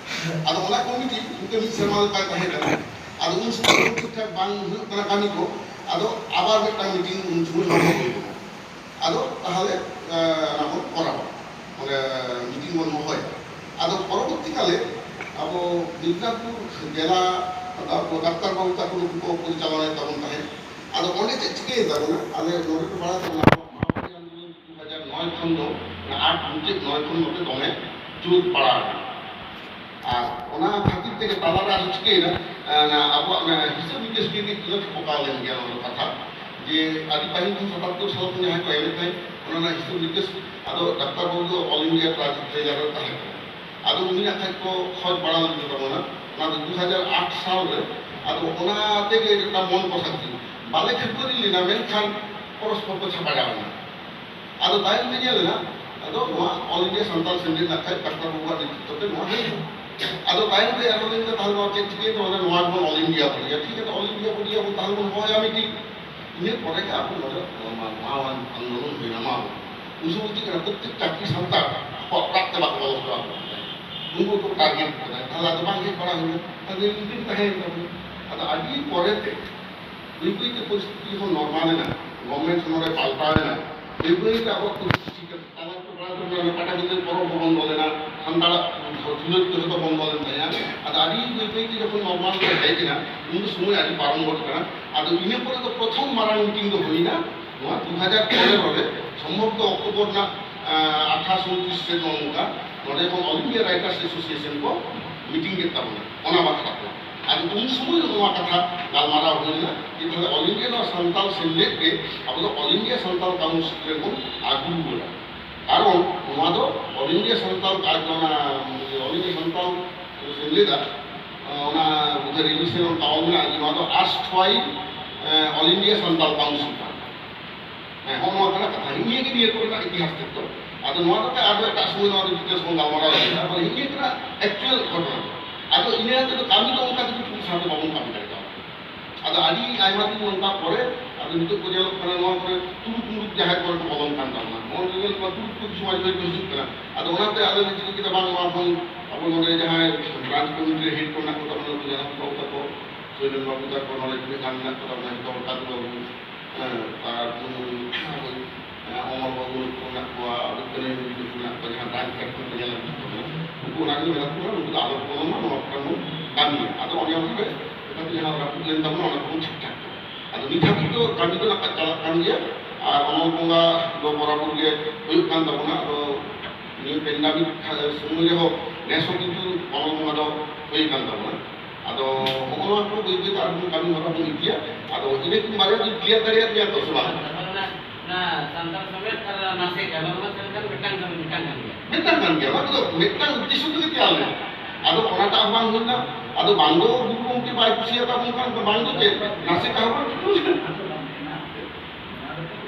ᱟᱫᱚ ᱚᱱᱟ ᱠᱚᱢᱤᱴᱤ ᱤᱱᱠᱟᱹ ᱢᱤᱫ ᱥᱮᱨᱢᱟ ᱞᱮᱠᱟᱭ ᱛᱟᱦᱮᱸ ᱠᱟᱱᱟ᱾ ᱟᱫᱚ ᱩᱱ ᱥᱚᱢᱚᱭ ᱴᱷᱤᱠ ᱴᱷᱟᱠ ᱵᱟᱝ ᱦᱩᱭᱩᱜ ᱠᱟᱱᱟ ᱠᱟᱹᱢᱤ ᱠᱚ, ᱟᱫᱚ ᱟᱵᱟᱨ ᱢᱤᱫᱴᱟᱝ ᱢᱤᱴᱤᱝ ᱩᱱ ᱥᱚᱢᱚᱭ ᱦᱚᱦᱚ ᱦᱩᱭ ᱠᱟᱱᱟ᱾ ᱟᱫᱚ ᱛᱟᱦᱚᱞᱮ, ᱮ, ᱚᱱᱟ ᱵᱚᱱ ᱠᱚᱨᱟᱣᱟ, ᱚᱸᱰᱮ ᱢᱤᱴᱤᱝ ᱵᱚᱱ ᱦᱚᱦᱚᱭᱟ᱾ ᱟᱫᱚ ᱯᱚᱨᱚᱵᱚᱨᱛᱤ ᱠᱟᱞᱮ ᱟᱵᱚ ᱢᱤᱫᱱᱟᱯᱩᱨ ᱡᱮᱞᱟ, ᱟᱵᱚ ᱰᱟᱠᱛᱟᱨ ᱵᱟᱹᱵᱩ ᱛᱟᱠᱚ ᱱᱩᱠᱩ ᱠᱚ ᱯᱚᱨᱤᱪᱟᱞᱚᱱᱟᱭ ᱛᱟᱵᱚᱱ ᱛᱟᱦᱮᱸᱫ᱾ ᱟᱫᱚ ᱚᱸᱰᱮ ᱪᱮᱫ ᱪᱤᱠᱟᱹᱭᱮᱱ ᱛᱟᱵᱚᱱᱟ, ᱟᱞᱮ ᱱᱚᱰᱮ ᱠᱚ ᱵᱟᱲᱟᱭ ᱛᱟᱵᱚᱱᱟ, ᱟᱵᱚ ᱢᱟᱦᱟᱵᱟᱨᱤ ᱟᱱᱫᱳᱞᱚᱱ ᱫᱩ ᱦᱟᱡᱟᱨ ᱱᱚᱭ ᱠᱷᱚᱱ ᱫᱚ, ᱚᱱᱟ ᱟᱴ ᱢᱩᱪᱟᱹᱫ ᱱᱚᱭ ᱠᱷᱚᱱ ᱱᱚᱛᱮ ᱫᱚᱢᱮ ᱡᱳᱨ ᱯᱟᱲᱟᱣ ᱮᱱᱟ᱾ ᱟᱨ ᱚᱱᱟ ᱠᱷᱟᱹᱛᱤᱨ ᱛᱮᱜᱮ ᱛᱟᱞᱟᱨᱮ ᱟᱨᱦᱚᱸ ᱪᱤᱠᱟᱹᱭᱮᱱᱟ, ᱮ, ᱚᱱᱟ ᱟᱵᱚᱣᱟᱜ ᱚᱱᱟ ᱦᱤᱥᱟᱹᱵ ᱱᱤᱠᱟᱹᱥ ᱜᱮ ᱠᱟᱹᱡ ᱪᱩᱞᱟᱹ ᱴᱷᱚᱠᱟᱣ ᱞᱮᱱ ᱜᱮᱭᱟ, ᱱᱚᱣᱟ ᱫᱚ ᱠᱟᱛᱷᱟ᱾ ᱡᱮ ᱟᱹᱰᱤ ᱯᱟᱹᱦᱤᱞ ᱠᱷᱚᱱ ᱥᱟᱛᱟᱛᱛᱳᱨ ᱥᱟᱞ ᱠᱷᱚᱱ ᱡᱟᱦᱟᱸᱭ ᱠᱚ ᱮᱢᱮᱫ ᱛᱟᱦᱮᱸᱫ, ᱚᱱᱟ ᱨᱮᱱᱟᱜ ᱦᱤᱥᱟᱹᱵ ᱱᱤᱠᱟᱹᱥ, ᱟᱫᱚ ᱰᱟᱠᱛᱟᱨ ᱵᱟᱹᱵᱩ ᱫᱚ ᱚᱞ ᱤᱱᱰᱤᱭᱟ ᱴᱨᱮᱡᱟᱨᱟᱨ ᱛᱟᱦᱮᱸ ᱠᱟᱱᱟ᱾ ᱟᱫᱚ ᱩᱱᱤ ᱱᱟᱜ ᱠᱷᱟᱡ ᱠᱚ ᱠᱷᱚᱡᱽ ᱵᱟᱲᱟ ᱞᱮᱫᱮ ᱛᱟᱵᱚᱱᱟ᱾ ᱚᱱᱟ ᱫᱚ ᱫᱩ ᱦᱟᱡᱟᱨ ᱟᱴ ᱥᱟᱞ ᱨᱮ᱾ ᱟᱫᱚ ᱚᱱᱟ ᱛᱮᱜᱮ ᱢᱤᱫᱴᱟᱝ ᱢᱚᱱ ᱠᱚ ᱥᱟᱹᱠᱛᱤ, ᱵᱟᱞᱮ ᱠᱷᱟᱹᱯᱟᱹᱨᱤ ᱞᱮᱱᱟ, ᱢᱮᱱᱠᱷᱟᱱ ᱯᱚᱨᱚᱥᱯᱚᱨ ᱠᱚ ᱪᱷᱟᱯᱟ ᱡᱟᱣᱨᱟ ᱮᱱᱟ᱾ ᱟᱫᱚ ᱛᱟᱭᱚᱢ ᱛᱮ ᱧᱮᱞ ᱮᱱᱟ, ᱟᱫᱚ ᱱᱚᱣᱟ ᱚᱞ ᱤᱱᱰᱤᱭᱟ ᱥᱟᱱᱛᱟᱲ ᱥᱮᱢᱞᱮᱫ ᱱᱟᱜ ᱠᱷᱟᱡ ᱰᱟᱠᱛᱟᱨ ᱵᱟᱹᱵᱩᱣᱟᱜ ᱱᱮᱛᱨᱤᱛᱵ ᱛᱮ ᱱᱚᱣᱟ ᱦᱩᱭ ᱮᱱᱟ᱾ ᱟᱫᱚ ᱛᱟᱭᱚᱢ ᱛᱮ ᱟᱨᱦᱚᱸ ᱞᱟᱹᱭ ᱮᱫᱟ, "ᱛᱟᱦᱞᱮ ᱱᱚᱣᱟ ᱪᱮᱫ ᱪᱤᱠᱟᱹᱭᱮᱱᱟ?" ᱚᱱᱟ ᱱᱚᱣᱟ ᱜᱮᱵᱚᱱ ᱚᱞ ᱤᱱᱰᱤᱭᱟ ᱵᱚᱰᱤᱭᱟ, ᱴᱷᱤᱠ ᱟᱪᱷᱮ, ᱚᱞ ᱤᱱᱰᱤᱭᱟ ᱵᱚᱰᱤᱭᱟ ᱵᱚᱱ ᱛᱟᱦᱞᱮ ᱵᱚᱱ ᱦᱚᱦᱚᱭᱟ ᱢᱤᱴᱤᱝ᱾ ᱤᱱᱟᱹ ᱯᱚᱨᱮ ᱜᱮ ᱟᱵᱚ ᱱᱚᱰᱮ ᱱᱚᱣᱟ ᱢᱟᱣᱟᱱ ᱟᱱᱫᱳᱞᱚᱱ ᱦᱩᱭᱱᱟ, ᱢᱟᱣᱟᱱ᱾ ᱩᱱ ᱥᱚᱢᱚᱭ ᱪᱮᱫ ᱠᱟᱱᱟ, ᱯᱨᱚᱛᱮᱠ ᱪᱟᱹᱠᱨᱤ ᱥᱟᱱᱛᱟᱲ ᱟᱠᱚᱣᱟᱜ ᱚᱲᱟᱜ ᱛᱮ ᱵᱟᱠᱚ ᱵᱚᱞᱚ ᱦᱚᱪᱚ ᱟᱠᱚ ᱠᱟᱱ ᱛᱟᱦᱮᱸᱫ᱾ ᱩᱱᱠᱩ ᱠᱚ ᱴᱟᱨᱜᱮᱴ ᱠᱚ ᱠᱟᱱᱟ, ᱛᱟᱦᱞᱮ ᱟᱫᱚ ᱵᱟᱝ ᱦᱮᱡ ᱵᱟᱲᱟ ᱦᱩᱭᱱᱟ᱾ ᱛᱟᱦᱞᱮ ᱢᱤᱴᱤᱝ ᱛᱟᱦᱮᱸᱭᱮᱱ ᱛᱟᱵᱚᱱᱟ᱾ ᱟᱹᱰᱤ ᱯᱚᱨᱮᱛᱮ ᱵᱟᱹᱭ ᱵᱟᱹᱭᱛᱮ ᱯᱚᱨᱤᱥᱛᱷᱤᱛᱤ ᱡᱚᱠᱷᱚᱱ ᱱᱚᱨᱢᱟᱞ ᱮᱱᱟ, ᱜᱚᱵᱷᱚᱨᱱᱢᱮᱱᱴ ᱱᱚᱰᱮ ᱯᱟᱞᱴᱟᱣ ᱮᱱᱟ, ᱵᱟᱹᱭ ᱵᱟᱹᱭᱛᱮ ᱟᱵᱚᱣᱟᱜ ᱯᱚᱨᱤᱥᱛᱷᱤᱛᱤ ᱪᱤᱠᱟᱹ ᱛᱟᱞᱟ ᱴᱚᱞᱟ ᱨᱮ ᱯᱟᱴᱟᱵᱤᱸᱫᱷᱟᱹ ᱯᱚᱨᱚᱵᱽ ᱦᱚᱸ ᱵᱚᱱᱫᱚ ᱞᱮᱱᱟ, ᱥᱟᱱᱛᱟᱲᱟᱜ ᱠᱷᱮᱞᱳᱰ ᱠᱚ ᱡᱚᱛᱚ ᱵᱚᱱᱫᱚ ᱞᱮᱱ ᱛᱟᱦᱮᱸᱜᱼᱟ᱾ ᱟᱫᱚ ᱟᱹᱰᱤ ᱵᱟᱹᱭ ᱵᱟᱹᱭᱛᱮ ᱡᱚᱠᱷᱚᱱ ᱱᱚᱨᱢᱟᱞ ᱨᱮ ᱦᱮᱡ ᱮᱱᱟ, ᱩᱱ ᱫᱚ ᱥᱚᱢᱚᱭ ᱟᱹᱰᱤ ᱯᱟᱨᱚᱢ ᱜᱚᱫ ᱠᱟᱱᱟ᱾ ᱟᱫᱚ ᱤᱱᱟᱹ ᱯᱚᱨᱮ ᱫᱚ ᱯᱨᱚᱛᱷᱚᱢ ᱢᱟᱨᱟᱝ ᱢᱤᱴᱤᱝ ᱫᱚ ᱦᱩᱭᱱᱟ ᱱᱚᱣᱟ ᱫᱩ ᱦᱟᱡᱟᱨ ᱯᱚᱱᱮᱨᱚ ᱨᱮ, ᱥᱚᱢᱵᱷᱚᱵᱚᱛᱚ ᱚᱠᱴᱳᱵᱚᱨ ᱨᱮᱱᱟᱜ ᱟᱴᱷᱟᱥ ᱩᱱᱛᱨᱤᱥ ᱥᱮᱫ ᱱᱚᱝᱠᱟ ᱱᱚᱰᱮ ᱠᱷᱚᱱ ᱚᱞ ᱤᱱᱰᱤᱭᱟ ᱨᱟᱭᱴᱟᱨᱥ ᱮᱥᱳᱥᱤᱭᱮᱥᱚᱱ ᱠᱚ ᱢᱤᱴᱤᱝ ᱠᱮᱫ ᱛᱟᱵᱚᱱᱟ ᱚᱱᱟ ᱵᱟᱠᱷᱨᱟ ᱛᱮ᱾ ᱟᱫᱚ ᱩᱱ ᱥᱚᱢᱚᱭ ᱱᱚᱣᱟ ᱠᱟᱛᱷᱟ ᱜᱟᱞᱢᱟᱨᱟᱣ ᱦᱩᱭ ᱞᱮᱱᱟ ᱡᱮ ᱛᱟᱦᱞᱮ ᱚᱞ ᱤᱱᱰᱤᱭᱟ ᱱᱚᱣᱟ ᱥᱟᱱᱛᱟᱞ ᱥᱮᱢᱞᱮᱫ ᱜᱮ ᱟᱵᱚ ᱫᱚ ᱚᱞ ᱤᱱᱰᱤᱭᱟ ᱥᱟᱱᱛᱟᱞ ᱠᱟᱣᱩᱱᱥᱤᱞ ᱨᱮᱵᱚᱱ ᱟᱹᱜᱩ ᱨᱩᱣᱟᱹᱲᱟ᱾ ᱠᱟᱨᱚᱱ ᱱᱚᱣᱟ ᱫᱚ ᱚᱞ ᱤᱱᱰᱤᱭᱟ ᱥᱟᱱᱛᱟᱞ ᱠᱟ-, ᱚᱱᱟ ᱚᱞ ᱤᱱᱰᱤᱭᱟ ᱥᱟᱱᱛᱟᱞ ᱥᱮᱢᱞᱮᱫᱟᱜ ᱚᱱᱟ ᱵᱳᱫᱷᱚᱭ ᱨᱮᱡᱤᱥᱴᱨᱮᱥᱚᱱ ᱛᱟᱣ ᱢᱮᱱᱟᱜᱼᱟ ᱡᱮ ᱱᱚᱣᱟ ᱫᱚ ᱟᱨᱥᱴᱷᱟᱭᱤ ᱚᱞ ᱤᱱᱰᱤᱭᱟ ᱥᱟᱱᱛᱟᱞ ᱠᱟᱣᱩᱱᱥᱤᱞ ᱠᱟᱱᱟ᱾ ᱦᱮᱸ, ᱦᱚᱸᱜᱼᱚ ᱱᱚᱣᱟ ᱠᱟᱱᱟ ᱠᱟᱛᱷᱟ᱾ ᱦᱤᱧᱤᱭᱟᱹ ᱜᱮ ᱱᱤᱭᱟᱹ ᱠᱚᱨᱮᱱᱟᱜ ᱤᱛᱤᱦᱟᱥ ᱛᱮᱫ ᱫᱚ᱾ ᱟᱫᱚ ᱱᱚᱣᱟ ᱫᱚ ᱟᱨᱦᱚᱸ ᱮᱴᱟᱜ ᱥᱚᱢᱚᱭ ᱱᱚᱣᱟ ᱫᱚ ᱰᱤᱴᱮᱞᱥ ᱵᱚᱱ ᱜᱟᱞᱢᱟᱨᱟᱣ ᱫᱟᱲᱮᱭᱟᱜᱼᱟ᱾ ᱢᱟᱱᱮ ᱦᱤᱧᱤᱭᱟᱹ ᱠᱟᱱᱟ ᱮᱠᱪᱩᱭᱟᱞ ᱜᱷᱚᱴᱚᱱᱟ᱾ ᱟᱫᱚ ᱤᱱᱟᱹ ᱛᱮᱫᱚ ᱠᱟᱹᱢᱤ ᱫᱚ ᱚᱱᱠᱟ ᱛᱮᱫᱚ ᱪᱩᱲᱤ ᱥᱟᱶᱛᱮ ᱵᱟᱵᱚᱱ ᱠᱟᱹᱢᱤ ᱫᱟᱲᱮ ᱠᱟᱣᱫᱟ᱾ ᱟᱫᱚ ᱟᱹᱰᱤ ᱟᱭᱢᱟ ᱫᱤᱱ ᱱᱚᱝᱠᱟ ᱯᱚᱨᱮ, ᱟᱫᱚ ᱱᱤᱛᱚᱜ ᱠᱚ ᱧᱮᱞᱚᱜ ᱠᱟᱱᱟ ᱱᱚᱣᱟ ᱠᱚᱨᱮ ᱛᱩᱲᱩᱠ ᱢᱩᱲᱩᱠ ᱡᱟᱦᱮᱨ ᱠᱚᱨᱮ ᱠᱚ ᱵᱚᱞᱚᱱ ᱠᱟᱱ ᱛᱟᱵᱚᱱᱟ᱾ ᱱᱚᱣᱟ ᱠᱚ ᱧᱮᱞ ᱠᱚᱣᱟ ᱛᱩᱲᱩᱠ ᱠᱚ ᱠᱤᱪᱷᱩ ᱢᱟᱡᱷᱮ ᱢᱟᱡᱷᱮ ᱠᱚ ᱦᱤᱡᱩᱜ ᱠᱟᱱᱟ᱾ ᱟᱫᱚ ᱚᱱᱟᱛᱮ ᱟᱞᱮ ᱞᱮ ᱪᱤᱠᱟᱹ ᱠᱮᱫᱟ, ᱵᱟᱝ ᱱᱚᱣᱟ ᱠᱷᱚᱱ ᱟᱵᱚ ᱱᱚᱰᱮ ᱡᱟᱦᱟᱸᱭ ᱵᱨᱟᱧᱪ ᱠᱚᱢᱤᱴᱤ ᱨᱮ ᱦᱮᱰ ᱠᱚ ᱢᱮᱱᱟᱜ ᱠᱚ ᱛᱟᱵᱚᱱᱟ, ᱩᱱᱠᱩ ᱡᱟᱱᱟᱢ ᱠᱚ ᱛᱟᱠᱚ, ᱥᱚᱭᱞᱮᱱ ᱵᱟᱵᱩ ᱛᱟᱠᱚ, ᱱᱚᱰᱮ ᱛᱤᱱᱟᱹᱜ ᱜᱟᱱ ᱢᱮᱱᱟᱜ ᱠᱚ ᱛᱟᱵᱚᱱᱟ, ᱡᱚᱛᱚ ᱦᱚᱲ ᱠᱟᱹᱢᱤ ᱵᱟᱹᱵᱩ, ᱦᱮᱸ, ᱟᱨ ᱱᱩᱭ ᱚᱢᱚᱞ ᱵᱟᱹᱵᱩ ᱱᱩᱠᱩ ᱢᱮᱱᱟᱜ ᱠᱚᱣᱟ, ᱟᱵᱚ ᱠᱟᱹᱱᱟᱹᱭ ᱵᱤᱴᱤ ᱛᱟᱠᱚ ᱢᱮᱱᱟᱜ ᱠᱚᱣᱟ, ᱡᱟᱦᱟᱸ ᱵᱨᱟᱧᱪ ᱦᱮᱰ ᱠᱷᱚᱱ ᱠᱚ ᱧᱮᱞ ᱟᱹᱜᱩ ᱠᱚ ᱠᱟᱱᱟ, ᱩᱱᱠᱩ ᱚᱱᱟ ᱜᱮ ᱢᱮᱱᱟᱜ ᱠᱚᱣᱟ, ᱱᱩᱠᱩ ᱫᱚ ᱟᱞᱚ ᱠᱚ ᱵᱚᱞᱚᱱ ᱢᱟ, ᱱᱚᱣᱟ ᱠᱚ ᱠᱟᱹᱢᱤᱭᱟ᱾ ᱟᱫᱚ ᱚᱱᱮ ᱚᱱᱠᱟ ᱜᱮ ᱡᱟᱦᱟᱸ ᱨᱟᱹᱯᱩᱫ ᱞᱮᱱ ᱛᱟᱵᱚᱱᱟ, ᱚᱱᱟ ᱠᱚᱵᱚᱱ ᱴᱷᱤᱠ ᱴᱷᱟᱠ ᱠᱟᱜᱼᱟ᱾ ᱟᱫᱚ ᱱᱤᱛ ᱦᱟᱹᱵᱤᱡ ᱫᱚ ᱠᱟᱹᱢᱤ ᱫᱚ ᱱᱟᱜ ᱠᱷᱟᱱ ᱪᱟᱞᱟᱜ ᱠᱟᱱ ᱜᱮᱭᱟ, ᱟᱨ ᱚᱢᱚᱞ ᱵᱚᱸᱜᱟ ᱫᱚ ᱵᱚᱨᱟᱵᱚᱨ ᱜᱮ ᱦᱩᱭᱩᱜ ᱠᱟᱱ ᱛᱟᱵᱚᱱᱟ᱾ ᱟᱫᱚ ᱱᱤᱭᱟᱹ ᱯᱮᱱᱰᱟᱢᱤᱠ ᱥᱚᱢᱚᱭ ᱨᱮᱦᱚᱸ ᱱᱮᱥ ᱦᱚᱸ ᱠᱤᱱᱛᱩ ᱚᱢᱚᱞ ᱵᱚᱸᱜᱟ ᱫᱚ ᱦᱩᱭ ᱠᱟᱱ ᱛᱟᱵᱚᱱᱟ᱾ ᱟᱫᱚ ᱦᱚᱸᱜᱼᱚ ᱱᱚᱣᱟ ᱠᱚ ᱵᱟᱹᱭ ᱵᱟᱹᱭ ᱛᱮ ᱟᱨᱦᱚᱸ ᱠᱟᱹᱢᱤ ᱦᱚᱨᱟ ᱵᱚᱱ ᱤᱫᱤᱭᱟ᱾ ᱟᱫᱚ ᱤᱱᱟᱹ ᱠᱤᱱ ᱵᱟᱨᱭᱟ ᱵᱚᱱ ᱠᱞᱤᱭᱟᱨ ᱫᱟᱲᱮᱭᱟᱜ ᱜᱮᱭᱟ ᱛᱚ, ᱥᱮ ᱵᱟᱝ? ᱛᱟᱨᱯᱚᱨ ᱚᱱᱟ, ᱚᱱᱟ ᱥᱟᱱᱛᱟᱲ ᱥᱚᱢᱮᱛ ᱟᱨ ᱱᱟᱥᱮ ᱜᱟᱱ, ᱚᱱᱟ ᱥᱮᱱ ᱠᱷᱟᱱ ᱢᱤᱫᱴᱟᱝ ᱠᱟᱹᱢᱤ, ᱢᱤᱫᱴᱟᱝ ᱠᱟᱹᱢᱤ ᱜᱮ᱾ ᱢᱤᱫᱴᱟᱝ ᱠᱟᱱ ᱜᱮᱭᱟ, ᱚᱱᱟ ᱠᱚᱫᱚ ᱢᱤᱫᱴᱟᱝ ᱩᱫᱽᱫᱮᱥᱥᱚ ᱛᱮᱜᱮ ᱛᱮᱭᱟᱨ ᱞᱮᱱᱟ᱾ ᱟᱫᱚ ᱚᱱᱟᱴᱟᱜ ᱦᱚᱸ ᱵᱟᱝ ᱦᱩᱭ ᱞᱮᱱᱟ᱾ ᱟᱫᱚ ᱵᱟᱝ ᱫᱚ ᱜᱩᱨᱩ ᱜᱚᱢᱠᱮ ᱵᱟᱭ ᱠᱩᱥᱤᱭᱟᱛᱟ ᱵᱚᱱ ᱠᱷᱟᱱ ᱫᱚ ᱵᱟᱝ ᱫᱚ ᱪᱮᱫ, ᱱᱟᱥᱮ ᱠᱟᱦᱚ ᱵᱚᱱ ᱴᱷᱤᱠ ᱞᱮᱱᱟ᱾ ᱚᱱᱟ ᱫᱚ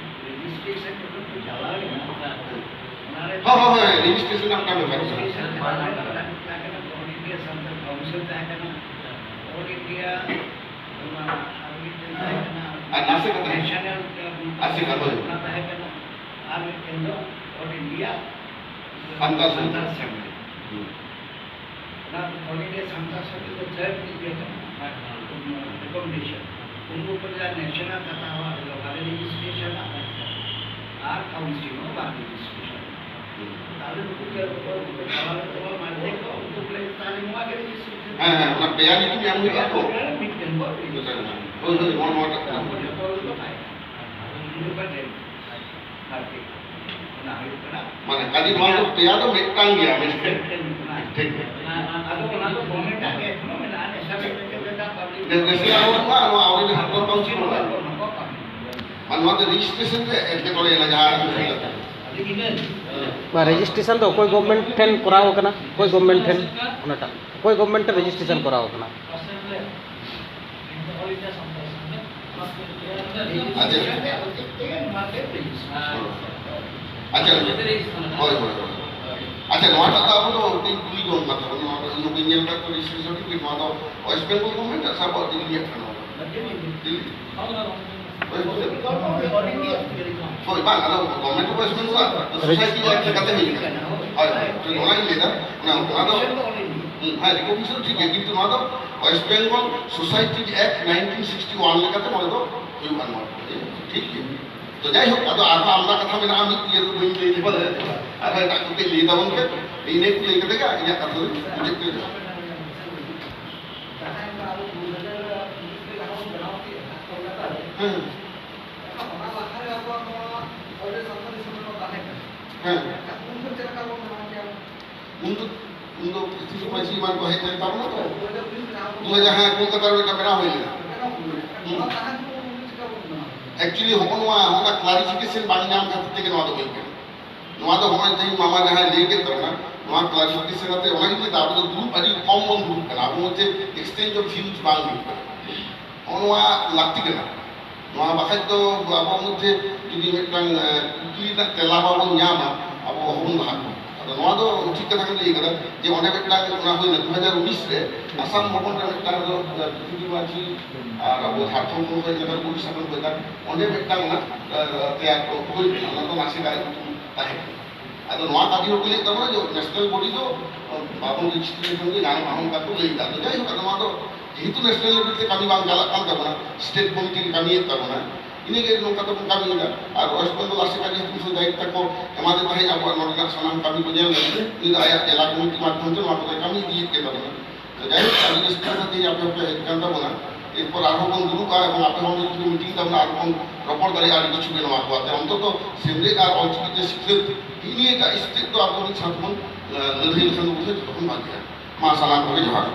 ᱨᱮᱡᱤᱥᱴᱨᱮᱥᱚᱱ ᱡᱚᱠᱷᱚᱱ ᱠᱚ ᱪᱟᱞᱟᱣ ᱮᱱᱟ, ᱦᱳᱭ, ᱦᱳᱭ, ᱦᱳᱭ, ᱨᱮᱡᱤᱥᱴᱨᱮᱥᱚᱱ ᱨᱮᱱᱟᱜ ᱢᱤᱫᱴᱟᱝ ᱵᱮᱯᱟᱨ ᱠᱟᱱᱟ᱾ ᱨᱮᱡᱤᱥᱴᱨᱮᱥᱚᱱ ᱵᱟᱝ ᱛᱟᱦᱮᱸ ᱠᱟᱱᱟ, ᱛᱟᱦᱮᱸ ᱠᱟᱱᱟ, ᱚᱞ ᱤᱱᱰᱤᱭᱟ ᱥᱟᱱᱛᱟᱲ ᱠᱟᱣᱩᱱᱥᱤᱞ ᱛᱟᱦᱮᱸ ᱠᱟᱱᱟ, ᱚᱞ ᱤᱱᱰᱤᱭᱟ ᱚᱱᱟ ᱟᱨ ᱢᱤᱫᱴᱮᱱ ᱛᱟᱦᱮᱸ ᱠᱟᱱᱟ, ᱟᱨ ᱱᱟᱥᱮ ᱠᱟᱛᱷᱟ ᱦᱮᱸ᱾ ᱱᱮᱥᱚᱱᱟᱞ ᱟᱥᱮ ᱠᱟᱛᱷᱟ ᱦᱳᱭ᱾ ᱚᱱᱟ ᱛᱟᱦᱮᱸ ᱠᱟᱱᱟ, ᱟᱨ ᱢᱤᱫᱴᱮᱱ ᱫᱚ ᱚᱞ ᱤᱱᱰᱤᱭᱟ ᱥᱟᱱᱛᱟᱲ ᱥᱟᱱᱛᱟᱲ ᱥᱮᱢᱞᱮᱫ᱾ ᱥᱮᱢᱞᱮᱫ᱾ ᱦᱩᱸ᱾ ᱚᱱᱟ ᱚᱞ ᱤᱱᱰᱤᱭᱟ ᱥᱟᱱᱛᱟᱲ ᱥᱮᱢᱞᱮᱫ ᱫᱚ ᱪᱟᱹᱨ ᱫᱤᱱ ᱜᱮ ᱠᱟᱱᱟ᱾ ᱨᱮᱠᱚᱢᱮᱱᱰᱮᱥᱚᱱ, ᱩᱱᱠᱩ ᱠᱚ ᱡᱟᱦᱟᱸ ᱱᱮᱥᱚᱱᱟᱞ ᱠᱟᱛᱷᱟ ᱦᱚᱸ ᱟᱞᱮ ᱫᱚ ᱵᱟᱞᱮ ᱨᱮᱡᱤᱥᱴᱨᱮᱥᱚᱱ ᱟᱨ ᱠᱟᱣᱩᱱᱥᱤᱞ ᱦᱚᱸ ᱵᱟᱝ ᱨᱮᱡᱤᱥᱴᱨᱮᱥᱚᱱ᱾ ᱛᱟᱦᱞᱮ ᱱᱩᱠᱩ ᱜᱮ ᱚᱠᱚᱭ ᱠᱚ ᱪᱟᱞᱟᱣ ᱞᱮᱱ ᱛᱟᱵᱚᱱᱟ ᱢᱟᱨᱠᱮᱴ ᱠᱚ, ᱩᱱᱠᱩ ᱠᱚ ᱞᱟᱹᱭ ᱛᱟᱦᱞᱮ ᱱᱚᱣᱟ ᱜᱮ ᱨᱮᱡᱤᱥᱴᱨᱮᱥᱚᱱ᱾ ᱦᱮᱸ, ᱦᱮᱸ, ᱚᱱᱟ ᱯᱮᱭᱟ ᱧᱩᱛᱩᱢ ᱮᱢ ᱦᱩᱭᱩᱜᱼᱟ ᱛᱚ᱾ ᱢᱤᱫᱴᱮᱱ ᱵᱚ ᱨᱮᱡᱤᱥᱴᱨᱮᱥᱚᱱ᱾ ᱦᱳᱭ, ᱦᱳᱭ, ᱱᱚᱣᱟ, ᱱᱚᱣᱟᱴᱟᱜ ᱠᱟᱱᱟ᱾ ᱟᱵᱚ ᱡᱚᱛᱚ ᱦᱚᱲ ᱜᱮ ᱵᱟᱭ ᱤᱱᱰᱤᱯᱮᱱᱰᱮᱱᱴ ᱟᱨᱠᱤ᱾ ᱚᱱᱟ ᱦᱩᱭᱩᱜ ᱠᱟᱱᱟ᱾ ᱢᱟᱱᱮ ᱠᱷᱟᱹᱞᱤ ᱱᱚᱣᱟ ᱫᱚ ᱯᱮᱭᱟ ᱫᱚ ᱢᱤᱫᱴᱟᱝ ᱜᱮᱭᱟ, ᱢᱤᱫᱴᱮᱱ᱾ ᱴᱷᱤᱠ ᱜᱮᱭᱟ᱾ ᱟᱫᱚ ᱚᱱᱟ ᱫᱚ ᱜᱚᱵᱷᱢᱮᱱᱴ ᱟᱜ ᱜᱮ ᱮᱠᱷᱚᱱᱳ ᱢᱮᱱᱟᱜᱼᱟ, ᱱᱮᱥᱟ ᱨᱮ ᱫᱟᱜ ᱯᱟᱵᱽᱞᱤᱠ ᱱᱮ-, ᱱᱮᱥᱟ ᱟᱵᱚ ᱱᱚᱣᱟ, ᱱᱚᱣᱟ ᱟᱹᱣᱨᱤ ᱦᱟᱛᱟᱣ ᱠᱟᱣᱩᱱᱥᱤᱞ ᱵᱟᱹᱱᱩᱜᱼᱟ᱾ ᱟᱨ ᱱᱚᱣᱟ ᱫᱚ ᱨᱮᱡᱤᱥᱴᱨᱮᱥᱚᱱ ᱨᱮ ᱮᱴᱠᱮᱴᱚᱬᱮ ᱮᱱᱟ ᱡᱟᱦᱟᱸ ᱟᱹᱜᱩ ᱦᱩᱭ ᱠᱟᱛᱮ᱾ ᱵᱟ, ᱨᱮᱡᱤᱥᱴᱨᱮᱥᱚᱱ ᱫᱚ ᱚᱠᱚᱭ ᱜᱚᱵᱷᱢᱮᱱᱴ ᱴᱷᱮᱱ ᱠᱚᱨᱟᱣ ᱠᱟᱱᱟ, ᱚᱠᱚᱭ ᱜᱚᱵᱷᱢᱮᱱᱴ ᱴᱷᱮᱱ ᱚᱱᱟᱴᱟᱜ, ᱚᱠᱚᱭ ᱜᱚᱵᱷᱢᱮᱱᱴ ᱴᱷᱮᱱ ᱨᱮᱡᱤᱥᱴᱨᱮᱥᱚᱱ ᱠᱚᱨᱟᱣ ᱠᱟᱱᱟ? ᱟᱪᱪᱷᱟ᱾ ᱟᱪᱪᱷᱟ᱾ ᱦᱳᱭ, ᱦᱳᱭ, ᱦᱳᱭ᱾ ᱟᱪᱪᱷᱟ, ᱱᱚᱣᱟᱴᱟᱜ ᱫᱚ ᱟᱵᱚ ᱫᱚ ᱢᱤᱫᱴᱮᱱ ᱠᱩᱞᱤ ᱡᱚᱝ ᱠᱟᱛᱷᱟ ᱠᱟᱱᱟ᱾ ᱱᱚᱣᱟ ᱫᱚ ᱤᱧ ᱦᱚᱸ ᱵᱟᱹᱧ ᱧᱮᱞ ᱟᱠᱟᱫ ᱠᱚᱣᱟ ᱨᱮᱡᱤᱥᱴᱨᱮᱥᱚᱱ ᱥᱟᱨᱴᱤᱯᱷᱤᱠᱮᱴ᱾ ᱱᱚᱣᱟ ᱫᱚ ᱳᱭᱮᱥᱴ ᱵᱮᱝᱜᱚᱞ ᱜᱚᱵᱷᱢᱮᱱᱴ ᱥᱮ ᱟᱵᱚᱣᱟᱜ ᱫᱤᱞᱞᱤᱭᱟᱜ ᱠᱟᱱᱟ? ᱱᱚᱣᱟ ᱫᱚ ᱫᱤᱞᱞᱤ᱾ ᱦᱳᱭ, ᱦᱳᱭ᱾ ᱦᱳᱭ, ᱵᱟᱝ, ᱟᱫᱚ government of west Bengal society act ᱞᱮᱠᱟᱛᱮ ᱦᱩᱭᱩᱜ ᱠᱟᱱᱟ᱾ ᱦᱳᱭ, ᱦᱳᱭ, ᱴᱷᱤᱠ, ᱚᱱᱟᱜᱤᱧ ᱞᱟᱹᱭᱫᱟ᱾ ᱚᱱᱟ, ᱚᱱᱟ ᱫᱚ, ᱦᱩᱸ, ᱦᱮᱸ, ᱨᱮᱠᱚᱜᱱᱤᱥᱚᱱ ᱴᱷᱤᱠ ᱜᱮᱭᱟ, ᱠᱤᱱᱛᱩ ᱱᱚᱣᱟ ᱫᱚ West Bengal society act nineteen sixty one ᱞᱮᱠᱟᱛᱮ ᱱᱚᱰᱮ ᱫᱚ ᱦᱩᱭᱩᱜᱼᱟ ᱱᱚᱣᱟ ᱠᱚ᱾ ᱴᱷᱤᱠ ᱜᱮᱭᱟ? ᱛᱚ, ᱡᱟᱭᱦᱳᱠ, ᱟᱫᱚ ᱟᱨᱦᱚᱸ ᱟᱢᱫᱟ ᱠᱟᱛᱷᱟ ᱢᱮᱱᱟᱜᱼᱟ, ᱢᱤᱫ ᱤᱭᱟᱹ ᱫᱚ ᱵᱟᱹᱧ ᱞᱟᱹᱭ ᱞᱮᱫᱟ, ᱟᱨᱦᱚᱸ ᱮᱴᱟᱜ ᱠᱚᱯᱮ ᱞᱟᱹᱭ ᱛᱟᱵᱚᱱ ᱯᱮ᱾ ᱤᱱᱟᱹ ᱠᱚ ᱞᱟᱹᱭ ᱠᱟᱛᱮ ᱜᱮ ᱤᱧᱟᱹᱜ ᱠᱟᱛᱷᱟ ᱫᱚᱧ ᱢᱩᱪᱟᱹᱫ ᱠᱮᱫᱟ᱾ ᱦᱮᱸ᱾ ᱦᱮᱸ᱾ ᱩᱱ ᱫᱚ, ᱩᱱ ᱫᱚ ᱠᱤᱪᱷᱩ ᱢᱟᱹᱡᱷᱤ ᱮᱢᱟᱱ ᱠᱚ ᱦᱮᱡ ᱞᱮᱱ ᱛᱟᱵᱚᱱᱟ ᱛᱚ᱾ ᱫᱩ ᱦᱟᱡᱟᱨ, ᱦᱮᱸ, ᱠᱳᱞᱠᱟᱛᱟ ᱨᱮ ᱢᱤᱫᱴᱟᱝ ᱵᱮᱱᱟᱣ ᱦᱩᱭ ᱞᱮᱱᱟ᱾ ᱦᱩᱸ᱾ Actually, ᱦᱚᱸᱜᱼᱚ ᱱᱚᱣᱟ, ᱦᱚᱸᱜᱼᱚ ᱱᱟ clarification ᱵᱟᱝ ᱧᱟᱢ ᱠᱷᱟᱹᱛᱤᱨ ᱛᱮᱜᱮ ᱱᱚᱣᱟ ᱫᱚ ᱦᱩᱭᱩᱜ ᱠᱟᱱᱟ᱾ ᱱᱚᱣᱟ ᱫᱚ ᱦᱚᱸᱜᱼᱚᱭ ᱛᱮᱦᱮᱧ ᱢᱟᱢᱟ ᱡᱟᱦᱟᱸᱭ ᱞᱟᱹᱭ ᱠᱮᱫ ᱛᱟᱵᱚᱱᱟ, ᱱᱚᱣᱟ clarification ᱟᱛᱮ ᱚᱱᱟ ᱜᱮ ᱞᱟᱹᱭ ᱫᱟ, ᱟᱵᱚ ᱫᱚ ᱫᱩᱲᱩᱵ ᱟᱹᱰᱤ ᱠᱚᱢ ᱵᱚᱱ ᱫᱩᱲᱩᱵ ᱠᱟᱱᱟ᱾ ᱟᱵᱚ ᱢᱚᱫᱽᱫᱷᱮ exchange of views ᱵᱟᱝ ᱦᱩᱭᱩᱜ ᱠᱟᱱᱟ᱾ ᱦᱚᱸᱜᱼᱚ ᱱᱚᱣᱟ ᱞᱟᱹᱠᱛᱤ ᱠᱟᱱᱟ᱾ ᱱᱚᱣᱟ ᱵᱟᱠᱷᱟᱡ ᱫᱚ ᱟᱵᱚ ᱢᱚᱫᱽᱫᱷᱮ ᱡᱩᱫᱤ ᱢᱤᱫᱴᱟᱝ, ᱮ, ᱠᱩᱠᱞᱤ ᱨᱮᱱᱟᱜ ᱛᱮᱞᱟ ᱵᱟᱵᱚᱱ ᱧᱟᱢᱟ, ᱟᱵᱚ ᱚᱦᱚᱵᱚᱱ ᱞᱟᱦᱟ ᱠᱚᱜᱼᱟ᱾ ᱟᱫᱚ ᱱᱚᱣᱟ ᱫᱚ ᱴᱷᱤᱠ ᱠᱟᱛᱷᱟ ᱜᱮᱢ ᱞᱟᱹᱭ ᱠᱟᱫᱟ ᱡᱮ ᱚᱸᱰᱮ ᱢᱤᱫᱴᱟᱝ ᱚᱱᱟ ᱦᱩᱭᱱᱟ ᱫᱩ ᱦᱟᱡᱟᱨ ᱩᱱᱤᱥ ᱨᱮ ᱟᱥᱟᱢ ᱵᱷᱚᱵᱚᱱ ᱨᱮ ᱢᱤᱫᱴᱟᱝ ᱫᱚ, ᱮ, ᱯᱨᱤᱛᱷᱤᱵᱤ ᱢᱟᱹᱡᱷᱤ ᱟᱨ ᱟᱵᱚ ᱡᱷᱟᱲᱠᱷᱚᱸᱰ ᱠᱷᱚᱱ ᱦᱮᱡ ᱠᱟᱛᱮ ᱩᱲᱤᱥᱥᱟ ᱠᱷᱚᱱ ᱦᱮᱡ ᱠᱟᱛᱮ ᱚᱸᱰᱮ ᱢᱤᱫᱴᱟᱝ ᱚᱱᱟ, ᱮ, ᱛᱮᱭᱟᱨ ᱠᱚ ᱦᱩᱭ ᱞᱮᱱᱟ᱾ ᱚᱱᱟ ᱫᱚ ᱱᱟᱥᱮ ᱜᱟᱱ ᱛᱟᱦᱮᱸ ᱠᱟᱱᱟ᱾ ᱟᱫᱚ ᱱᱚᱣᱟ ᱫᱟᱹᱵᱤ ᱦᱚᱸᱠᱚ ᱞᱟᱹᱭᱮᱫ ᱛᱟᱵᱚᱱᱟ ᱡᱮ ᱱᱮᱥᱱᱟᱞ ᱵᱚᱰᱤ ᱫᱚ ᱵᱟᱵᱚᱱ ᱨᱮᱡᱤᱥᱴᱨᱮᱥᱚᱱ ᱜᱮ ᱜᱟᱱᱚᱜᱼᱟ, ᱚᱱᱠᱟ ᱠᱚ ᱞᱟᱹᱭ ᱮᱫᱟ᱾ ᱟᱫᱚ ᱡᱟᱭᱦᱳᱠ, ᱟᱫᱚ ᱱᱚᱣᱟ ᱫᱚ ᱡᱮᱦᱮᱛᱩ ᱱᱮᱥᱱᱟᱞ ᱞᱮᱵᱮᱞ ᱛᱮ ᱠᱟᱹᱢᱤ ᱵᱟᱝ ᱪᱟᱞᱟᱜ ᱠᱟᱱ ᱛᱟᱵᱚᱱᱟ, ᱥᱴᱮᱴ ᱠᱚᱢᱤᱴᱤ ᱜᱮ ᱠᱟᱹᱢᱤᱭᱮᱫ ᱛᱟᱵᱚᱱᱟ, ᱤᱱᱟᱹᱜᱮ ᱱᱚᱝᱠᱟ ᱛᱮᱵᱚᱱ ᱠᱟᱹᱢᱤᱭᱮᱫᱟ᱾ ᱟᱨ ᱳᱭᱮᱥᱴ ᱵᱮᱝᱜᱚᱞ ᱟᱥᱮᱠᱟ ᱡᱮᱦᱮᱛᱩ ᱩᱱᱠᱩ ᱫᱟᱭᱤᱛᱛᱚ ᱠᱚ ᱮᱢᱟᱫᱮ ᱛᱟᱦᱮᱸᱫ ᱟᱵᱚᱣᱟᱜ ᱱᱚᱰᱮᱱᱟᱜ ᱥᱟᱱᱟᱢ ᱠᱟᱹᱢᱤ ᱠᱚ ᱧᱮᱞ ᱞᱟᱹᱜᱤᱫ ᱩᱱᱤ ᱫᱚ ᱟᱭᱟᱜ ᱡᱮᱞᱟ ᱠᱚᱢᱤᱴᱤ ᱢᱟᱫᱽᱫᱷᱚᱢ ᱛᱮ ᱱᱚᱣᱟ ᱠᱚᱫᱚᱭ ᱠᱟᱹᱢᱤ ᱤᱫᱤᱭᱮᱫ ᱜᱮ ᱛᱟᱵᱚᱱᱟ᱾ ᱛᱚ ᱡᱟᱭᱦᱳᱠ, ᱟᱹᱰᱤ ᱨᱟᱹᱥᱠᱟᱹ ᱠᱟᱛᱮ ᱟᱯᱮ ᱦᱚᱸᱯᱮ ᱦᱮᱡ ᱟᱠᱟᱱ ᱛᱟᱵᱚᱱᱟ᱾ ᱮᱨᱯᱚᱨ ᱟᱨᱦᱚᱸ ᱵᱚᱱ ᱫᱩᱲᱩᱵᱼᱟ ᱮᱵᱚᱝ ᱟᱯᱮ ᱦᱚᱸ ᱡᱩᱫᱤ ᱯᱮ ᱢᱤᱴᱤᱝ ᱛᱟᱵᱚᱱᱟ, ᱟᱨᱦᱚᱸ ᱵᱚᱱ ᱨᱚᱯᱚᱲ ᱫᱟᱲᱮᱭᱟᱜᱼᱟ ᱟᱹᱰᱤ ᱠᱤᱪᱷᱩ ᱜᱮ ᱱᱚᱣᱟ ᱠᱚ ᱟᱛᱮ᱾ ᱚᱱᱛᱚᱛᱚ ᱥᱮᱢᱞᱮᱫ ᱟᱨ ᱚᱞᱪᱤᱠᱤ ᱛᱮ ᱥᱤᱠᱷᱱᱟᱹᱛ ᱱᱤᱭᱟᱹᱴᱟᱜ ᱤᱥᱩ ᱛᱮᱫ ᱫᱚ ᱟᱵᱚ ᱢᱤᱫ ᱥᱟᱶ ᱛᱮᱵᱚᱱ, ᱮ, ᱞᱟᱹᱲᱦᱟᱹᱭ ᱞᱮᱠᱷᱟᱱ ᱫᱚ ᱵᱩᱡᱷᱟᱹᱣ ᱡᱚᱛᱚ ᱠᱷᱚᱱ ᱵᱷᱟᱜᱮᱜᱼᱟ᱾ ᱢᱟ ᱥᱟᱱᱟᱢ ᱠᱚᱜᱮ ᱡᱚᱦᱟᱨ᱾